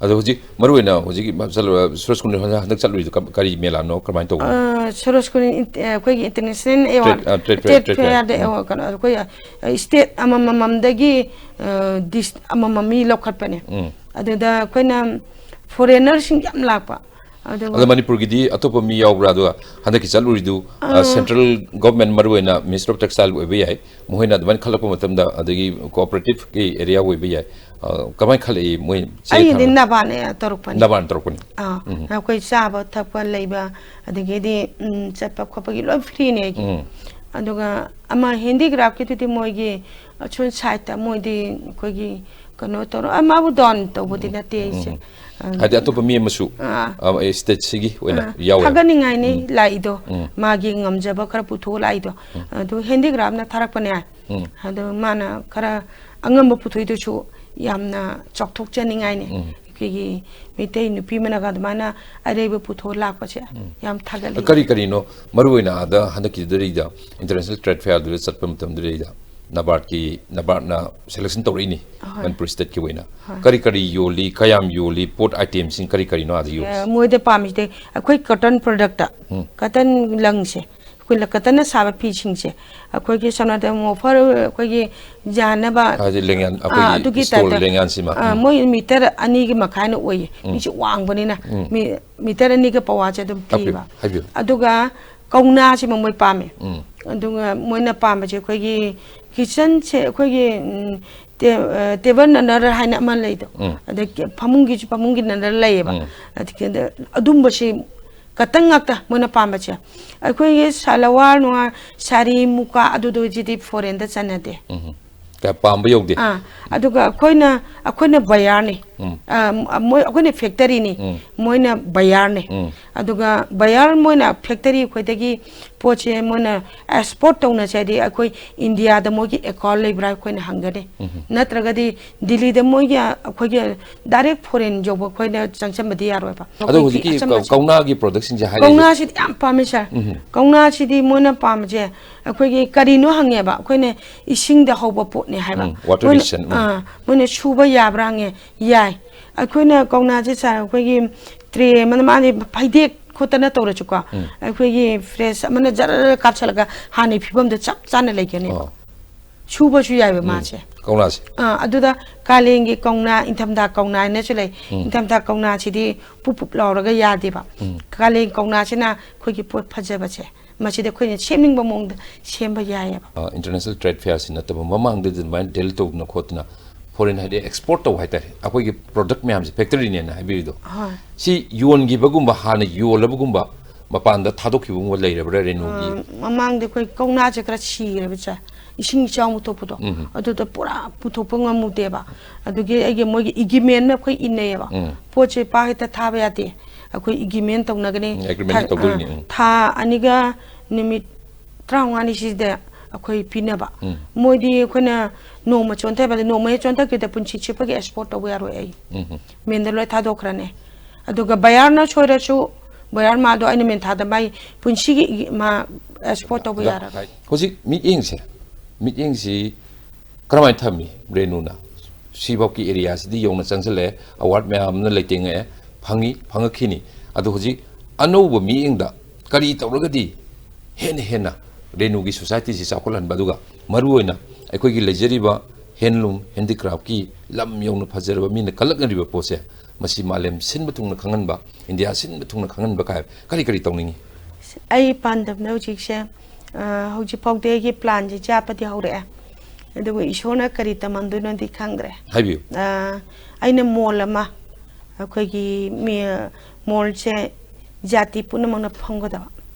ꯑꯗꯣ ꯍꯧꯖꯤꯛ ꯃꯔꯨꯑꯣꯏꯅ ꯍꯧꯖꯤꯛꯀꯤ ꯆꯠꯂꯨ-, ꯁꯨꯔꯖ ꯀꯨꯟ ꯍꯟꯗꯛ ꯆꯠꯂꯨꯔꯤꯗꯣ ꯀꯝ-, ꯀꯔꯤ ꯃꯦꯂꯥꯅꯣ, ꯀꯃꯥꯏꯅ ꯇꯧꯕꯅꯣ? ꯑ, ꯁꯣꯔꯣꯖ ꯀꯨꯟ ꯏꯟ-, ꯑꯩꯈꯣꯏꯒꯤ ꯏꯟꯇꯔꯅꯦꯁꯅꯦꯜ ꯑꯦꯋꯥꯔꯗ, ꯇ꯭ꯔꯦꯗ, ꯑ, ꯇ꯭ꯔꯦꯗ ꯐꯦꯌꯔ, ꯇ꯭ꯔꯦꯗ ꯇ꯭ꯔꯦꯗ ꯐꯦꯌꯔ꯫ ꯐꯦꯌꯔꯗ ꯑꯦꯋꯥꯔꯗ ꯀꯩꯅꯣ, ꯑꯩꯈꯣꯏ, ꯑ, ꯁ꯭ꯇꯦꯠ ꯑꯃꯃꯝꯗꯒꯤ, ꯑ, ꯗꯤꯁ-, ꯑꯃꯃꯝ ꯃꯤ ꯂꯧꯈꯠꯄꯅꯦ꯫ ꯎꯝ꯫ ꯑꯗꯨꯗ ꯑꯩꯈꯣꯏꯅ ꯐꯣꯔꯦꯟꯅꯔꯁꯤꯡ ꯌꯥꯝ ꯂꯥꯛꯄ꯫ ꯑꯗꯨꯒ ꯑꯗꯣ ꯃꯅꯤꯄꯨꯔꯒꯤꯗꯤ ꯑꯇꯣꯞꯄ ꯃꯤ ꯌꯥꯎꯕ꯭ꯔꯥ? ꯑꯗꯨꯒ ꯍꯟꯗꯛꯀꯤ ꯆꯠꯂꯨꯔꯤꯗꯨ, ꯑ, ꯑ, ꯁꯦꯟꯇ꯭ꯔꯦꯜ ꯒꯣꯔꯃꯦꯟ ꯃꯔꯨꯑꯣꯏꯅ ꯃꯤꯅꯤꯁꯇꯔ ꯑꯣꯐ ꯇꯦꯛꯁꯇꯥꯏꯜ ꯑꯣꯏꯕ ꯌꯥꯏ, ꯃꯈꯣꯏꯅ ꯑꯗꯨꯃꯥꯏꯅ ꯈꯜꯂꯛꯄ ꯃꯇꯝꯗ, ꯑꯗꯒꯤ ꯀꯣꯑꯣꯄꯔꯦꯇꯤꯚꯀꯤ ꯑꯦꯔꯤꯌꯥ ꯑꯣꯏꯕ ꯌꯥꯏ, ꯑ, ꯀꯃꯥꯏꯅ ꯈꯜꯂꯛꯏ ꯃꯣꯏ ꯆꯦ ꯑꯩꯒꯤꯗꯤ ꯊꯥꯅꯕ? ꯅꯕꯥꯅ ꯇꯧꯔꯛꯄꯅꯤ꯫ ꯅꯕꯥꯅ ꯇꯧꯔꯛꯄꯅꯤ꯫ ꯑꯥ, ꯎꯝ꯫ ꯑꯩꯈꯣꯏ ꯆꯥꯕ ꯊꯛꯄ ꯂꯩꯕ, ꯑꯗꯒꯤꯗꯤ, ꯎꯝ, ꯆꯠꯄ ꯈꯣꯠꯄꯒꯤ ꯂꯣꯏ ꯐ꯭ꯔꯤꯅꯦ ꯑꯩꯒꯤ꯫ ꯎꯝ꯫ ꯑꯗꯨꯒ ꯑꯃ ꯍꯦꯟꯗꯤꯀ꯭ꯔꯥꯐꯀꯤꯗꯨꯗꯤ ꯃꯣꯏꯒꯤ ꯑꯁꯣꯝ ꯁꯥꯏꯠꯇ ꯃꯣꯏꯗꯤ ꯑꯩꯈꯣꯏꯒꯤ ꯀꯩꯅꯣ ꯇꯧꯔ, ꯑꯃꯕꯨ ꯗꯥꯎꯟ ꯇꯧꯕꯗꯤ ꯅꯠꯇꯦ ꯑꯩꯁꯦ꯫ ꯎꯝ꯫ ꯍꯥꯏꯗꯤ ꯑꯇꯣꯞꯄ ꯃꯤ ꯑꯃꯁꯨ, ꯑꯥ꯫ ꯑ, ꯑꯦ, ꯁ꯭ꯇꯦꯠꯁꯤꯒꯤ ꯑꯣꯏꯅ ꯑꯥ, ꯌꯥꯎꯋꯦ꯫ ꯊꯥꯒꯠꯅꯤꯡꯉꯥꯏꯅꯤ ꯎꯝ꯫ ꯂꯥꯛꯏꯗꯣ꯫ ꯎꯝ꯫ ꯃꯥꯒꯤ ꯉꯝꯖꯕ ꯈꯔ ꯄꯨꯊꯣꯛꯑ ꯂꯥꯛꯏꯗꯣ꯫ ꯎꯝ꯫ ꯑꯗꯨ ꯍꯦꯟꯗꯤꯀ꯭ꯔꯥꯐꯅ ꯊꯥꯔꯛꯄꯅꯦ꯫ ꯎꯝ꯫ ꯑꯗꯣ ꯃꯥꯅ ꯈꯔ ꯑꯉꯝꯕ ꯄꯨꯊꯣꯛꯏꯗꯨꯁꯨ ꯌꯥꯝꯅ ꯆꯥꯎꯊꯣꯛꯆꯅꯤꯡꯉꯥꯏꯅꯦ꯫ ꯎꯝ꯫ ꯑꯩꯈꯣꯏꯒꯤ ꯃꯩꯇꯩ ꯅꯨꯄꯤ ꯑꯃꯅꯒ ꯑꯗꯨꯃꯥꯏꯅ ꯑꯔꯩꯕ ꯄꯨꯊꯣꯛꯑ ꯂꯥꯛꯄꯁꯦ ꯌꯥꯝ ꯊꯥꯒꯠꯂꯤ꯫ ꯀꯔꯤ ꯀꯔꯤꯅꯣ ꯃꯔꯨ ꯑꯣꯏꯅ ꯑꯥꯗ ꯍꯟꯗꯛꯀꯤꯗꯨꯗꯩꯗ, ꯏꯟꯇꯔꯅꯦꯁꯅꯦꯜ ꯇ꯭ꯔꯦꯗ ꯐꯦꯌꯔꯗꯨꯗ ꯆꯠꯄ ꯃꯇꯝꯗꯨꯗꯩꯗ, ꯅꯕꯥꯔꯠꯀꯤ, ꯅꯕꯥꯔꯠꯅ ꯁꯦꯂꯦꯛꯁꯟ ꯇꯧꯔꯛꯏꯅꯤ ꯍꯣꯏ꯫ ꯃꯅꯤꯄꯨꯔ ꯁ꯭ꯇꯦꯠꯀꯤ ꯑꯣꯏꯅ꯫ ꯍꯣꯏ꯫ ꯀꯔꯤ ꯀꯔꯤ ꯌꯣꯜꯂꯤ, ꯀꯌꯥꯝ ꯌꯣꯜꯂꯤ, ꯄꯣꯠ ꯑꯥꯏꯇꯦꯝꯁꯤꯡ ꯀꯔꯤ ꯀꯔꯤꯅꯣ ꯑꯥꯗ ꯌꯣꯜꯂꯤꯁꯦ? ꯑ, ꯃꯣꯏꯗ ꯄꯥꯝꯃꯤꯁꯤꯗꯤ ꯑꯩꯈꯣꯏ ꯀꯇꯟ ꯄ꯭ꯔꯗꯛꯇ, ꯎꯝ꯫ ꯀꯇꯟ ꯂꯪꯁꯦ, ꯑꯩꯈꯣꯏ ꯀꯇꯟꯅ ꯁꯥꯕ ꯐꯤꯁꯤꯡꯁꯦ, ꯑꯩꯈꯣꯏꯒꯤ ꯁꯝꯅ ꯍꯥꯏꯔꯕꯗ ꯃꯣꯐꯔ ꯑꯩꯈꯣꯏꯒꯤ ꯌꯥꯅꯕ, ꯍꯥꯏꯗꯤ ꯂꯦꯡꯌꯥꯟ, ꯑ, ꯑꯩꯈꯣꯏꯒꯤ ꯑꯗꯨꯒꯤ ꯁ꯭ꯇꯣꯜ ꯇꯥꯏꯞꯇ, ꯂꯦꯡꯌꯥꯟꯁꯤꯃ꯫ ꯑ, ꯎꯝ꯫ ꯃꯣꯏ ꯃꯤꯇꯔ ꯑꯅꯤꯒꯤ ꯃꯈꯥꯏꯅ ꯑꯣꯏꯌꯦ꯫ ꯎꯝ꯫ ꯃꯤꯁꯦ ꯋꯥꯡꯕꯅꯤꯅ ꯎꯝ꯫ ꯃꯤ-, ꯃꯤꯇꯔ ꯑꯅꯤꯒ ꯄꯋꯥꯁꯦ ꯑꯗꯨꯝ ꯇꯥꯛꯄꯤꯌꯨ, ꯄꯤꯕ꯫ ꯍꯥꯏꯕꯤꯌꯨ꯫ ꯑꯗꯨꯒ ꯀꯧꯅꯥꯁꯤꯃ ꯃꯣꯏ ꯄꯥꯝꯃꯦ꯫ ꯎꯝ꯫ ꯑꯗꯨꯒ ꯃꯣꯏꯅ ꯄꯥꯝꯕꯁꯦ ꯑꯩꯈꯣꯏꯒꯤ ꯀꯤꯠꯆꯟꯁꯦ, ꯑꯩꯈꯣꯏꯒꯤ, ꯎꯝ, ꯇꯦ-, ꯑ, ꯇꯦꯕꯜ ꯅꯅꯔ ꯍꯥꯏꯅ ꯑꯃ ꯂꯩꯗꯣ꯫ ꯎꯝ꯫ ꯑꯗꯩ ꯀ-, ꯐꯃꯨꯡꯒꯤꯁꯨ, ꯐꯃꯨꯡꯒꯤ ꯅꯅꯔ ꯂꯩꯌꯦꯕ꯫ ꯎꯝ꯫ ꯑꯗꯨꯒꯤ ꯑꯗ-, ꯑꯗꯨꯝꯕꯁꯤ ꯀꯇꯟ ꯉꯥꯛꯇ ꯃꯣꯏꯅ ꯄꯥꯝꯕꯁꯦ꯫ ꯑꯩꯈꯣꯏꯒꯤ ꯁꯥꯂꯋꯥꯔ ꯅꯨꯡꯋꯥꯔ, ꯁꯥꯔꯤ, ꯃꯨꯀꯥ, ꯑꯗꯨꯗꯨꯁꯤꯗꯤ ꯐꯣꯔꯦꯟꯗ ꯆꯠꯅꯗꯦ꯫ ꯎꯝ꯫ ꯀꯌꯥ ꯄꯥꯝꯕ ꯌꯧꯗꯦ꯫ ꯑꯥ, ꯑꯗꯨꯒ ꯑꯩꯈꯣꯏꯅ, ꯑꯩꯈꯣꯏꯅ ꯕꯌꯥꯔꯅꯤ꯫ ꯎꯝ꯫ ꯑ, ꯃꯣꯏ, ꯑꯩꯈꯣꯏꯅ ꯐꯦꯛꯇꯔꯤꯅꯤ, ꯎꯝ꯫ ꯃꯣꯏꯅ ꯕꯌꯥꯔꯅꯤ꯫ ꯎꯝ꯫ ꯑꯗꯨꯒ ꯕꯌꯥꯔ ꯃꯣꯏꯅ ꯐꯦꯛꯇꯔꯤ ꯑꯩꯈꯣꯏꯗꯒꯤ ꯄꯣꯠꯁꯦ ꯃꯣꯏꯅ ꯑꯦꯛꯁꯄꯣꯔꯠ ꯇꯧꯅꯁꯦ ꯍꯥꯏꯗꯤ ꯑꯩꯈꯣꯏ ꯏꯟꯗꯤꯌꯥꯗ ꯃꯣꯏꯒꯤ ꯑꯦꯀꯥꯎꯟ ꯂꯩꯕ꯭ꯔꯥ ꯑꯩꯈꯣꯏꯅ ꯍꯪꯒꯅꯤ꯫ ꯎꯝ꯫ ꯅꯠꯇ꯭ꯔꯒꯗꯤ ꯗꯤꯜꯂꯤꯗ ꯃꯣꯏꯒꯤ ꯑꯩꯈꯣꯏꯒꯤ ꯗꯥꯏꯔꯦꯛ ꯐꯣꯔꯦꯟ ꯌꯧꯕ ꯑꯩꯈꯣꯏꯅ ꯆꯪꯁꯤꯟꯕꯗꯤ ꯌꯥꯔꯣꯏꯕ꯫ ꯑꯗꯣ ꯍꯧꯖꯤꯛꯀꯤ ꯀꯧ-, ꯀꯧꯅꯥꯒꯤ ꯄ꯭ꯔꯗꯛꯁꯤꯡꯁꯦ ꯍꯥꯏꯔꯤꯁꯦ꯫ ꯀꯧꯅꯥꯁꯤꯗꯤ ꯌꯥꯝ ꯄꯥꯝꯃꯦ ꯁꯥꯔ꯫ ꯎꯝ꯫ ꯀꯧꯅꯥꯁꯤꯗꯤ ꯃꯣꯏꯅ ꯄꯥꯝꯕꯁꯦ ꯑꯩꯈꯣꯏꯒꯤ ꯀꯔꯤꯅꯣ ꯍꯪꯉꯦꯕ, ꯑꯩꯈꯣꯏꯅ ꯏꯁꯤꯡꯗ ꯍꯧꯕ ꯄꯣꯠꯅꯦ ꯍꯥꯏꯕ꯫ ꯎꯝ, water ꯃꯣꯏꯅ, resistant, ꯎꯝ꯫ ꯑꯥ, ꯃꯣꯏꯅ ꯁꯨꯕ ꯌꯥꯕ꯭ꯔꯥ ꯍꯪꯉꯦ, ꯌꯥꯏ꯫ ꯑꯩꯈꯣꯏꯅ ꯀꯧꯅꯥꯁꯦ ꯁꯥꯔ ꯑꯩꯈꯣꯏꯒꯤ ꯇ꯭ꯔꯦ ꯑꯃꯅ ꯃꯥꯗꯤ ꯐꯩꯗꯦꯛ ꯈꯣꯠꯇꯅ ꯇꯧꯔꯁꯨꯀꯣ, ꯎꯝ꯫ ꯑꯩꯈꯣꯏꯒꯤ ꯐ꯭ꯔꯦꯁ ꯑꯃꯅ ꯖꯔ ꯀꯥꯞꯁꯤꯜꯂꯒ ꯍꯥꯟꯅꯒꯤ ꯐꯤꯕꯝꯗ ꯆꯞ ꯆꯥꯅ ꯂꯩꯒꯅꯦꯕ꯫ ꯑꯣ꯫ ꯁꯨꯕꯁꯨ ꯌꯥꯏꯕ ꯎꯝ꯫ ꯃꯥꯁꯦ꯫ ꯀꯧꯅꯥꯁꯦ꯫ ꯑꯥ, ꯑꯗꯨꯗ ꯀꯥꯂꯦꯟꯒꯤ ꯀꯧꯅꯥ, ꯏꯪꯊꯝꯊꯥ ꯀꯧꯅꯥ ꯍꯥꯏꯅꯁꯨ ꯂꯩ꯫ ꯎꯝ꯫ ꯏꯪꯊꯝꯊꯥ ꯀꯧꯅꯥꯁꯤꯗꯤ ꯄꯨꯞ ꯄꯨꯞ ꯂꯥꯎꯔꯒ ꯌꯥꯗꯦꯕ꯫ ꯎꯝ꯫ ꯀꯥꯂꯦꯟ ꯀꯧꯅꯥꯁꯤꯅ ꯑꯩꯈꯣꯏꯒꯤ ꯄꯣꯠ ꯐꯖꯕꯁꯦ, ꯃꯁꯤꯗ ꯑꯩꯈꯣꯏꯅ ꯁꯦꯝꯅꯤꯡꯕ ꯃꯑꯣꯡꯗ ꯁꯦꯝꯕ ꯌꯥꯏꯌꯦꯕ꯫ ꯑ, ꯏꯟꯇꯔꯅꯦꯁꯅꯦꯜ ꯇ꯭ꯔꯦꯗ ꯐꯦꯌꯔꯁꯤ ꯅꯠꯇꯕ ꯃꯃꯥꯡꯗꯗꯤ ꯑꯗꯨꯃꯥꯏꯅ ꯗꯤꯜ ꯇꯧꯗꯅ ꯈꯣꯠꯇꯅ ꯐꯣꯔꯦꯟ ꯍꯥꯏꯗꯤ ꯑꯦꯛꯁꯄꯣꯔꯠ ꯇꯧꯕ ꯍꯥꯏꯇꯥꯔꯦ, ꯑꯩꯈꯣꯏꯒꯤ ꯄ꯭ꯔꯗꯛ ꯃꯌꯥꯝꯁꯦ ꯐꯦꯛꯇꯔꯤꯅꯦꯅ ꯍꯥꯏꯕꯤꯔꯤꯗꯣ, ꯍꯣꯏ꯫ ꯁꯤ ꯌꯣꯟꯈꯤꯕꯒꯨꯝꯕ, ꯍꯥꯟꯅ ꯌꯣꯜꯂꯕꯒꯨꯝꯕ, ꯃꯄꯥꯟꯗ ꯊꯥꯗꯣꯛꯈꯤꯕꯒꯨꯝꯕ ꯂꯩꯔꯕ꯭ꯔꯥ ꯔꯦꯅꯨꯒꯤ? ꯑ, ꯃꯃꯥꯡꯗ ꯑꯩꯈꯣꯏ ꯀꯧꯅꯥꯁꯦ ꯈꯔ ꯁꯤꯈ꯭ꯔꯦꯕ ꯁꯥꯔ, ꯏꯁꯤꯡ ꯏꯆꯥꯎ ꯊꯣꯛꯄꯗꯣ, ꯎꯝ꯫ ꯑꯗꯨꯗ ꯄꯨꯔꯥ ꯄꯨꯊꯣꯛꯄ ꯉꯝꯃꯨꯗꯦꯕ꯫ ꯑꯗꯨꯒꯤ ꯑꯩꯒꯤ ꯃꯣꯏꯒꯤ ꯑꯦꯒ꯭ꯔꯤꯃꯦꯟ ꯑꯃ ꯑꯩꯈꯣꯏ ꯏꯟꯅꯩꯌꯦꯕ꯫ ꯎꯝ꯫ ꯄꯣꯠꯁꯦ ꯄꯥꯛ ꯍꯦꯛꯇ ꯊꯥꯕ ꯌꯥꯗꯦ, ꯑꯩꯈꯣꯏ ꯑꯦꯒ꯭ꯔꯤꯃꯦꯟ ꯇꯧꯅꯒꯅꯤ꯫ ꯎꯝ, ꯑꯦꯒ꯭ꯔꯤꯃꯦꯟ ꯊꯥ-, ꯇꯧꯗꯣꯏꯅꯤ, ꯑ, ꯎꯝ꯫ ꯊꯥ ꯑꯅꯤꯒ ꯅꯨꯃꯤꯠ ꯇꯔꯥꯃꯉꯥꯅꯤ ꯁꯤꯗ ꯑꯩꯈꯣꯏ ꯄꯤꯅꯕ꯫ ꯃꯣꯏꯗꯤ ꯑꯩꯈꯣꯏꯅ ꯅꯣꯡꯃ ꯆꯣꯟꯊꯕꯗ ꯅꯣꯡꯃ ꯍꯦꯛ ꯆꯣꯟꯊꯈꯤꯕꯗ ꯄꯨꯟꯁꯤ ꯆꯨꯞꯄꯒꯤ ꯑꯦꯛꯁꯄꯣꯔꯠ ꯇꯧꯕ ꯌꯥꯔꯣꯏ ꯑꯩ꯫ ꯃꯦꯟꯗ ꯂꯣꯏ ꯊꯥꯗꯣꯛꯈ꯭ꯔꯅꯤ꯫ ꯑꯗꯨꯒ ꯕꯌꯥꯔꯅ ꯁꯣꯏꯔꯁꯨ, ꯕꯌꯥꯔ ꯃꯥꯗꯣ ꯑꯩꯅ ꯃꯦꯟ ꯊꯥꯗ ꯃꯥꯏ ꯄꯨꯟꯁꯤꯒꯤ ꯃꯥ ꯑꯦꯛꯁꯄꯣꯔꯠ ꯇꯧꯕ ꯑꯗ ꯌꯥꯔꯔꯣꯏ꯫ ꯍꯧꯖꯤꯛ ꯃꯤꯠꯌꯦꯡꯁꯦ, ꯃꯤꯠꯌꯦꯡꯁꯤ ꯀꯔꯝꯍꯥꯏꯅ ꯊꯝꯃꯤ ꯔꯦꯅꯨꯅ? ꯁꯤꯐꯥꯎꯒꯤ ꯑꯦꯔꯤꯌꯥꯁꯤꯗꯤ ꯌꯧꯅ ꯆꯪꯁꯤꯜꯂꯛꯑꯦ, ꯑꯋꯥꯔꯗ ꯃꯌꯥꯝ ꯑꯃ ꯂꯩꯇꯦꯡꯉꯛꯑꯦ, ꯐꯪꯉꯤ, ꯐꯪꯉꯛꯈꯤꯅꯤ꯫ ꯑꯗꯣ ꯍꯧꯖꯤꯛ ꯑꯅꯧꯕ ꯃꯤꯠꯌꯦꯡꯗ ꯀꯔꯤ ꯇꯧꯔꯒꯗꯤ ꯍꯦꯟꯅ ꯍꯦꯟꯅ ꯔꯦꯅꯨꯒꯤ ꯁꯣꯁꯥꯏꯇꯤꯁꯤ ꯆꯥꯎꯈꯠꯍꯟꯕ, ꯑꯗꯨꯒ ꯃꯔꯨꯑꯣꯏꯅ ꯑꯩꯈꯣꯏꯒꯤ ꯂꯩꯖꯔꯤꯕ ꯍꯦꯟꯂꯨꯝ, ꯍꯦꯟꯗꯤꯀ꯭ꯔꯥꯐꯀꯤ ꯂꯝ ꯌꯧꯅ ꯐꯖꯔꯕ ꯃꯤꯅ ꯀꯜꯂꯛꯅꯔꯤꯕ ꯄꯣꯠꯁꯦ, ꯃꯁꯤ ꯃꯥꯂꯦꯝ ꯁꯤꯟꯕ ꯊꯨꯡꯅ ꯈꯪꯍꯟꯕ, ꯏꯟꯗꯤꯌꯥ ꯁꯤꯟꯕ ꯊꯨꯡꯅ ꯈꯪꯍꯟꯕ ꯀꯥꯏ ꯀꯔꯤ ꯀꯔꯤ ꯇꯧꯅꯤꯡꯉꯤ? ꯑꯩ ꯄꯥꯟꯗꯝꯅ ꯍꯧꯖꯤꯛꯁꯦ, ꯑ, ꯍꯧꯖꯤꯛ ꯐꯥꯎꯗꯤ ꯑꯩꯒꯤ ꯄ꯭ꯂꯥꯟꯁꯦ ꯆꯥꯠꯄꯗꯤ ꯍꯧꯔꯛꯑꯦ, ꯑꯗꯨꯕꯨ ꯏꯁꯣꯔꯅ ꯀꯔꯤ ꯇꯝꯃꯝꯗꯣꯏꯅꯣꯗꯤ ꯈꯪꯗ꯭ꯔꯦ꯫ ꯍꯥꯏꯕꯤꯌꯨ꯫ ꯑ, ꯑꯩꯅ ꯃꯣꯜ ꯑꯃ, ꯑꯩꯈꯣꯏꯒꯤ ꯃꯤ-, ꯃꯣꯜꯁꯦ ꯖꯥꯇꯤ ꯄꯨꯝꯅꯃꯛꯅ ꯐꯝꯒꯗꯕ,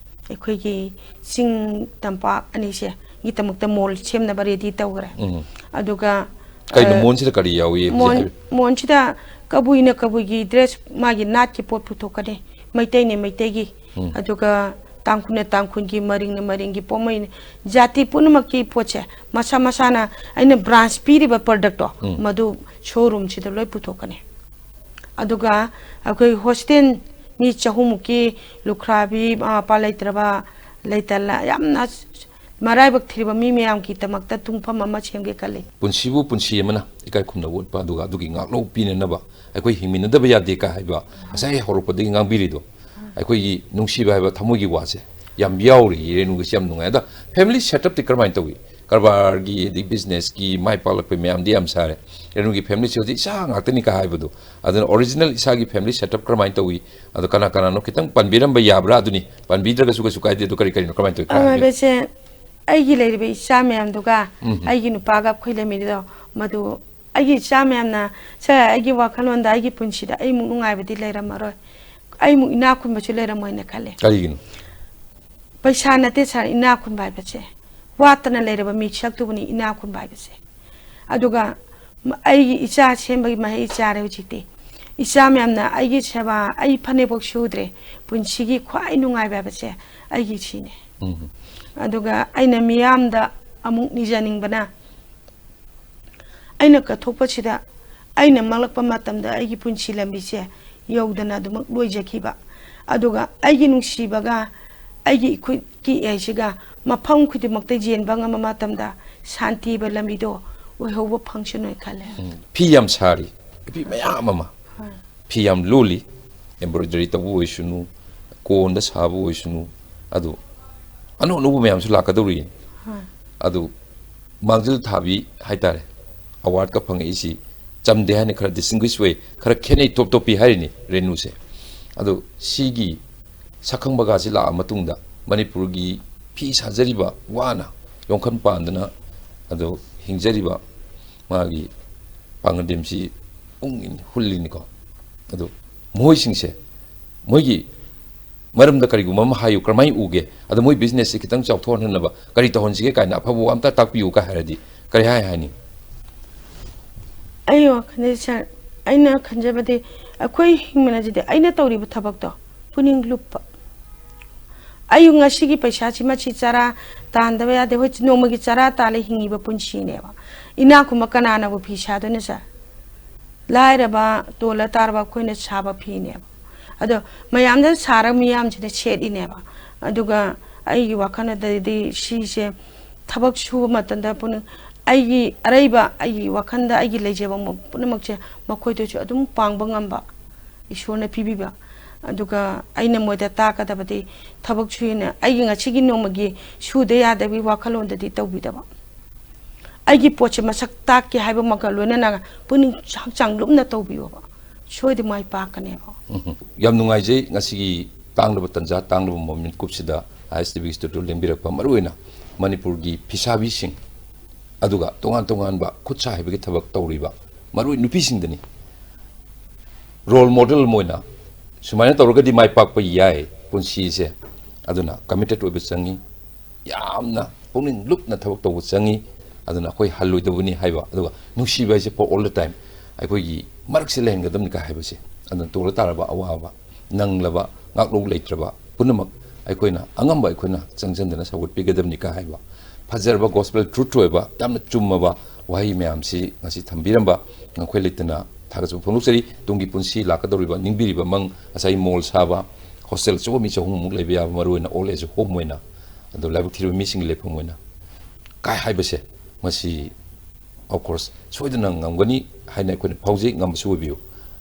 ꯑꯩꯈꯣꯏꯒꯤ ꯆꯤꯡ ꯇꯝꯄꯥꯛ ꯑꯅꯤꯁꯦ ꯒꯤꯗꯃꯛꯇ ꯃꯣꯜ ꯁꯦꯝꯅꯕ ꯔꯦꯗꯤ ꯇꯧꯈ꯭ꯔꯦ꯫ ꯎꯝ꯫ ꯑꯗꯨꯒ, ꯀꯩꯅꯣ ꯑ, ꯃꯣꯟꯁꯤꯗ ꯀꯔꯤ ꯌꯥꯎꯏ ꯍꯧꯖꯤꯛ ꯃꯣꯟ-, ꯍꯥꯏꯕꯤꯌꯨ? ꯃꯣꯟꯁꯤꯗ ꯀꯕꯨꯏꯅ ꯀꯕꯨꯏꯒꯤ ꯗ꯭ꯔꯦꯁ, ꯃꯥꯒꯤ ꯅꯥꯠꯀꯤ ꯄꯣꯠ ꯄꯨꯊꯣꯛꯀꯅꯤ, ꯃꯩꯇꯩꯅ ꯃꯩꯇꯩꯒꯤ, ꯎꯝ꯫ ꯑꯗꯨꯒ ꯇꯥꯡꯈꯨꯜꯅ ꯇꯥꯡꯈꯨꯜꯒꯤ, ꯃꯔꯤꯡꯅ ꯃꯔꯤꯡꯒꯤ, ꯄꯣꯠꯃꯩꯅ, ꯖꯥꯇꯤ ꯄꯨꯝꯅꯃꯛꯀꯤ ꯄꯣꯠꯁꯦ ꯃꯁꯥ ꯃꯁꯥꯅ ꯑꯩꯅ ꯕ꯭ꯔꯥꯟꯁ ꯄꯤꯔꯤꯕ ꯄ꯭ꯔꯗꯛꯇꯣ, ꯎꯝ꯫ ꯃꯗꯨ ꯁꯣꯔꯨꯝꯁꯤꯗ ꯂꯣꯏ ꯄꯨꯊꯣꯛꯀꯅꯤ꯫ ꯑꯗꯨꯒ ꯑꯩꯈꯣꯏ ꯍꯣꯁꯇꯦꯜ ꯃꯤ ꯆꯍꯨꯝꯃꯨꯛꯀꯤ ꯂꯨꯈ꯭ꯔꯥꯕꯤ, ꯃꯃꯥ ꯃꯄꯥ ꯂꯩꯇ꯭ꯔꯕ, ꯂꯩꯇ ꯂ-, ꯌꯥꯝꯅ ꯃꯔꯥꯏꯕꯛ ꯊꯤꯔꯕ ꯃꯤ ꯃꯌꯥꯝꯒꯤꯗꯃꯛꯇ ꯇꯨꯡꯐꯝ ꯑꯃ ꯁꯦꯝꯒꯦ ꯈꯜꯂꯤ꯫ ꯄꯨꯟꯁꯤꯕꯨ ꯄꯨꯟꯁꯤ ꯑꯃꯅ ꯏꯀꯥꯏ ꯈꯨꯝꯅꯕ ꯎꯠꯄ, ꯑꯗꯨꯒ ꯑꯗꯨꯒꯤ ꯉꯥꯛꯂꯧ ꯄꯤꯅꯅꯕ ꯑꯩꯈꯣꯏ ꯍꯤꯡꯃꯤꯟꯅꯗꯕ ꯌꯥꯗꯦ ꯀ ꯍꯥꯏꯕ ꯉꯁꯥꯏ ꯍꯧꯔꯛꯄꯗꯒꯤ ꯉꯥꯡꯕꯤꯔꯤꯗꯣ, ꯑꯩꯈꯣꯏꯒꯤ ꯅꯨꯡꯁꯤꯕ ꯍꯥꯏꯕ ꯊꯃꯣꯏꯒꯤ ꯋꯥꯁꯦ ꯌꯥꯝ ꯌꯥꯎꯔꯤ꯫ ꯔꯦꯅꯨꯒꯤꯁꯤ ꯌꯥꯝ ꯅꯨꯡꯉꯥꯏ꯫ ꯑꯗ ꯐꯦꯃꯤꯂꯤ ꯁꯦꯠꯑꯞꯇꯤ ꯀꯔꯝꯍꯥꯏꯅ ꯇꯧꯏ? ꯀꯔꯕꯥꯔꯒꯤ, ꯑꯗꯩ ꯕꯤꯖꯤꯅꯦꯁꯀꯤ ꯃꯥꯏ ꯄꯥꯛꯂꯛꯄꯒꯤ ꯃꯌꯥꯝꯗꯤ ꯌꯥꯝ ꯁꯥꯔꯦ꯫ ꯔꯦꯅꯨꯒꯤ ꯐꯦꯃꯤꯂꯤꯁꯤ ꯍꯧꯖꯤꯛ ꯏꯁꯥ ꯉꯥꯛꯇꯅꯤ ꯀ ꯍꯥꯏꯕꯗꯣ, ꯑꯗꯨꯅ ꯑꯣꯔꯤꯖꯤꯅꯦꯜ ꯏꯁꯥꯒꯤ ꯐꯦꯃꯤꯂꯤ ꯁꯦꯠꯑꯞ ꯀꯔꯝꯍꯥꯏꯅ ꯇꯧꯏ? ꯑꯗꯣ ꯀꯅꯥ ꯀꯅꯥꯅꯣ ꯈꯤꯇꯪ ꯄꯟꯕꯤꯔꯝꯕ ꯌꯥꯕ꯭ꯔꯥ? ꯑꯗꯨꯅꯤ, ꯄꯟꯕꯤꯗ꯭ꯔꯒꯁꯨ ꯀꯩꯁꯨ ꯀꯥꯏꯗꯦ꯫ ꯑꯗꯣ ꯀꯔꯤ ꯀꯔꯤꯅꯣ, ꯀꯔꯝꯍꯥꯏꯅ ꯇꯧꯏ? ꯈꯔ ꯍꯥꯏꯕꯤꯌꯨ꯫ ꯑꯃꯕꯁꯦ ꯑꯩꯒꯤ ꯂꯩꯔꯤꯕ ꯏꯆꯥ ꯃꯌꯥꯝꯗꯨꯒ ꯎꯝ꯫ ꯑꯩꯒꯤ ꯅꯨꯄꯥꯒ ꯑꯩꯈꯣꯏ ꯂꯩꯃꯤꯟꯅꯗꯣ, ꯃꯗꯨ ꯑꯩꯒꯤ ꯏꯆꯥ ꯃꯌꯥꯝꯅ, ꯁꯦ, ꯑꯩꯒꯤ ꯋꯥꯈꯜꯂꯣꯟꯗ ꯑꯩꯒꯤ ꯄꯨꯟꯁꯤꯗ ꯑꯩꯃꯨꯛ ꯅꯨꯡꯉꯥꯏꯕꯗꯤ ꯂꯩꯔꯝꯃꯔꯣꯏ, ꯑꯩꯃꯨꯛ ꯏꯅꯥꯛ ꯈꯨꯟꯕꯁꯨ ꯂꯩꯔꯝꯃꯣꯏꯅ ꯈꯜꯂꯦ꯫ ꯀꯔꯤꯒꯤꯅꯣ? ꯄꯩꯁꯥ ꯅꯠꯇꯦ ꯁꯥꯔ, ꯏꯅꯥꯛ ꯈꯨꯟꯕ ꯍꯥꯏꯕꯁꯦ, ꯋꯥꯠꯇꯅ ꯂꯩꯔꯕ ꯃꯤꯁꯛꯇꯨꯕꯨꯅꯤ ꯏꯅꯥꯛ ꯈꯨꯟꯕ ꯍꯥꯏꯕꯁꯦ꯫ ꯑꯗꯨꯒ ꯃ-, ꯑꯩꯒꯤ ꯏꯆꯥ ꯁꯦꯝꯕꯒꯤ ꯃꯍꯩ ꯆꯥꯔꯦ ꯍꯧꯖꯤꯛꯇꯤ꯫ ꯏꯆꯥ ꯃꯌꯥꯝꯅ ꯑꯩꯒꯤ ꯁꯦꯕꯥ, ꯑꯩ ꯐꯅꯦꯛꯐꯥꯎ ꯁꯨꯗ꯭ꯔꯦ꯫ ꯄꯨꯟꯁꯤꯒꯤ ꯈ꯭ꯋꯥꯏ ꯅꯨꯡꯉꯥꯏꯕ ꯍꯥꯏꯕꯁꯦ ꯑꯩꯒꯤ ꯁꯤꯅꯦ꯫ ꯎꯝ꯫ ꯑꯗꯨꯒ ꯑꯩꯅ ꯃꯤꯌꯥꯝꯗ ꯑꯃꯨꯛ ꯅꯤꯖꯅꯤꯡꯕꯅ, ꯑꯩꯅ ꯀꯠꯊꯣꯛꯄꯁꯤꯗ ꯑꯩꯅ ꯃꯥꯡꯂꯛꯄ ꯃꯇꯝꯗ ꯑꯩꯒꯤ ꯄꯨꯟꯁꯤ ꯂꯝꯕꯤꯁꯦ ꯌꯧꯗꯅ ꯑꯗꯨꯃꯛ ꯂꯣꯏꯖꯈꯤꯕ, ꯑꯗꯨꯒ ꯑꯩꯒꯤ ꯅꯨꯡꯁꯤꯕꯒ ꯑꯩꯒꯤ ꯏꯈꯨꯠꯀꯤ ꯏꯍꯩꯁꯤꯒ ꯃꯐꯝ ꯈꯨꯗꯤꯡꯃꯛꯇ ꯌꯦꯟꯕ ꯉꯝꯕ ꯃꯇꯝꯗ ꯁꯥꯟꯇꯤꯕ ꯂꯝꯕꯤꯗꯣ ꯑꯣꯏꯍꯧꯕ ꯐꯪꯁꯅꯣꯏ ꯈꯜꯂꯦ꯫ ꯎꯝ, ꯐꯤ ꯌꯥꯝ ꯁꯥꯔꯤ ꯅꯨꯄꯤ ꯃꯌꯥꯝ ꯑꯃ, ꯍꯣꯏ꯫ ꯐꯤ ꯌꯥꯝ ꯂꯣꯜꯂꯤ, embroidery ꯇꯧꯕ ꯑꯣꯏꯁꯅꯨ, ꯀꯣꯟꯗ ꯁꯥꯕ ꯑꯣꯏꯁꯅꯨ, ꯑꯗꯨ ꯑꯅꯧ ꯑꯅꯧꯕ ꯃꯌꯥꯝꯁꯨ ꯂꯥꯛꯀꯗꯧꯔꯤ꯫ ꯍꯣꯏ꯫ ꯑꯗꯨ ꯃꯥꯡꯖꯤꯜ ꯊꯥꯕꯤ ꯍꯥꯏꯇꯥꯔꯦ, award ꯀ ꯐꯪꯉꯛꯏꯁꯤ ꯆꯝꯗꯦ ꯍꯥꯏꯅ ꯈꯔ distinguish ꯑꯣꯏ, ꯈꯔ ꯈꯦꯠꯅꯩ, ꯇꯣꯞ ꯇꯣꯞꯄꯤ ꯍꯥꯏꯔꯤꯅꯤ ꯔꯦꯅꯨꯁꯦ꯫ ꯑꯗꯨ ꯁꯤꯒꯤ ꯁꯛꯈꯪꯕꯒꯁꯤ ꯂꯥꯛꯑ ꯃꯇꯨꯡꯗ ꯃꯅꯤꯄꯨꯔꯒꯤ ꯐꯤ ꯁꯥꯖꯔꯤꯕ, ꯋꯥꯅ ꯌꯣꯡꯈꯟ ꯄꯥꯟꯗꯅ ꯑꯗꯨ ꯍꯤꯡꯖꯔꯤꯕ ꯃꯥꯒꯤ ꯄꯥꯡꯒꯟꯗꯦꯝꯁꯤ ꯄꯨꯛꯅꯤꯡ ꯍꯨꯜꯂꯤꯅꯤꯀꯣ꯫ ꯑꯗꯨ ꯃꯈꯣꯏꯁꯤꯡꯁꯦ, ꯃꯣꯏꯒꯤ ꯃꯔꯝꯗ ꯀꯔꯤꯒꯨꯝꯕ ꯑꯃ ꯍꯥꯏꯌꯨ, ꯀꯔꯝꯍꯥꯏꯅ ꯎꯒꯦ? ꯑꯗꯣ ꯃꯣꯏ business ꯁꯦ ꯈꯤꯇꯪ ꯆꯥꯎꯊꯣꯛꯍꯟꯅꯕ ꯀꯔꯤ ꯇꯧꯍꯟꯁꯤꯒꯦ ꯀꯥꯏꯅ ꯑꯐꯕ ꯋꯥ ꯑꯝꯇ ꯇꯥꯛꯄꯤꯌꯨ ꯀꯥꯏ ꯍꯥꯏꯔꯗꯤ ꯀꯔꯤ ꯍꯥꯏ ꯍꯥꯏꯅꯤ? ꯑꯩ ꯋꯥꯈꯜꯗ ꯁꯥꯔ, ꯑꯩꯅ ꯈꯟꯖꯕꯗꯤ ꯑꯩꯈꯣꯏ ꯍꯤꯡꯃꯤꯟꯅꯁꯤꯗꯤ ꯑꯩꯅ ꯇꯧꯔꯤꯕ ꯊꯕꯛꯇꯣ ꯄꯨꯛꯅꯤꯡ ꯂꯨꯞꯄ꯫ ꯑꯩ ꯉꯁꯤꯒꯤ ꯄꯩꯁꯥꯁꯤ ꯃꯁꯤ ꯆꯔꯥ ꯇꯥꯟꯗꯕ ꯌꯥꯗꯦ꯫ ꯍꯣꯏ, ꯅꯣꯡꯃꯒꯤ ꯆꯔꯥ ꯇꯥꯜꯂ ꯍꯤꯡꯉꯤꯕ ꯄꯨꯟꯁꯤꯅꯦꯕ꯫ ꯏꯅꯥꯛ ꯈꯨꯟꯕ ꯀꯅꯥꯅꯕꯨ ꯐꯤ ꯁꯥꯗꯣꯏꯅꯣ ꯁꯥꯔ? ꯂꯥꯏꯔꯕ, ꯇꯣꯜꯂ ꯇꯥꯔꯕ ꯑꯩꯈꯣꯏꯅ ꯁꯥꯕ ꯐꯤꯅꯦꯕ꯫ ꯑꯗꯣ ꯃꯌꯥꯝꯗ ꯁꯥꯔꯒ ꯃꯤꯌꯥꯝꯁꯤꯅ ꯁꯦꯠꯂꯤꯅꯦꯕ꯫ ꯑꯗꯨꯒ ꯑꯩꯒꯤ ꯋꯥꯈꯜꯗꯗꯤ ꯁꯤꯁꯦ ꯊꯕꯛ ꯁꯨꯕ ꯃꯇꯝꯗ ꯄꯨꯛꯅꯤꯡ, ꯑꯩꯒꯤ ꯑꯔꯩꯕ, ꯑꯩꯒꯤ ꯋꯥꯈꯜꯗ ꯑꯩꯒꯤ ꯂꯩꯖꯕ ꯃ-, ꯄꯨꯝꯅꯃꯛꯁꯦ ꯃꯈꯣꯏꯗꯁꯨ ꯑꯗꯨꯝ ꯄꯥꯡꯕ ꯉꯝꯕ, ꯏꯁꯣꯔꯅ ꯄꯤꯕꯤꯕ꯫ ꯑꯗꯨꯒ ꯑꯩꯅ ꯃꯣꯏꯗ ꯇꯥꯛꯀꯗꯕꯗꯤ ꯊꯕꯛ ꯁꯨꯏꯅ ꯑꯩꯒꯤ ꯉꯁꯤꯒꯤ ꯅꯣꯡꯃꯒꯤ ꯁꯨꯗ ꯌꯥꯗꯕꯒꯤ ꯋꯥꯈꯜꯂꯣꯟꯗꯗꯤ ꯇꯧꯕꯤꯗꯕ꯫ ꯑꯩꯒꯤ ꯄꯣꯠꯁꯦ ꯃꯁꯛ ꯇꯥꯛꯀꯦ ꯍꯥꯏꯕꯃꯛꯀ ꯂꯣꯏꯅꯅ ꯄꯨꯛꯅꯤꯡ ꯍꯛꯆꯥꯡ ꯂꯨꯝꯅ ꯇꯧꯕꯤꯌꯣꯕ, ꯁꯣꯏꯗꯅ ꯃꯥꯏ ꯄꯥꯛꯀꯅꯦꯕ꯫ ꯎꯝ꯫ ꯌꯥꯝ ꯅꯨꯡꯉꯥꯏꯖꯩ ꯉꯁꯤꯒꯤ ꯇꯥꯡꯂꯕ ꯇꯟꯖꯥ, ꯇꯥꯡꯂꯕ moment ꯀꯨꯞꯁꯤꯗ ꯑꯥꯏ ꯑꯦꯁ ꯇꯤ ꯚꯤ studio ꯂꯦꯡꯕꯤꯔꯛꯄ, ꯃꯔꯨꯑꯣꯏꯅ ꯃꯅꯤꯄꯨꯔꯒꯤ ꯐꯤꯁꯥꯕꯤꯁꯤꯡ, ꯑꯗꯨꯒ ꯇꯣꯉꯥꯟ ꯇꯣꯉꯥꯟꯕ ꯈꯨꯠꯁꯥ ꯍꯩꯕꯒꯤ ꯊꯕꯛ ꯇꯧꯔꯤꯕ ꯃꯔꯨꯑꯣꯏ ꯅꯨꯄꯤꯁꯤꯡꯗꯅꯤ꯫ Role model ꯑꯃ ꯑꯣꯏꯅ ꯁꯨꯃꯥꯏꯅ ꯇꯧꯔꯒꯗꯤ ꯃꯥꯏ ꯄꯥꯛꯄ ꯌꯥꯏ ꯄꯨꯟꯁꯤꯁꯦ꯫ ꯑꯗꯨꯅ committed ꯑꯣꯏꯕ ꯆꯪꯉꯤ, ꯌꯥꯝꯅ ꯄꯨꯛꯅꯤꯡ ꯂꯨꯞꯅ ꯊꯕꯛ ꯇꯧꯕ ꯆꯪꯉꯤ꯫ ꯑꯗꯨꯅ ꯑꯩꯈꯣꯏ ꯍꯜꯂꯣꯏꯗꯕꯅꯤ ꯍꯥꯏꯕ, ꯑꯗꯨꯒ ꯅꯨꯡꯁꯤꯕ ꯍꯥꯏꯁꯦ for all the time ꯑꯩꯈꯣꯏꯒꯤ ꯃꯔꯛꯁꯦ ꯂꯩꯍꯟꯒꯗꯕꯅꯤ ꯀꯥꯏ ꯍꯥꯏꯕꯁꯦ꯫ ꯑꯗꯨꯅ ꯇꯣꯜꯂ ꯇꯥꯔꯕ ꯑꯋꯥꯕ, ꯅꯪꯂꯕ, ꯉꯥꯛꯂꯧ ꯂꯩꯇ꯭ꯔꯕ ꯄꯨꯝꯅꯃꯛ ꯑꯩꯈꯣꯏꯅ ꯑꯉꯝꯕ ꯑꯩꯈꯣꯏꯅ ꯆꯪꯁꯤꯟꯗꯅ ꯁꯧꯒꯠꯄꯤꯒꯗꯕꯅꯤ ꯀ ꯍꯥꯏꯕ ꯐꯖꯔꯕ gospel truth ꯑꯣꯏꯕ ꯌꯥꯝꯅ ꯆꯨꯝꯃꯕ ꯋꯥꯍꯩ ꯃꯌꯥꯝꯁꯤ ꯉꯁꯤ ꯊꯝꯕꯤꯔꯝꯕ ꯉꯝꯈꯩ ꯂꯩꯇꯅ ꯊꯥꯒꯠꯆꯕ ꯐꯣꯡꯗꯣꯛꯆꯔꯤ꯫ ꯇꯨꯡꯒꯤ ꯄꯨꯟꯁꯤ ꯂꯥꯛꯀꯗꯧꯔꯤꯕ ꯅꯤꯡꯕꯤꯔꯤꯕ ꯃꯪ ꯉꯁꯥꯏ mall ꯁꯥꯕ, hostel ꯑꯆꯧꯕ ꯃꯤ ꯆꯍꯨꯝꯃꯨꯛ ꯂꯩꯕ ꯌꯥꯕ ꯃꯔꯨꯑꯣꯏꯅ old age home ꯑꯣꯏꯅ, ꯑꯗꯣ ꯂꯥꯏꯕꯛ ꯊꯤꯔꯕ ꯃꯤꯁꯤꯡꯒꯤ ꯂꯩꯐꯝ ꯑꯣꯏꯅ ꯀꯥꯏ ꯍꯥꯏꯕꯁꯦ ꯃꯁꯤ of course ꯁꯣꯏꯗꯅ ꯉꯝꯒꯅꯤ ꯍꯥꯏꯅ ꯑꯩꯈꯣꯏꯅ ꯐꯥꯎꯖꯩ꯫ ꯉꯝꯕꯁꯨ ꯑꯣꯏꯕꯤꯌꯨ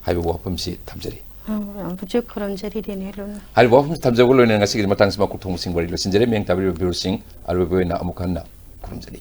ꯍꯥꯏꯕ ꯋꯥꯐꯝꯁꯤ ꯊꯝꯖꯔꯤ꯫ ꯌꯥꯝ ꯈꯨꯔꯨꯝꯖꯔꯤ ꯗꯦꯅꯤꯌꯦꯜ꯫ ꯍꯥꯏꯔꯤꯕ ꯋꯥꯐꯝꯁꯤ ꯊꯝꯖꯕꯒ ꯂꯣꯏꯅꯅ ꯉꯁꯤꯒꯤ ꯃꯇꯥꯡꯁꯤ ꯃꯀꯣꯛ ꯊꯣꯡꯕꯁꯤꯡ ꯋꯥꯔꯤ ꯂꯣꯏꯁꯤꯟꯖꯔꯦ꯫ ꯃꯤꯌꯥꯝ ꯇꯥꯕꯤꯔꯤꯕ viewerꯁꯤꯡ ꯑꯔꯣꯏꯕ ꯑꯣꯏꯅ ꯑꯃꯨꯛ ꯍꯟꯅ ꯈꯨꯔꯨꯝꯖꯔꯤ꯫